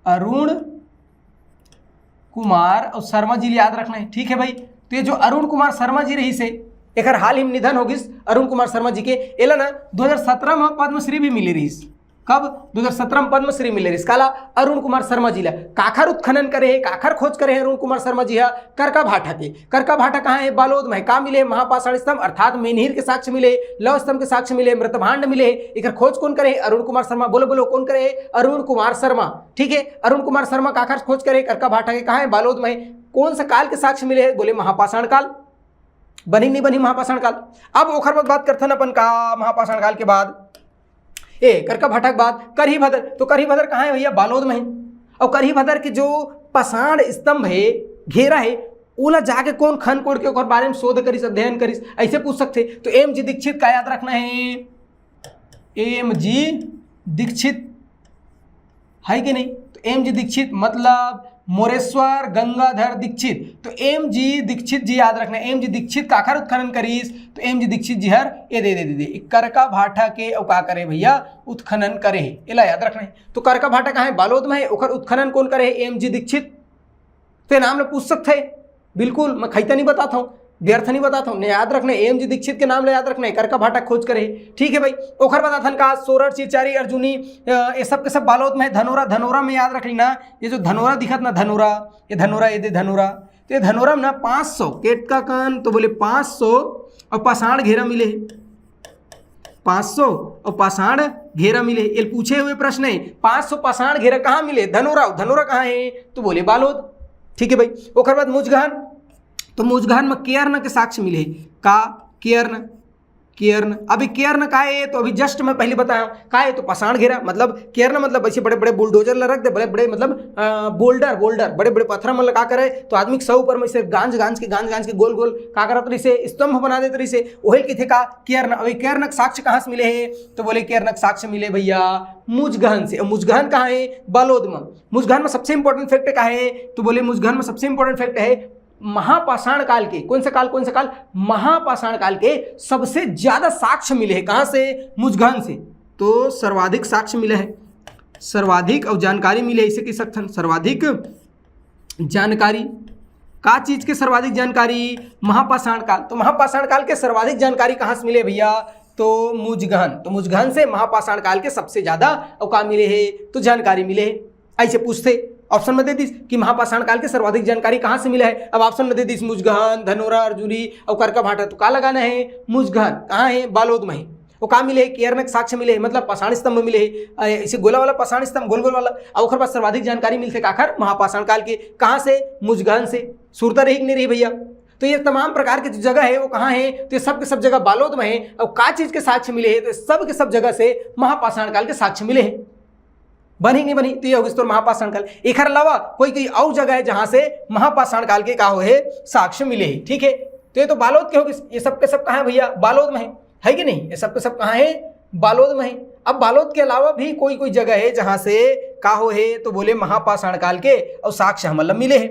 अरुण कुमार अउ शर्मा जी ल याद रखना है, ठीक है भाई। तो ये जो अरुण कुमार शर्मा जी रहिस हे, एकर हाल ही में निधन हो गिस अरुण कुमार शर्मा जी के। एला ना दो हज़ार सत्रह में पद्मश्री भी मिले रहिस। कब? दो हज़ार सत्रह में पद्मश्री मिले रहिस। काला? अरुण कुमार शर्मा जी ला। काखर उत्खनन करे हे, काखर खोज करे हे अरुण कुमार शर्मा जी हा? करका भाठा के। करका भाठा कहाँ हे? बालोद में। का मिले? महापाषाण स्तंभ अर्थात मेनहीर के साक्ष्य मिले, लौह स्तंभ के साक्ष्य मिले, मृतभांड मिले। एकर खोज कौन करे हे? अरुण कुमार शर्मा। बोलो बोलो, कौन करे हे? अरुण कुमार शर्मा। ठीक है, अरुण कुमार शर्मा काखर खोज करे? करका भाठा के। कहाँ है? बालोद में। कौन सा काल के साक्ष्य मिले हे? बोले महापाषाण काल। बनी नहीं बनी महापाषाण काल? अब ओखर बाद बात करथन अपन का महापाषाण काल के बाद, ए करका भाठा के बाद करही भदर। तो करही भदर कहाँ है भैया? बालोद में। और करही भदर के जो पाषाण स्तंभ है, घेरा है, ओला जाके कौन खन कोड़ के ओकर बारे में शोध करिस, अध्ययन करिस, ऐसे पूछ सकथे। तो एम जी दीक्षित का याद रखना है, एम जी दीक्षित, है कि नहीं? तो एम जी दीक्षित मतलब मोरेश्वर गंगाधर दीक्षित। तो एम जी दीक्षित जी याद रखना, एम जी दीक्षित काखर उत्खनन करिस? तो एम जी दीक्षित जी हर ए दे दे दे दे करका भाठा के अउ का करे भैया? उत्खनन करे हे, एला याद रखना है। तो करका भाठा कहाँ है? बालोद में है। ओकर उत्खनन कौन करे हे? M G Dikshit. तो ये नाम ला पूछ सकथे, बिल्कुल, मैं खैता नहीं बताता हूँ, व्यर्थ नहीं बताता हूँ। ने याद रखना है, एम जी दीक्षित के नाम ला याद रखना है, करका भाठा खोज करे हे। ठीक है भाई, ओखर बताथन का सोरर, चिरचारी, अर्जुनी, अ, ये सब के सब बालोद में है। धनोरा, धनोरा में याद रख लेना, ये जो धनोरा दिखत ना, धनोरा, ये धनोरा, ये दे धनोरा। तो ये धनोरा में ना पाँच सौ केटका कन, तो बोले पाँच सौ अउ पाषाण घेरा मिले हे। पाँच सौ अउ पाषाण घेरा मिले हे। एला पूछे हुए प्रश्न है, पाँच सौ पाषाण घेरा कहाँ मिले? धनोरा। धनोरा कहाँ है? तो बोले बालोद। ठीक है भाई, ओकर बाद मुजगहन। तो मुजगहन में केयर्न के साक्ष्य मिले हे। का? Cairn, Cairn. अभी केयर्न का है? तो अभी जस्ट मैं पहले बताया का है, तो पाषाण घेरा मतलब केयर्न मतलब ऐसे बड़े बड़े बुलडोजर ला रख दे, बड़े बड़े मतलब, अ, बोल्डर, बोल्डर, बड़े बड़े पत्थर मन ला का करे, तो आदमी के सौ ऊपर में से गांज गांज के, गांज गांज के गोल गोल का करत रहिसे, स्तंभ बना देत रहिसे, ओहिल किथे का केयर्न। अभी केयर्न के साक्ष्य कहाँ से मिले हे? तो बोले केयर्न के साक्ष्य मिले भैया मुजगहन से। मुजगहन कहाँ है? बालोद में। मुजगहन में सबसे इंपॉर्टेंट फैक्ट का है? तो बोले मुजगहन में सबसे इंपॉर्टेंट फैक्ट है महापाषाण काल के। कौन सा काल? कौन सा काल? महापाषाण काल के सबसे ज्यादा साक्ष्य मिले हैं। कहाँ से? मुजगहन से। तो सर्वाधिक साक्ष्य मिले हैं, सर्वाधिक अउ जानकारी मिले, इसे कह सकथन सर्वाधिक जानकारी। का चीज के सर्वाधिक जानकारी? महापाषाण काल। तो महापाषाण काल के सर्वाधिक जानकारी कहाँ से मिले भैया? तो मुजगहन, तो मुजगहन से महापाषाण काल के सबसे ज्यादा अउ का मिले हे, तो जानकारी मिले हे। ऐसे पूछते, ऑप्शन में दे दिस कि महापाषाण काल के सर्वाधिक जानकारी कहाँ से मिला है। अब ऑप्शन में दे दिस मुजगहन, धनोरा, अर्जुनी अउ करका भाटा, तो का लगाना है? मुजगहन। कहाँ है? बालोद में है। वो का मिले हे? केयरनक साक्ष्य मिले हे, मतलब पाषाण स्तंभ मिले हे, अ, इसे गोला वाला पाषाण स्तंभ, गोल गोल वाला। अब ओकर बाद सर्वाधिक जानकारी मिलथे काखर? महापाषाण काल के। कहाँ से? मुजगहन से। सुरता रही कि नहीं रही भैया? तो ये तमाम प्रकार के जो जगह है वो कहाँ है? तो ये सब के सब जगह बालोद में है। और का चीज के साक्ष्य मिले हे? तो सब के सब जगह से महापाषाण काल के साक्ष्य मिले हे। बनी नहीं बनी? तो ये होगी तोर महापाषाण काल। एखर अलावा कोई कोई और जगह है जहां से महापाषाण काल के का हो हे, साक्ष्य मिले हे। ठीक है, तो ये तो बालोद के होगी। ये सब के सब कहाँ है भैया? बालोद में है, है कि नहीं? ये सब के सब कहाँ है? बालोद में है। अब बालोद के अलावा भी कोई कोई जगह है जहां से का हो हे, तो बोले महापाषाण काल के और साक्ष्य हमन ला मिले हे।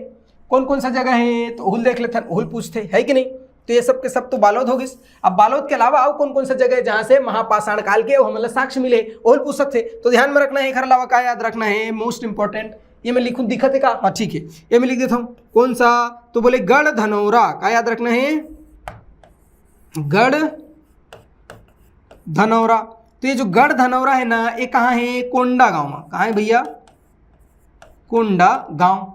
कौन कौन सा जगह है, तो उहुल देख लेथन, उहुल पूछथे, है कि नहीं? तो ये सब के सब तो बालोद होगिस। अब बालोद के अलावा और कौन कौन सा जगह है जहां से महापाषाण काल के हमन ला साक्ष्य मिले, उहुल पूछ सकथे। तो ध्यान में रखना है, एखर अलावा का याद रखना है, मोस्ट इंपॉर्टेंट, ये मैं लिखूं, दिखत है का? हाँ, ठीक है, ये मैं लिख देता हूँ। कौन सा? तो बोले गढ़ धनौरा। का याद रखना है? गढ़ धनौरा। तो ये जो गढ़ धनौरा है ना, ये कहाँ है? कोंडागांव में। कहाँ है भैया? कोंडागांव।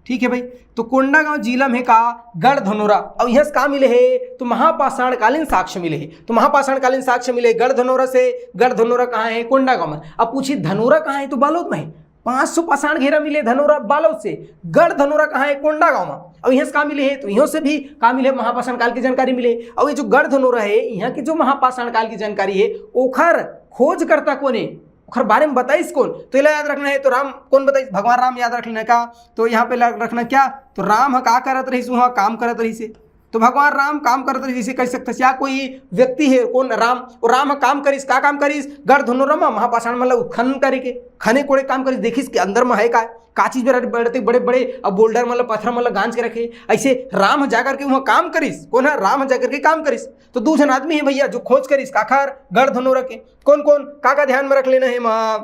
ठीक है भाई, तो कोंडागांव जिला में का? गढ़ धनौरा। और यहाँ से का मिले हे? तो महापाषाण कालीन साक्ष्य मिले हे। तो महापाषाण कालीन साक्ष्य मिले गढ़ धनौरा से। गढ़ धनौरा कहाँ है? कोंडागांव में। अब पूछी धनौरा कहाँ है? तो बालोद में है। पाँच सौ पाषाण घेरा मिले धनौरा बालोद से। गढ़ धनौरा कहाँ है? कोंडागांव में। और यहाँ से का मिले हे? तो यहाँ से भी का मिले? महापाषाण काल की जानकारी मिले। और ये जो गढ़ धनौरा है, यहाँ की जो महापाषाण काल की जानकारी है, ओखर खोजकर्ता कौन है, ओखर बारे में बताइस कौन? तो एला याद रखना है। तो राम कौन बताइस? भगवान राम याद रख लेना का। तो यहाँ पे याद रखना क्या? तो राम ह का करत रहिस? वहाँ काम करत रहिस हे। तो भगवान राम काम करत रहिस, जैसे कह सकते हैं, या कोई व्यक्ति है, कौन? राम। और राम ह काम करिस, का काम करिस? गढ़ धनौरा में महापाषाण मतलब उत्खनन करके, खने कोड़े काम करिस, देखिस के अंदर में है का, का चीज बड़े बड़े बड़े बड़े अब बोल्डर मतलब पत्थर मतलब गांज के रखे। ऐसे राम ह जाकर के वहाँ काम करिस। कौन है? राम ह जाकर के काम करिस। तो दू झन आदमी है भैया जो खोज करिस काखर? गढ़ धनौरा के। कौन कौन? का का ध्यान में रख लेना है माँ?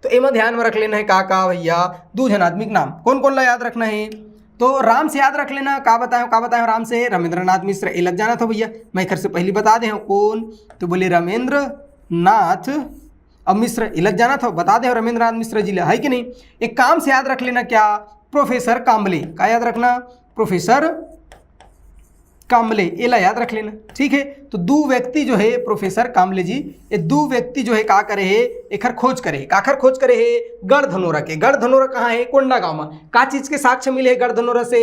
तो एमा ध्यान में रख लेना है का का भैया? दू झन आदमी के नाम। कौन कौन ला याद रखना है? तो राम से याद रख लेना। का बताएं, का बताएं राम से? रमेंद्रनाथ मिश्र। एला जानत हो भैया, मैं एखर से पहली बता दे हूँ कौन। तो बोले रमेंद्रनाथ अब मिश्र, एला जानत हो, बता दे हूँ रमेंद्रनाथ मिश्र जी ला, है कि नहीं? एक काम से याद रख लेना क्या? प्रोफेसर काम्बले। का याद रखना? प्रोफेसर काम्बले, एला याद रख लेना। ठीक है, तो दू व्यक्ति जो है प्रोफेसर काम्बले जी, ये दू व्यक्ति जो है का करे हे? एखर खोज करे हे। काखर खोज करे हे? गढ़ धनौरा के। गढ़ धनौरा कहाँ है? कोंडागांव में। का चीज के साक्ष्य मिले हे गढ़ धनौरा से?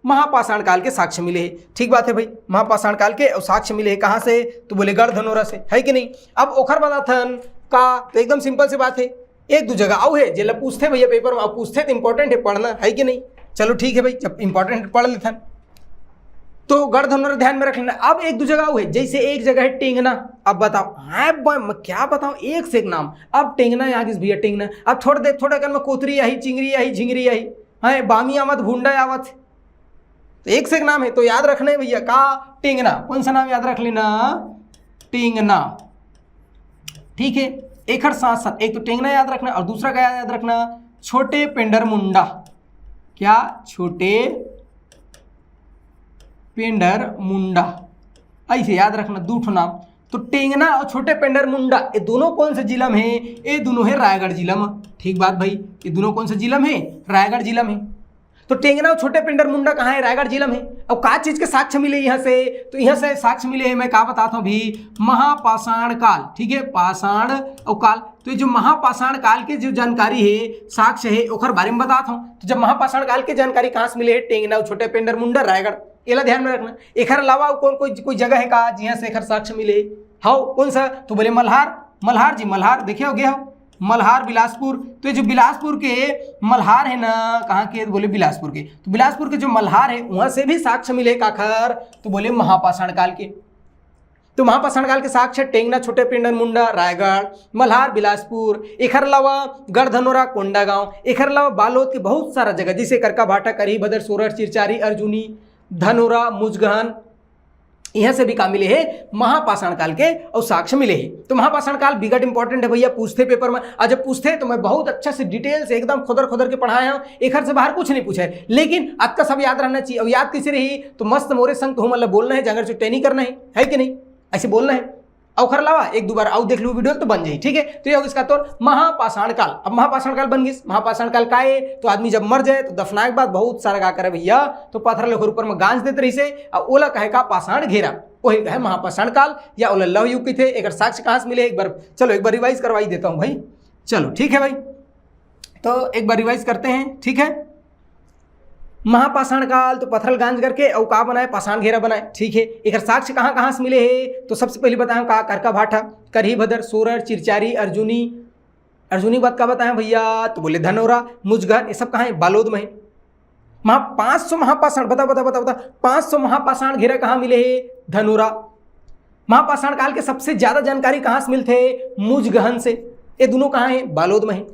महापाषाण काल के साक्ष्य मिले हे। ठीक बात है भाई, महापाषाण काल के और साक्ष्य मिले हे कहाँ से? तो बोले गढ़ धनौरा से, है कि नहीं? अब ओखर बताथन का, तो एकदम सिंपल सी बात है। एक दू जगह अउ है जेला पूछथे भैया पेपर में, अउ पूछथे तो इंपॉर्टेंट है, पढ़ना है कि नहीं? चलो ठीक है भाई, जब इंपॉर्टेंट है पढ़ लेथन। तो गढ़ धनौरा ध्यान में रख लेना। अब एक दू जगह अउ है, जैसे एक जगह है टेंगना। अब बताओ, हाँ ब-, मैं क्या बताऊँ, एक से एक नाम। अब टेंगना आ गिस भैया, टेंगना। अब थोड़ा देर, थोड़ा कन में कोतरी आही, चिंगरी आही, झिंगरी आही, हाँ, बामी आवत, भुंडा आवत। तो एक से एक नाम है, तो याद रखना है भैया का? टेंगना। कौन सा नाम याद रख लेना? टेंगना। ठीक है, एखर साथ साथ एक तो टेंगना याद रखना और दूसरा का याद रखना? छोटे पेंडर मुंडा। क्या? छोटे पेंडर मुंडा, ऐसे याद रखना दू ठो नाम। तो टेंगना और छोटे पेंडर मुंडा, ये दोनों कौन से जिला में है? ये दोनों है रायगढ़ जिला में। ठीक बात भाई, ये दोनों कौन से जिला में है? रायगढ़ जिला में। तो टेंगना और छोटे पेंडर मुंडा कहाँ है? रायगढ़ जिला में। और का चीज के साक्ष्य मिले यहाँ से? तो यहाँ से साक्ष्य मिले हैं, मैं का बताता हूँ अभी, महापाषाण काल। ठीक है, पाषाण और काल। तो ये जो महापाषाण काल के जो जानकारी है, साक्ष्य है, ओकर बारे में बताता हूँ। तो जब महापाषाण काल के जानकारी कहाँ से मिले है? टेंगना और छोटे पेंडर मुंडा, रायगढ़। एला ध्यान में रखना। एखर अलावा अउ कौन कोई कोई जगह है का जिहाँ से एखर साक्ष्य मिले? हाउ कौन सा? तो बोले मल्हार। मल्हार जी, मल्हार देखे हो गए हो, मल्हार बिलासपुर। तो ये जो बिलासपुर के मल्हार है ना, कहाँ के? तो बोले बिलासपुर के। तो बिलासपुर के जो मल्हार है वहाँ से भी साक्ष्य मिले काखर? तो बोले महापाषाण काल के। तो महापाषाण काल के साक्ष्य टेंगना, छोटे पेंडर मुंडा, रायगढ़, मल्हार बिलासपुर, एखर अलावा गढ़धनोरा, कोंडागांव, एखर अलावा बालोद के बहुत सारा जगह जैसे करका भाटा, करही बदर, सोरठ, चिरचारी, अर्जुनी, धनोरा, मुजगहन, यहाँ से भी का मिले है? महापाषाण काल के और साक्ष्य मिले है। तो महापाषाण काल बिकट इंपॉर्टेंट है भैया, पूछते पेपर में। और जब पूछते तो मैं बहुत अच्छा से डिटेल से एकदम खोदर खोदर के पढ़ाया हूँ, एखर से बाहर कुछ नहीं पूछा है। लेकिन अतका सब याद रहना चाहिए। और याद कैसे रही? तो मस्त मोरे संग तुहू मन ला बोलना है, जांगर चुट्टे नहीं करना है, है कि नहीं? ऐसे बोलना है। अउ ओखर अलावा एक दो बार अउ देख लू वीडियो तो बन जाही, ठीक है। तो ये हो गइस का तोर महापाषाण काल। अब महापाषाण काल बन गइस, महापाषाण काल का ए? तो आदमी जब मर जाए तो दफनाए के बाद बहुत सारा का करे भैया, तो पथरा ल ओखर ऊपर में गांज देत रहिसे, अउ ओला कहे का पाषाण घेरा, वही कहे महापाषाण काल या ओला लौह युग कहिथे। एकर साक्ष्य कहाँ से मिले एक बार, चलो एक बार रिवाइज करवाई देता हूँ भाई। चलो ठीक है भाई, तो एक बार रिवाइज करते हैं, ठीक है। महापाषाण काल तो पथरा ल गांज करके अउ का बनाए, पाषाण घेरा बनाए, ठीक है। एकर साक्ष्य कहाँ कहाँ से मिले हे? तो सबसे पहले बताए का, करका भाटा, करही भदर, सोरर, चिरचारी, अर्जुनी। अर्जुनी के बाद का बताए भैया? तो बोले धनोरा, मुजगहन, ये सब कहाँ है? बालोद में है। महा पाँच सौ महापाषाण, बता बता बता बता, पाँच सौ महापाषाण घेरा कहाँ मिले हे? धनोरा। महापाषाण काल के सबसे ज्यादा जानकारी कहाँ से मिलथे? मुजगहन से। ये दोनों कहाँ है? बालोद में है।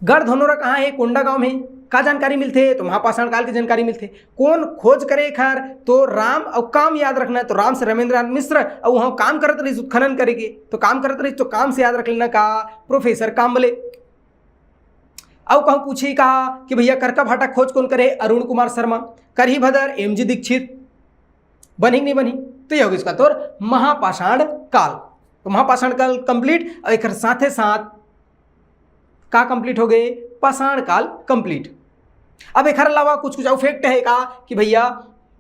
गढ़ धनोरा कहाँ है? कोंडागांव में। का जानकारी मिलथे? तो महापाषाण काल के जानकारी मिलथे। कोन खोज करे एखर? तो राम अउ काम याद रखना है। तो राम से रमेंद्रनाथ मिश्र, अउ वहाँ काम करत रहिस उत्खनन करे के, तो काम करत रहिस, तो काम से याद रख लेना का, प्रोफेसर काम्बले। अउ कहूँ पूछी का कि भैया करका भाटा खोज कोन करे? अरुण कुमार शर्मा। करही भदर एम जी दीक्षित। बनही कि नहीं बनही? तो ये हो गइस का तोर महापाषाण काल। तो महापाषाण काल कंप्लीट, अउ एकर साथे साथ का कंप्लीट हो गए? पाषाण काल कंप्लीट। अब एकर अलावा कुछ कुछ अउ फैक्ट है का कि भैया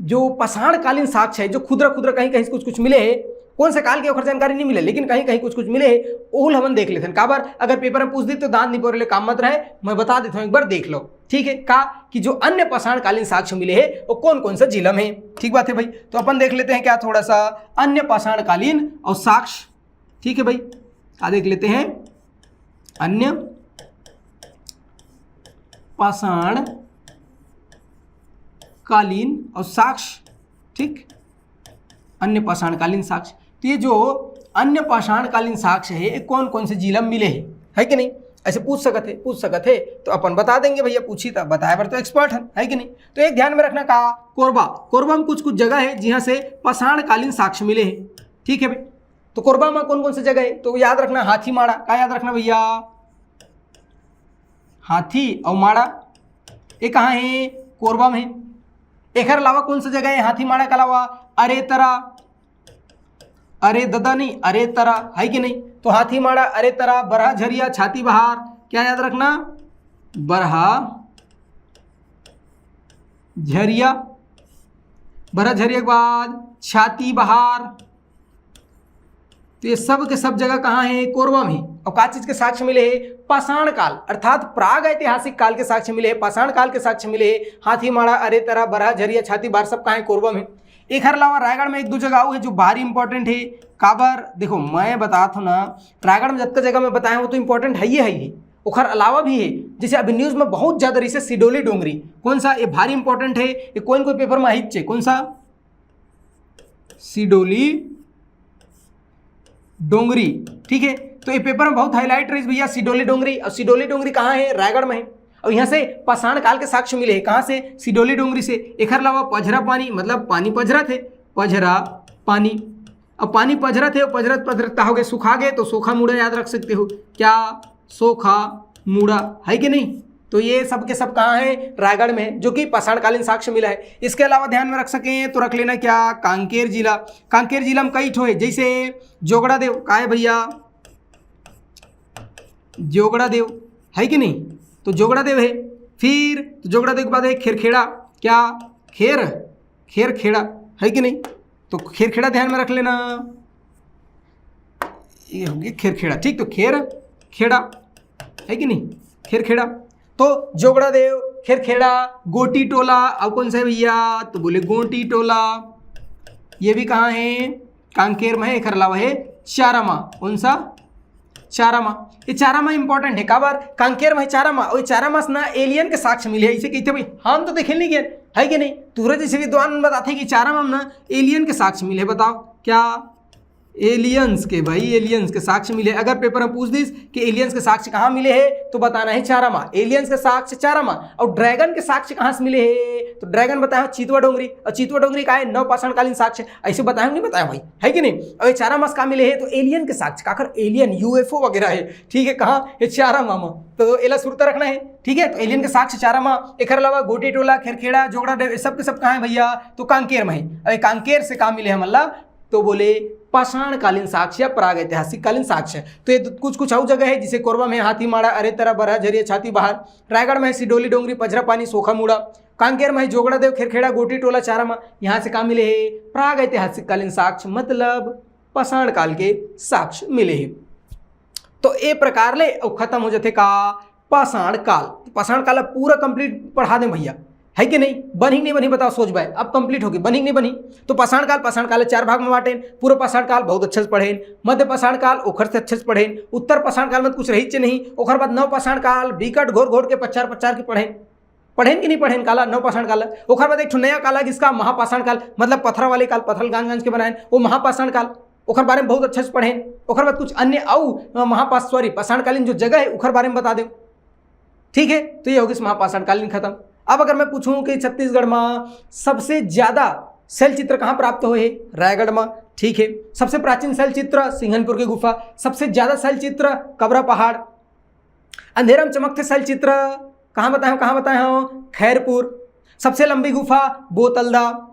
जो पाषाण कालीन साक्ष्य है, जो खुदरा खुदरा कहीं कहीं कुछ कुछ मिले है, कौन से काल के ओखर जानकारी नहीं मिले, लेकिन कहीं कहीं कुछ कुछ मिले है, ओहू ल हमन देख लेथन। काबर अगर पेपर में पूछ दी तो दांत निपोरे ले काम मत रहे, मैं बता देता हूँ, एक बार देख लो, ठीक है। का कि जो अन्य पाषाण कालीन साक्ष्य मिले है वो कौन कौन सा जिला में है, ठीक बात है भाई। तो अपन देख लेते हैं क्या थोड़ा सा अन्य पाषाण कालीन और साक्ष्य, ठीक है भाई। का देख लेते हैं? अन्य पाषाण कालीन और साक्ष्य, ठीक, अन्य पाषाण कालीन साक्ष्य। तो ये जो अन्य पाषाण कालीन साक्ष्य है, ये कौन कौन से जिला में मिले है, है कि नहीं? ऐसे पूछ सकत है, पूछ सकत है, तो अपन बता देंगे भैया, पूछी तो बताए बर तो एक्सपर्ट है, है कि नहीं? तो एक ध्यान में रखना का कोरबा, कोरबा में कुछ कुछ जगह है जिहाँ से पाषाण कालीन साक्ष्य मिले है, ठीक है भाई। तो कोरबा में कौन कौन से जगह है? तो याद रखना हाथीमाड़ा, का याद रखना भैया? हाथी और माड़ा, ये कहाँ है? कोरबा में। एकर अलावा कौन सा जगह है हाथीमाड़ा के अलावा? अरेतरा, अरे ददा नहीं, अरेतरा, है कि नहीं? तो हाथीमाड़ा, अरेतरा, बरहा झरिया, छाती बहार, क्या याद रखना? बरहा झरिया, बरहा झरिया के बाद छाती बहार। तो ये सब के सब जगह कहाँ है? कोरबा में। और का चीज के साक्ष्य मिले है? पाषाण काल, अर्थात प्राग ऐतिहासिक काल के साक्ष्य मिले है, पाषाण काल के साक्ष्य मिले है। हाथीमाड़ा, अरेतरा, बरहा झरिया, छाती बहार, सब कहाँ है? कोरबा में। एकर अलावा रायगढ़ में एक दो जगह अउ है जो भारी इंपॉर्टेंट है। काबर देखो, मैं बतात हूँ ना, रायगढ़ में जतका जगह मैं बताया हूँ तो इंपॉर्टेंट है ही है ही। ओखर अलावा भी है, जैसे अभी न्यूज में बहुत ज्यादा रहिसे सिडोली डोंगरी। कौन सा? ये भारी इंपॉर्टेंट है, ये कोई न कोई पेपर में आहिच है। कौन सा? सिडोली डोंगरी, ठीक है। तो ये पेपर में बहुत हाईलाइट रहिस भैया सिडोली डोंगरी। और सिडोली डोंगरी कहाँ है? रायगढ़ में है। और यहाँ से पाषाण काल के साक्ष्य मिले हैं। कहाँ से? सिडोली डोंगरी से। एकर अलावा पझरा पानी, मतलब पानी पझरत हे, पझरा पानी। अब पानी पझरत हे, पझरत पझरत का हो गए, सुखा गए, तो सोखा मुड़ा याद रख सकते हो। क्या? सोखा मुड़ा, है कि नहीं? तो ये सब के सब कहाँ है? रायगढ़ में है, जो कि पाषाणकालीन साक्ष्य मिला है। इसके अलावा ध्यान में रख सकें तो रख लेना क्या? कांकेर जिला। कांकेर जिला में कई ठो है, जैसे जोगड़ा देव, का है भैया? जोगड़ा देव, है कि नहीं? तो जोगड़ा देव है। फिर तो जोगड़ा देव के बाद है खेरखेड़ा। क्या? खेर, खेरखेड़ा, है कि नहीं? तो खेरखेड़ा ध्यान में रख लेना, ये हो गया खेरखेड़ा, ठीक। तो खेर खेड़ा, है कि नहीं? खेरखेड़ा। तो जोगड़ा देव, खेरखेड़ा, गोटी टोला, और कौन सा है भैया? तो बोले गोटी टोला। ये भी कहाँ है? कांकेर में है। एकर अलावा है चारामा। कौन सा? चारामा। ये चारामा इंपॉर्टेंट है। काबर? कांकेर में है चारामा, और ये चारामा से ना एलियन के साक्ष्य मिले हैं। इसे कहते भाई हम तो देखे नहीं गए, है कि नहीं? तुहरे जैसे विद्वान बताते कि चारामा में ना एलियन के साक्ष्य मिले। बताओ क्या? एलियंस के भाई, एलियंस के साक्ष्य मिले। अगर पेपर में पूछ दिस कि एलियंस के साक्ष्य कहाँ मिले हैं, तो बताना है चारामा। एलियंस के साक्ष्य चारामा। और ड्रैगन के साक्ष्य कहाँ से मिले हैं, तो ड्रैगन बताया चितवा डोंगरी। और चितवा डोंगरी का है नवपाषाणकालीन साक्ष्य, ऐसे बताया नहीं बताया भाई, है कि नहीं? और ये चारामा से कहाँ मिले हैं, तो एलियन के साक्ष्य, काकर एलियन यूएफओ वगैरह है, ठीक है। कहाँ? ये चारामा में। तो एला सुरता रखना है, ठीक है। तो एलियन के साक्ष्य चारामा, एकर अलावा गोटी टोला, खेरखेड़ा, जोगड़ा देव, ये सब के सब कहाँ है भैया? तो कांकेर में है। और ये कांकेर से कहाँ मिले हैं मल्ला? तो बोले पाषाणकालीन साक्ष्य या प्राग ऐतिहासिक कालीन साक्ष्य। तो ये कुछ कुछ अउ जगह है, जैसे कोरबा में हाथी माड़ा, अरे तरा बरहा झरिया छाती बहार, रायगढ़ में सिडोली डोंगरी, पझरा पानी, सोखा मुड़ा, कांकेर में जोगड़ा देव, खेरखेड़ा, गोटी टोला, चारा मा। यहाँ से का मिले है? प्राग ऐतिहासिक कालीन साक्ष्य, मतलब पाषाण काल के साक्ष्य मिले है। तो ए प्रकार ले अउ खत्म हो जाथे का? पाषाण काल। पाषाण काल ला पूरा कंप्लीट पढ़ा दें भैया, है कि नहीं? बनही कि नहीं बनही, बताओ सोच भाई, अब कंप्लीट होगी, बनही कि नहीं बनही? तो पाषाण काल, पाषाण काल ला चार भाग में बांटेन। पूर्व पाषाण काल बहुत अच्छे से पढ़ेन, मध्य पाषाण काल ओखर से अच्छे से पढ़ेन, उत्तर पाषाण काल में कुछ रहिच नहीं, ओखर बाद नव पाषाण काल बिकट घोर घोर के पच्चार पच्चार के पढ़ेन। पढ़ेन कि नहीं पढ़ेन काला, नव पाषाण काल? ओखर बाद एक ठो नया काल आ गिस का, महापाषाण काल, मतलब पथरा वाले काल, पथरा ल गांज गांज के बनाएन, वो महापाषाण काल। ओखर बारे में बहुत अच्छा से पढ़ेन। ओखर बाद कुछ अन्य अउ, अ, महापाष सॉरी पाषाणकालीन जो जगह है ओखर बारे में बता दें। ठीक है, तो ये हो गिस महापाषाणकालीन खत्म। अब अगर मैं पूछूं कि छत्तीसगढ़ में सबसे ज्यादा शैल चित्र कहाँ प्राप्त होए हे? रायगढ़ में। ठीक है, सबसे प्राचीन शैल चित्र सिंघनपुर की गुफा, सबसे ज्यादा शैल चित्र कबरा पहाड़, अंधेरा में चमकथे शैल चित्र कहाँ बताए हो, कहाँ बताए हो? खैरपुर। सबसे लंबी गुफा बोतलदा।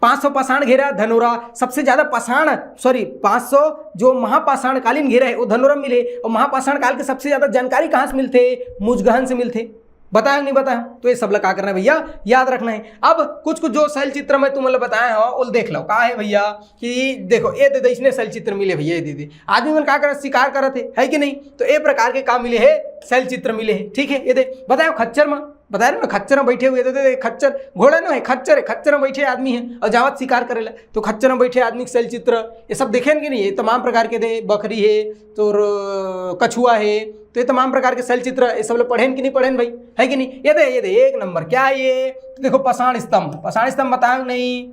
पाँच सौ पाषाण घेरा धनोरा, सबसे ज्यादा पाषाण, सॉरी, पाँच सौ जो महापाषाणकालीन घेरा है वो धनोरा में मिले, और महापाषाण काल के सबसे ज्यादा जानकारी कहाँ से मिलथे? मुजगहन से मिलथे। बताया नहीं बताया? तो ये सब ला का करना है भैया, याद रखना है। अब कुछ कुछ जो शैल चित्र मैं तुम लोग बताए हो, वो देख लो का है भैया। कि देखो, ये दे दे, इसने शैल चित्र मिले भैया, ये दे दे। आदमी मन का करत, शिकार करत है, है कि नहीं? तो ये प्रकार के का मिले है? शैल चित्र मिले है। ठीक है, ये दे बताओ, खच्चर में बताए रहे ना, खच्चर में बैठे हुए, दे दे, खच्चर, घोड़ा नो है, खच्चर है, खच्चर में बैठे आदमी है और जावत शिकार करेला, तो खच्चर में बैठे आदमी के शैल चित्र, ये सब देखे कि नहीं? ये तमाम प्रकार के दे, बकरी है, तो र-, कछुआ है, तो ये तमाम प्रकार के शैल चित्र, ये सब लोग पढ़ेन कि नहीं पढ़ेन भाई, है कि नहीं? ये दे, ये दे, एक नंबर क्या है ये? तो देखो, पाषाण स्तंभ, पाषाण स्तंभ बताओ नहीं,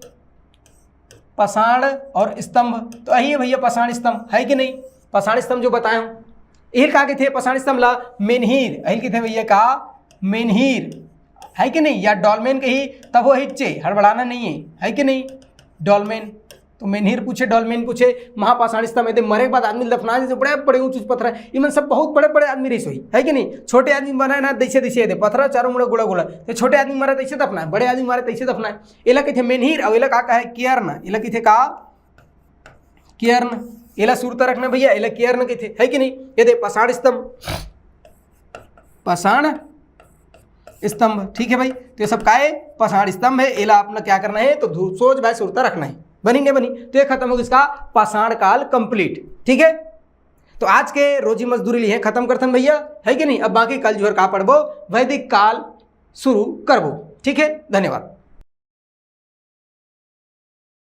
पाषाण और स्तंभ, तो यही है भैया पाषाण स्तंभ, है कि नहीं? पाषाण स्तंभ जो बताए हूँ, एहिल का कथे पाषाण स्तंभ ला? मेनहीर। एहिल कथे भैया का? मेनहीर, है कि नहीं? या डॉलमेन कही तब वो हिच्चे, हड़बड़ाना नहीं है, है कि नहीं? डॉलमेन। तो मेनहीर पूछे, डॉलमेन पूछे, महापाषाण स्तंभ, एदे मरे के बाद आदमी दफना देथे, बड़े बड़े ऊंच ऊंच पत्थर है, इमन सब बहुत बड़े बड़े आदमी रहिस होही, है कि नहीं? छोटे आदमी बनाए ना, जैसे तैसे दे पत्थर चारों मुड़े गोला गोला, तो छोटे आदमी मरे तैसे दफना है, बड़े आदमी मरे तैसे दफना है। एला कथे मेनहीर, और एला का कहे? केयर्न। एला कथे का? केयर्न। एला सुरता रखना भैया, एला केयर्न कथे, है कि नहीं? ये दे पाषाण स्तंभ, पाषाण स्तंभ, ठीक है भाई, तो ये सब काय? पाषाण स्तंभ है। एला अपना क्या करना है? तो धू-, सोच भाई, सुरता रखना है। बनी नहीं बनी? तो ये खत्म हो गिस का, पाषाण काल कंप्लीट। ठीक है, तो आज के रोजी मजदूरी लिए खत्म करथन भैया, है कि नहीं? अब बाकी कल जुहर का पढ़बो, वैदिक काल शुरू करबो। ठीक है, धन्यवाद।